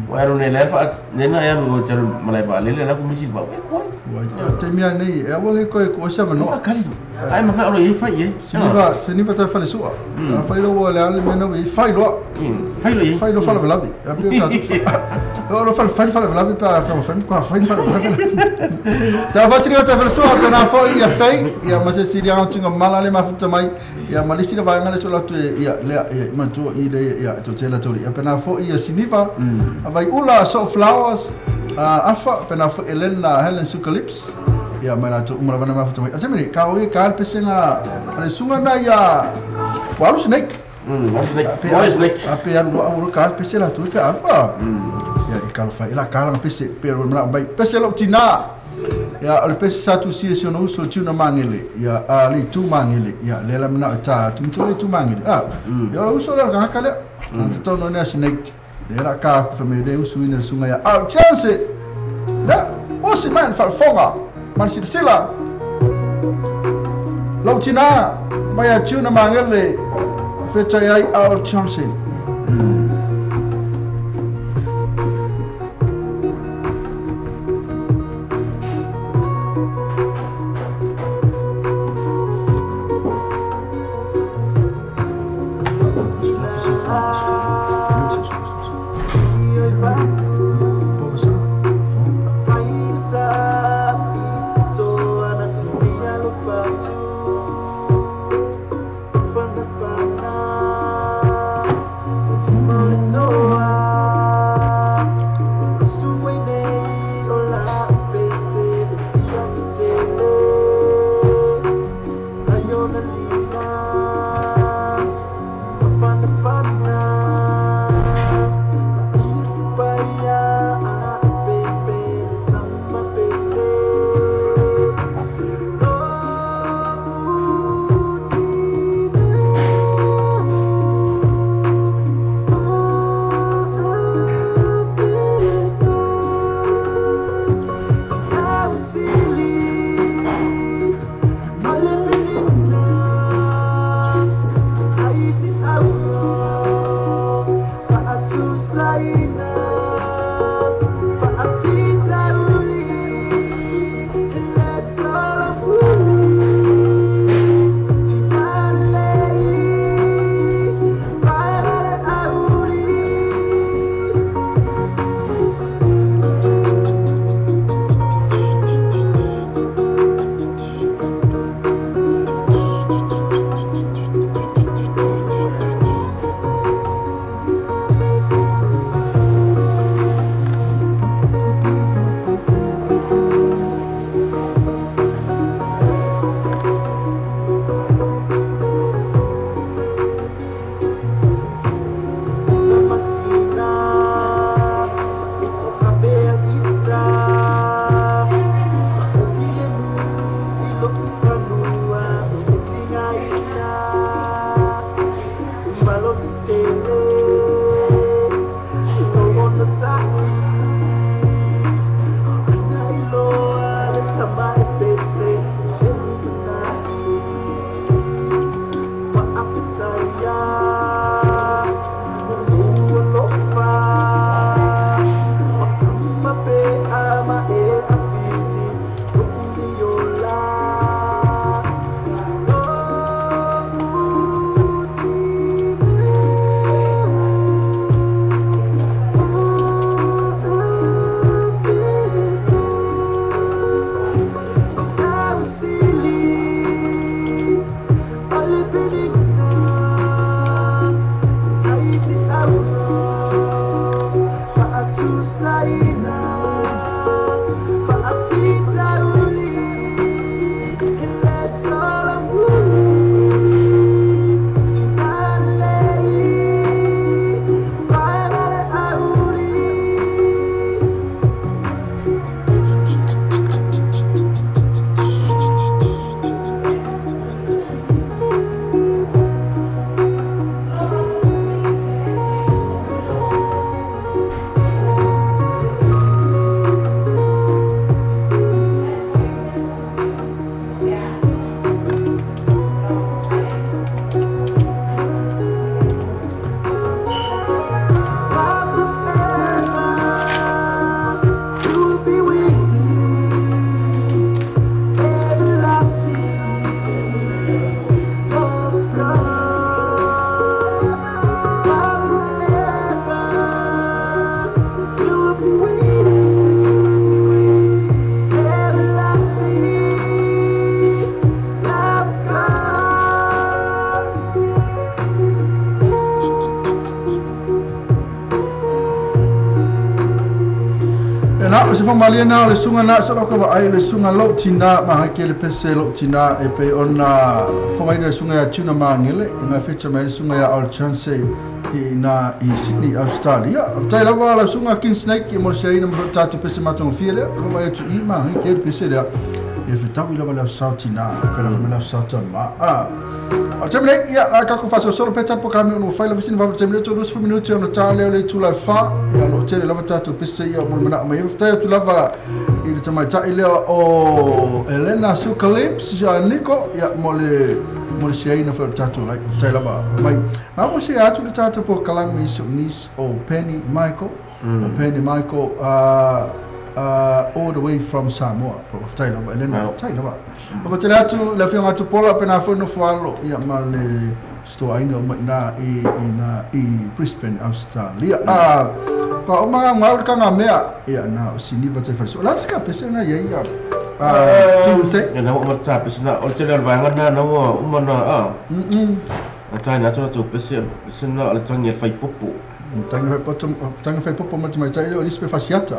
Wa ro ne le fa ne na ya ro charu malai ba le le la ku misi ba e kuai. Te mea nei, e awa le koe ko sa vano. Fa kali. Ai manga oro e fa e. Siniva, siniva ta fale sua. A fai lo le ale mena e fai lo. Fai lo e. Fai lo fala velavi. A pe ta. Oro fala fai fala velavi pa ka fai ko fai fala velavi. Ta fa siniva ta fale sua ta na fo ia fei, ia ma se siria tunga mala le mafuta mai. Ia malisi le vaega le sola tu ia le ma tu i le ia to tela to ia pena fo ia siniva. A vai ula so flowers. Alpha pena fo Elena Helen Sukalips. Ia mai la tu umra vana mafuta mai. Asemene ka o ka alpesenga ale sunga na ia walu snake. Snake. Boy snake. Ape alu alu ka alpese la tu ka alpa. Ia i ka fa ila ka la pese pero mra bai pese lo tina. Ia o le pese sa tu si se no so tu na mangele. Ia ali tu mangele. Ia le la mna ta tu tu le tu mangele. Ia o uso la ka ka le. Tono ne snake. Le la ka ku fa me de usu ina sunga ia. Au chance. La osi man fa fonga. Man si sila. Lo tina mai a tu na mangele. Feta ai au chance. Na o se whamalia nā o le sunga nā sa loka wa ai le sunga lau tina ma haike le pese lau tina e pe ona whangaina le sunga ia tuna maangele i ngā whicha mai le sunga ia Al Chance i nā i Sydney, Australia. Awtai lava la sunga King Snake i mo se aina mo tātou pese matonga fia lea wa atu i ma haike le pese lea e whitawi lava leo sao tina pera whamela leo sao tama. O te mene, ia, la kako whaso solo peta po kame ono whaila fisina wawa te mene tō 20 minuti ona tā leo le tūlai wha ia lo tele lava tātou pese ia mo mana mai whai atu lava i le tamaitai lea o Elena Sukalips ia Nico ia mo le siaina whai o tātou lai whai lava mai ma mo se atu le tātou po kalame i so niece o Penny Michael o Penny Michael all the way from Samoa. Whai lava, Elena, whai lava. Whai tele atu, le whionga atu pola, pena whai whalo, ia ma le stoa aina o mai nā i Brisbane, Australia. Ka o mga ngā ka ngā mea, ia nā o siniva te whariso. La tika pese nā ia ia. Kiu se? Ia nā o mata pese nā, o tele o vaenga nā nā o uma nā a. A tai nā tōna tō pese, pese nā o le tangi e whai popo. Tangi whai popo ma te mai tai leo Elizabeth Fasiata.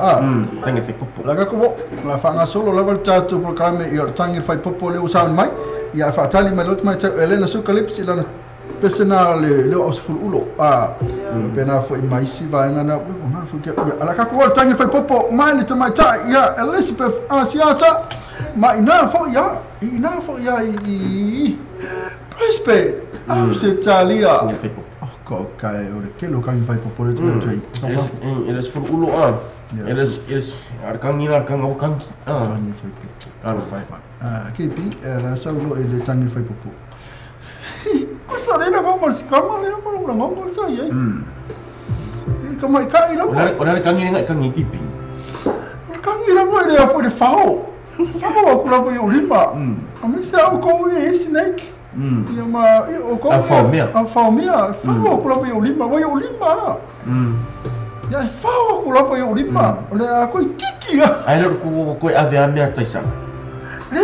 Tangi whai popo. La kako wo, la whaanga solo lava le tātou programe i o tangi whai popo leo saun mai. Ia whaatali mai lote mai tau Elena Sukalips i lana pese nā le leo au sefulu ulo. Pena fo i maisi vaenga nā, ala kako wo le tangi whai popo mai le te mai tai ia Elizabeth Asiata. Ma ina fo ia, ina fo ia i Brisbane, Australia. Tangi whai popo. Ko kai o le kelo kangi whai popo le te mea tui. Eles furu ulo a. Eles ar kangi na kanga o kangi. Tangi whai popo. Alo whai. KP, la sau lo e le tangi whai popo. Ko sa le na ngongo si kama le na na ngongo sa ye. Ka mai kai la. O le kangi ngai kangi kipi. Kangi la mo le apo le fao. Fao aku la mo i lima. A me se au ko e snake. Ia ma o ko a fao mea. A fao mea, fao aku lava i o lima, wai o lima. Ia fao aku lava i o lima. O le a koe kiki a. Ai lor ku koe ave a mea taisala. Le e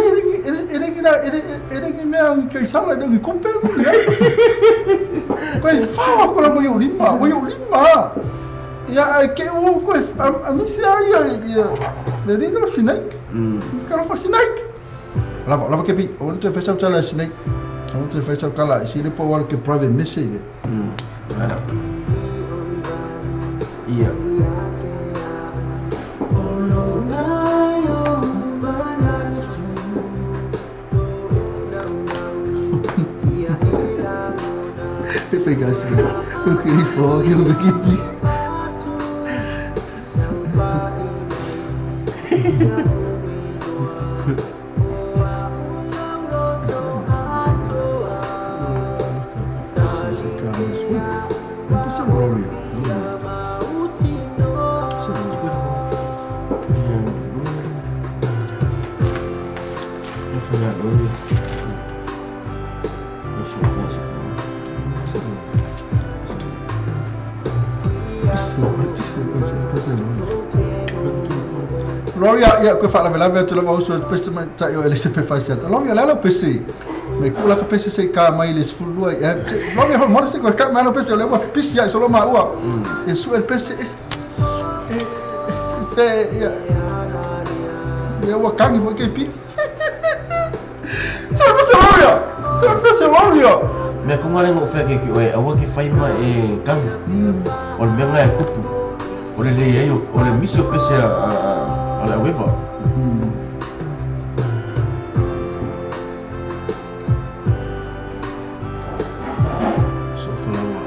mea ngi kaisala le ngi kupe mo le. Koe fao aku lava i o lima, wai o lima. Ia ai ke u koe a mi se ai ia le rino snake. Ka lo snake. Lava lava kepi, o te fesa tala snake. O te fesa kala, si le po wala ke private message. Ia. Eu pegar esse eu queria fogo, eu peguei. Loria, ia koe whaalavelave atu lava uso pese mai tai o Elizabeth Fasiata. Loria, lalo pese. Me kula ka pese se ka mai le sefulua. Loria, ho mora se koe ka mai pese o le ua pisi ia solo ma ua. E su el pese e fe ia. Ia ua kangi foi ke pi. Se pese Loria. Se pese Loria. Mea konga lengo whea ke ki oe, aua ki whaima e kangi. O le mea ngai a kupu. O le lei ai, o le misi o pese a le aweva. So whalawa.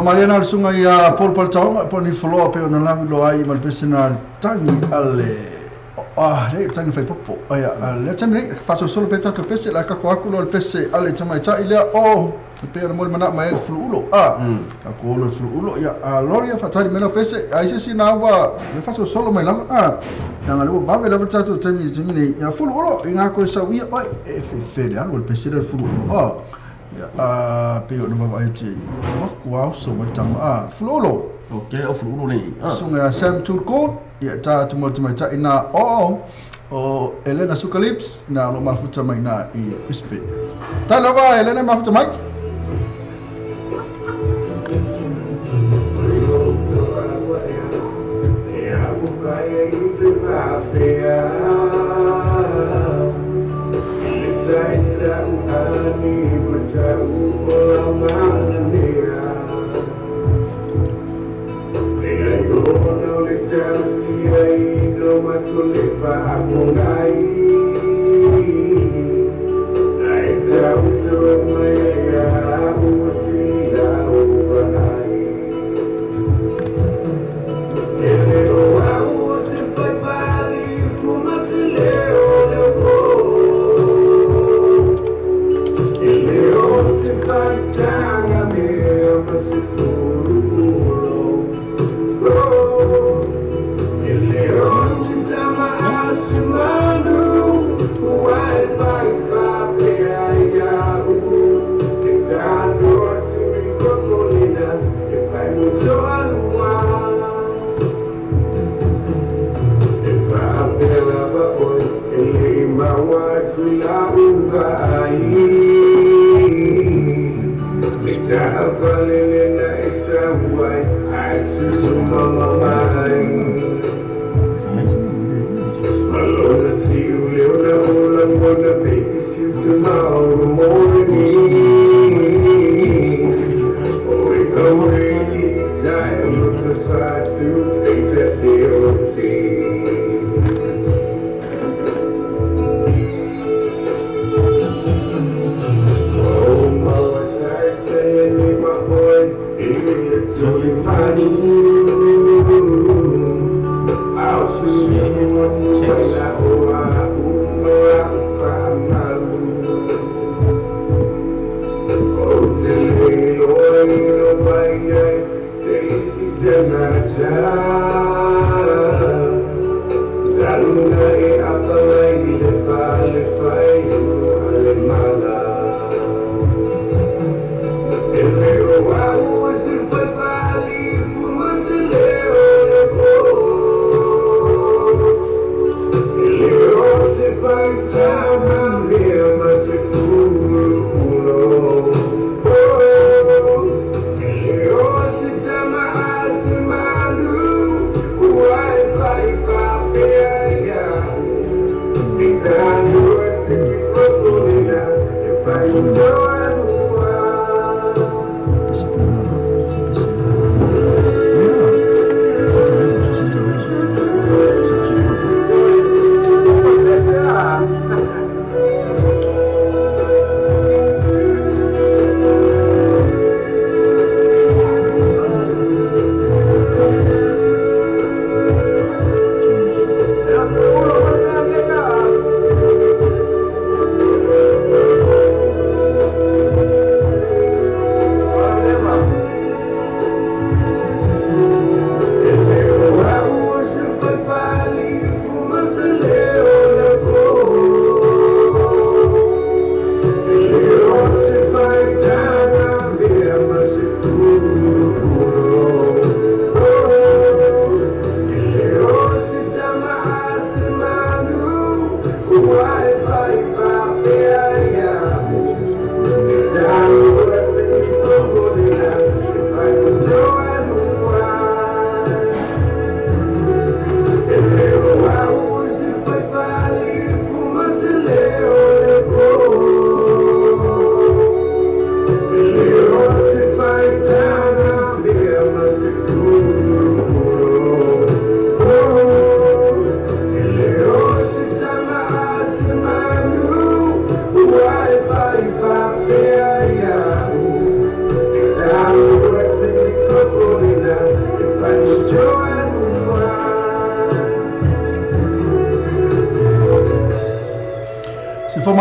Mariana al sunga ia Paul Paltaonga po ni follow up ona lavi lo ai ma le pesena tangi ale le tangi fai popo ai le tami faso solo pe tato pese la ka ko aku lo pese ale tamai tai lea o pe ona mo mana mai el fluulo a ka ko lo fluulo ia a loria fatari mena pese ai se sina wa le faso solo mai lava a na le ba ve lava tato tami tami nei ia fluulo inga ko sa wi oi e fe fe le alu pese le fluulo a ia pe ona va ai te wa so ma tama a fluulo o ke o fluulo le sunga Sam Tulkon ia ta tu mo mai ta ina o Elena Sukalips na lo mafuta mai na i Brisbane. Ta lava Elena mafuta mai.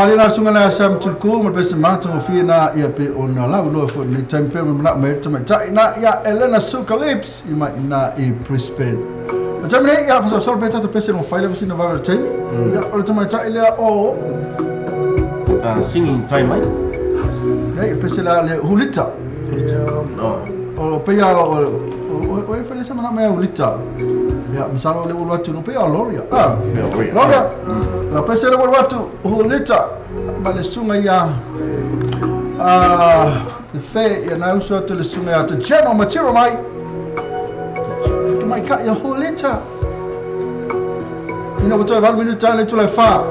Whamalina sunga na Sam Tulku ma pese mata mo fina ia pe ona lau loa fo ni time pe ma mai tamaitai na ia Elena Suka Lips i mai na i Brisbane. O taimi nei ia fasoasolo pea tatou pese mo faila fasina vave o le taimi. Ia o le tamaitai lea o Singing time mai. Nei pese la le Hulita. Hulita. O peia o o e fale sa mana mai Hulita. Ia masalo le ulu atu no peia Loria. Ah, Loria. La pese le ulu atu Hulita ma le sunga ia fe ia na uso atu le sunga ia te General Matiro mai. Mai ka ia Hulita. Ina boto 8 minuta le tula fa.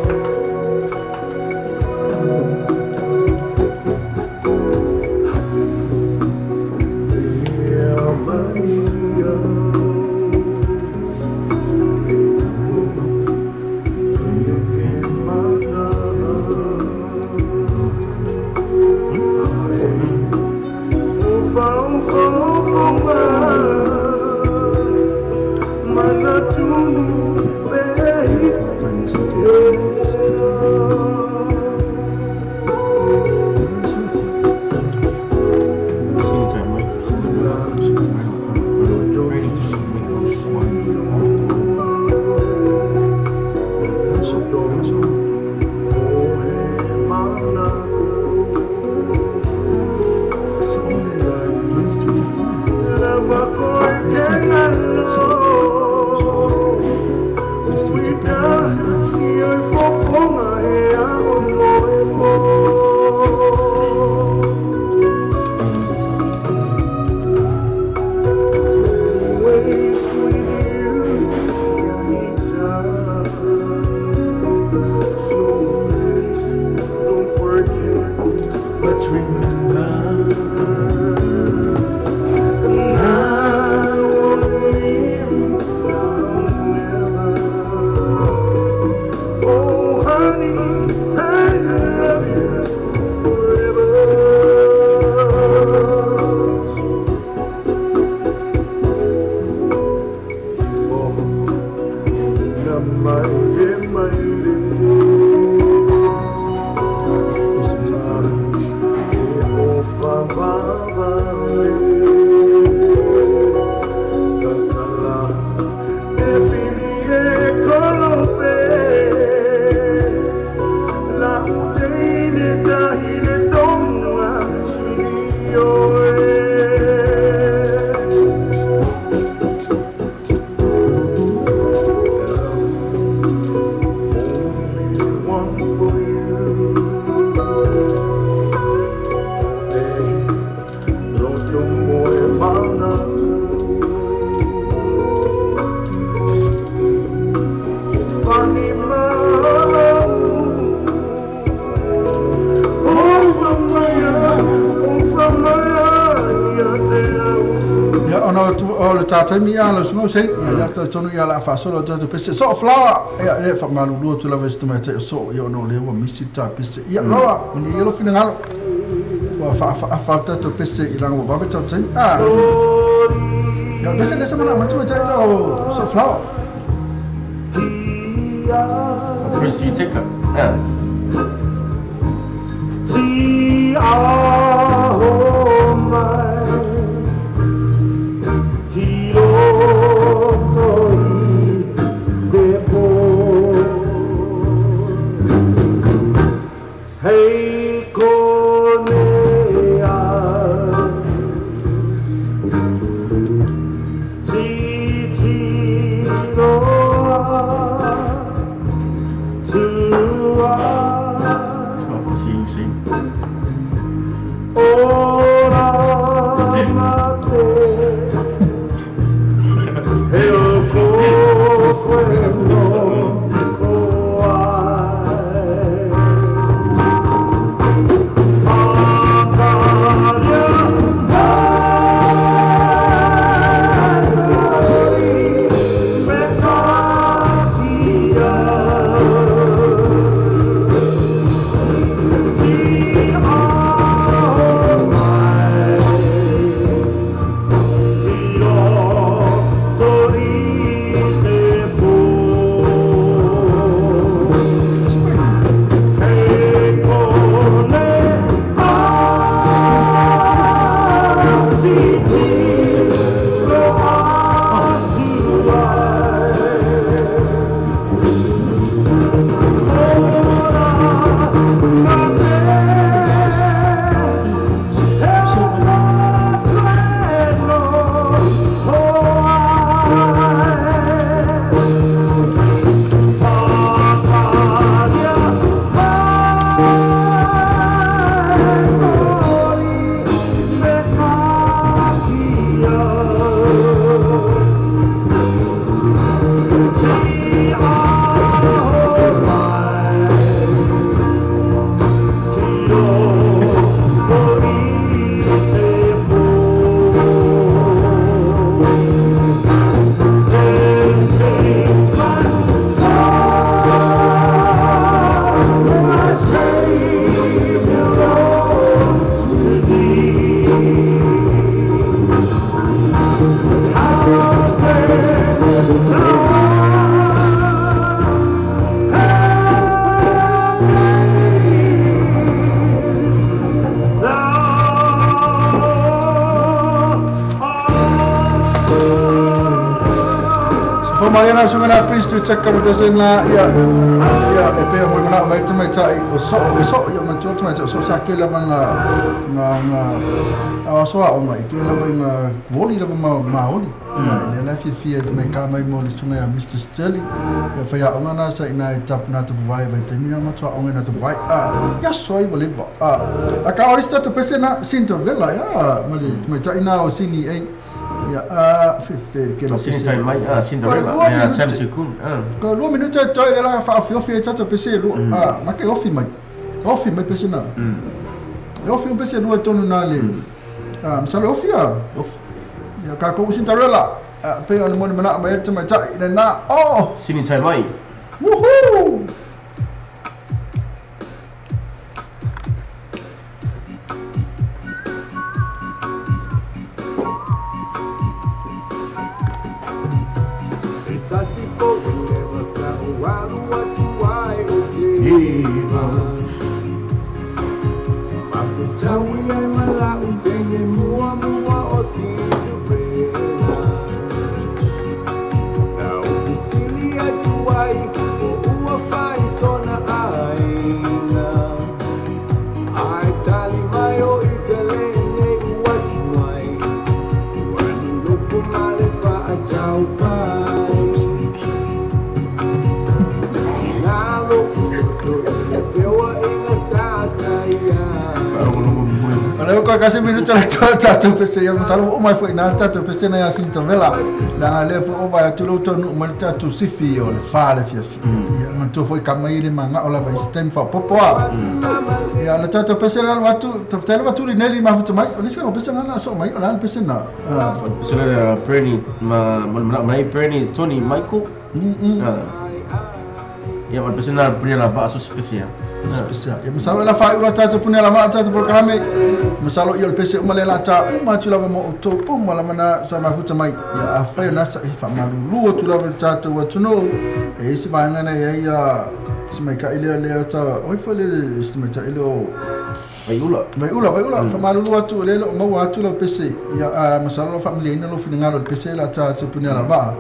Taimi ia le sunga sei ia ia tonu ia la faasolo tatou pese so flower ia e faamalulu atu lava i se tamaitai o soo ia ona o lea ua misi le tapese ia loa ni ia lo finagalo ua faafaafa tatou pese i laga ua vave tatou taimi a ia pese le sa mana ma tamaitai la o so flower Prince Teka malenga sunga na priest tu check ka pese na ia ia e pe mo na mai te mai tai o so ia ma tu te mai o so sa ke la nga nga nga o so a o mai ke la nga woli la ma ma oli ia le la fi fi mai ka mai mo le sunga ya Mr Sterling ia fa ia ona na sa ina tap na te vai vai te mina ma tu ona na te vai a ia soi vole va a a ka orista te pese na Cinderella ia ma le mai tai na o sini e ia a fe ke lo pese mai a Cinderella ia Sam Sekun ko lo minuta toi la fa fi fi tata pese lo a ma ke ofi mai pese na e ofi un pese lo tonu na le a misalo ofi a ia ka ko Cinderella pe o le mo mana mai te mai tai na o sini tai mai woohoo. Kasi minuta la tatu pese ya masalo o mai foi na tatu pese na ya Cinderella la le fo o vai tu lo tonu mai tatu sifi o le fa le fia fi ya man tu foi kamai le manga o la vai system fa popo a ya la tatu pese la watu tafutela watu ri neli ma futu mai o lisa o pese na so mai o la pese na pese la Bernie ma mai Bernie Tony Michael ya ma pese na punya la ba so special special ya masalo la fa ula tatu punya la ma tatu programe masalo ia le pese uma le lata uma tu lava mo to uma la mana sa mafuta mai ia a fa na sa fa malulu tu lava tatu wa tuno e se banga na ia ia se mai ka ile le ta oi fa le se mai ta ile o vai ula fa malulu atu le lo mo atu lo pese ia a masalo family ina lo finingalo le pese la ta se punya la va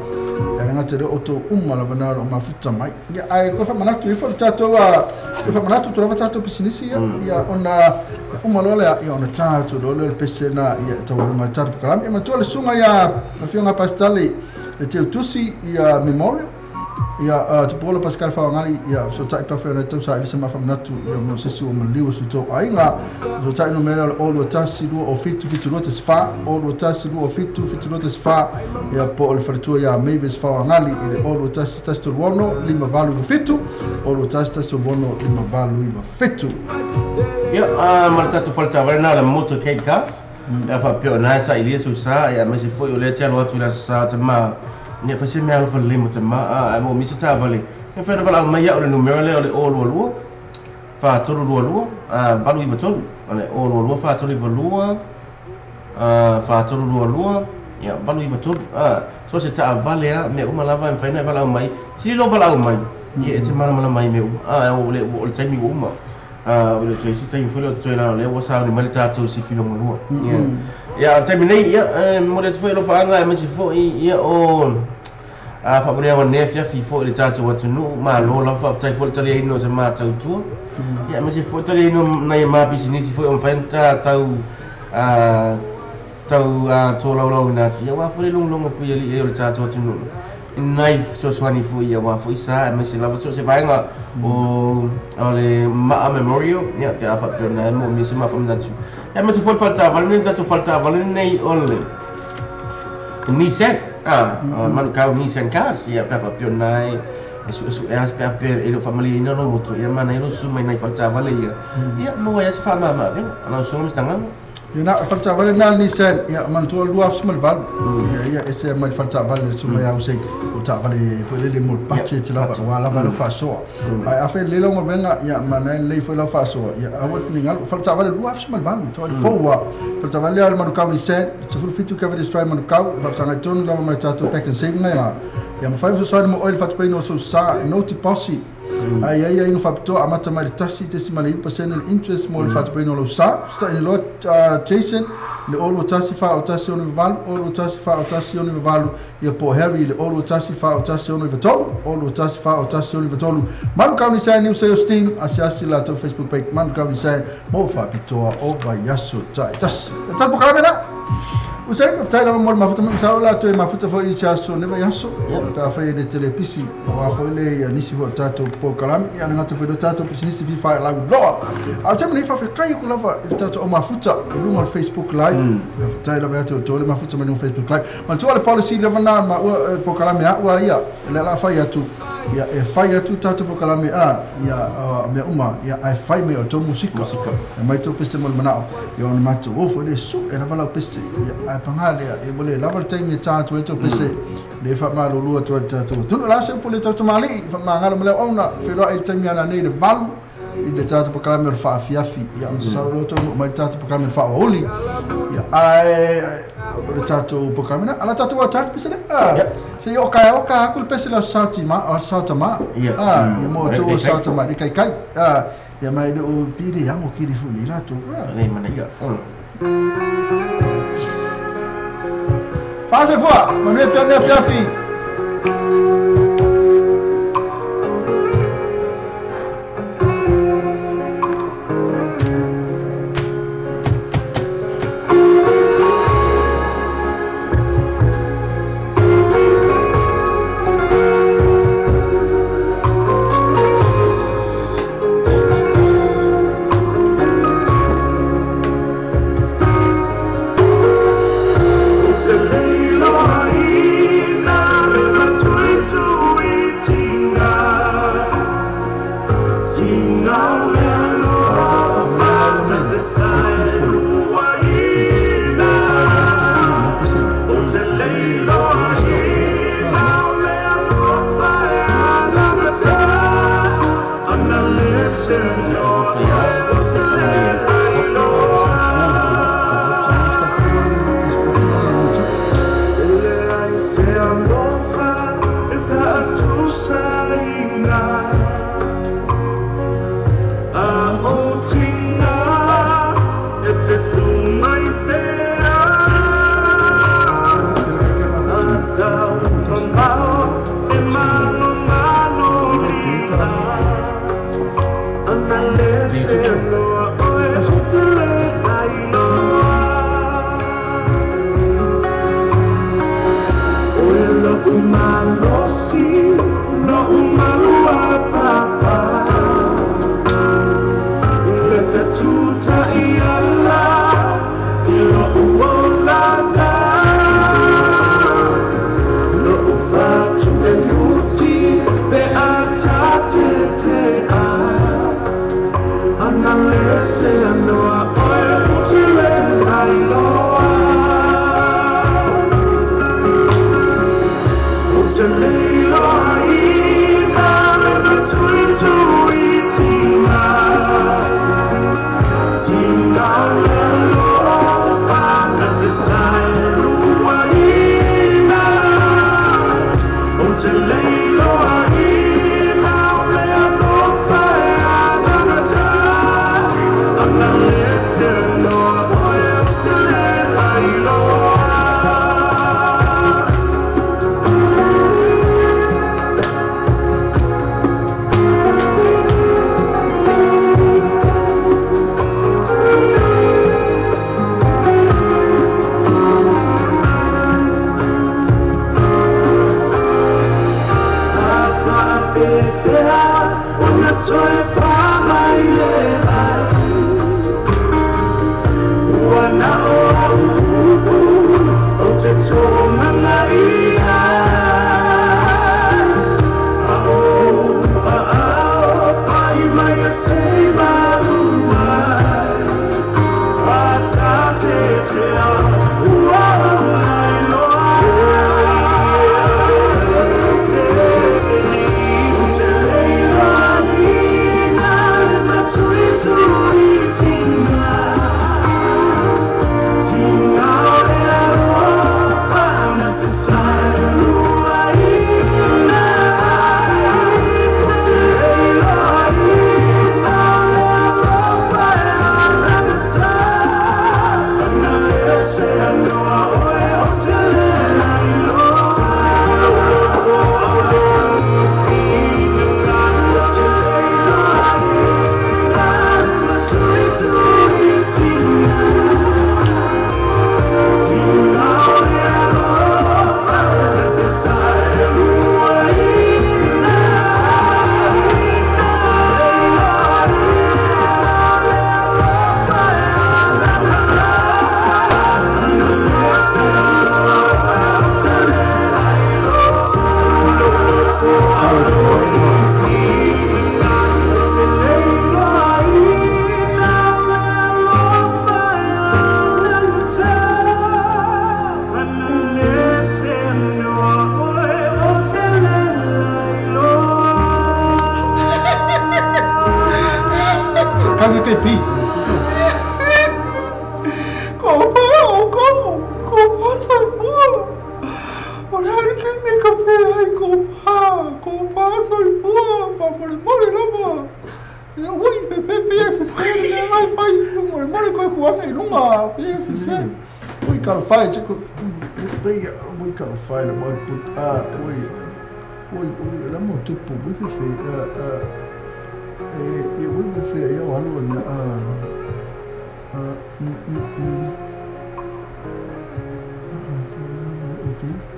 ia nga te o to uma la mana o mafuta mai ia ai ko fa mana tu fa tatu a fa mana tu lava tatu pisinisi ia ia ona uma lola ia ona tatu lola le pese na ia tau ma tatu kalam e matua le sunga ia na fionga pastali le teu tusi ia memorial ia te Paula Pascal Fawangali ia so tai pa fa na tau sa ile ma fa natu ia mo se su mo liu su to ainga so tai no mera o lo tasi lu o fitu fitu lo tes fa o lo tasi lu o fitu fitu lo tes fa ia po le fartua ia Mavis Fawangali ile o lo tasi tasi to wono lima valu fitu o lo tasi tasi to wono lima valu fitu ia marka tu falta verna la moto cake cars ia fa pio na sa ile su sa ia me se foi o le telo atu la sa te ma ia fa se mea alofa lelei mo tamā ae moomia se taavale ia faina valaau mai a'u le numera lea o le 022 4322 893 o le 022 4322 4322 ia 893 so se taavale a mea uma lava e mafai ona e valaau mai sili lou valaau mai ia e te malamala mai mea uma o le taimi ua uma o le toe se taimi foi lea o toe lana lea ua sauni mai le tatou sifi logalua ia taimi nei ia mo le atu foi alofaaga e maise foi ia o faamonia ua fiafi foi le tatou atunuu malo lava faafetai foi le taliaina o se matautua ia maise foi taliaina nai ma pisinisi foi o mafai ona tatau tau tolaulauina atu ia uā foi le logologo pui ali'i ai o le tatou atunuu nai fesoasoani foi ia uā foi sa e maise lava so se vaega o le Ma'a Memorial ia pe a faapea ona e moomia se mafamanatu ia maise foi le faletavale nei le tatou faletavale nei o le Nissan Manukau Nissan Cars ia pe a faapea ona e suesuea pe a faapea e le o faamaliaina lou loto ia mana ai lou susu mai nai faletavale ia ia maua ai se faamamaavega lau susuga ma se tagaga ia na faletavale na Nissan ia manatua lua afu ma le valu ia ese mai faletavale le suma ia usei o taavale foi lele mo le budget lava ua lava le faasoa ae afe lele lau galuega ia mana lelei foi lau faasoa ia aua ni galu faletavale lua afu ma le valu tau fou faletavale lea o le Manukau Nissan 17 Cavendish Drive Manukau e faafasagai tonu lava ma le tatou pack and save na ia mafai fesoasoani mo oe le faatupeina o sou sa no deposit. Ai ai ai no faapitoa amata mai le 1.9% le interest mo le faatupeina o lau sa. Fesootai loa Jason le 021 4 1 6 8 0 21 4 1 6 8, ia po Harry le 021 4 1 6 3 0 21 4 1 6 3. Manu County Sign New Sales Team, asiasi latou Facebook page Manu County Sign mo faapitoa o vaiaso taitasi. E tatou polokalame na Usain, faafetai lava mo le mafuta mai. Masalo latou e mafuta foi i se aso ne vaiaso pe afai e le telepisi aua foi le ia nisi foi o tatou polokalame, ia le gata foi le tatou pisinisi fifa e lauloa. A o taimi nei, faafetai aku lava i le tatou au mafuta i luga o le Facebook Live. Faafetai lava ia te outou le mafuta mai luga o Facebook Live. Manatua le policy lava na ma ua polokalame a ua ia le la fai atu ia e fai atu tatou polokalame a ia mea uma ia ae fai mai o tou musika e mai tou pese mo le manao ia ona matou o foi le su e lava lau pese ia ae pagā lea ia ua le lava le taimi e tā atu ai tou pese le faamalulu atu ai le tatou tunu la se upu le tautamali'i faamagalo ma le auauna. Feiloai i le taimi ana nei le 8 i le tatou polokalame o le faafiafi, ia ona sasau loa taunuu mai le tatou polokalame faaoauli ia ae o le tatou polokalame na ala tatou atali pese le se i o ka o ka aku le pese le sauti ma o sauta ma ia mo tou sauta ma le kaikai ia mai le o pili ango kiri fu i latou. Nei mana ia. Fase fua, manuia te ane afiafi. pe se ui ka fai che ko ui ui ka fai la mo put a ui ui ui la mo tu pu ui fe fe a e e ui fe fe ya wa lo na a a okay.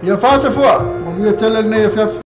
Ia fasa fua, mo mia tele nei fia.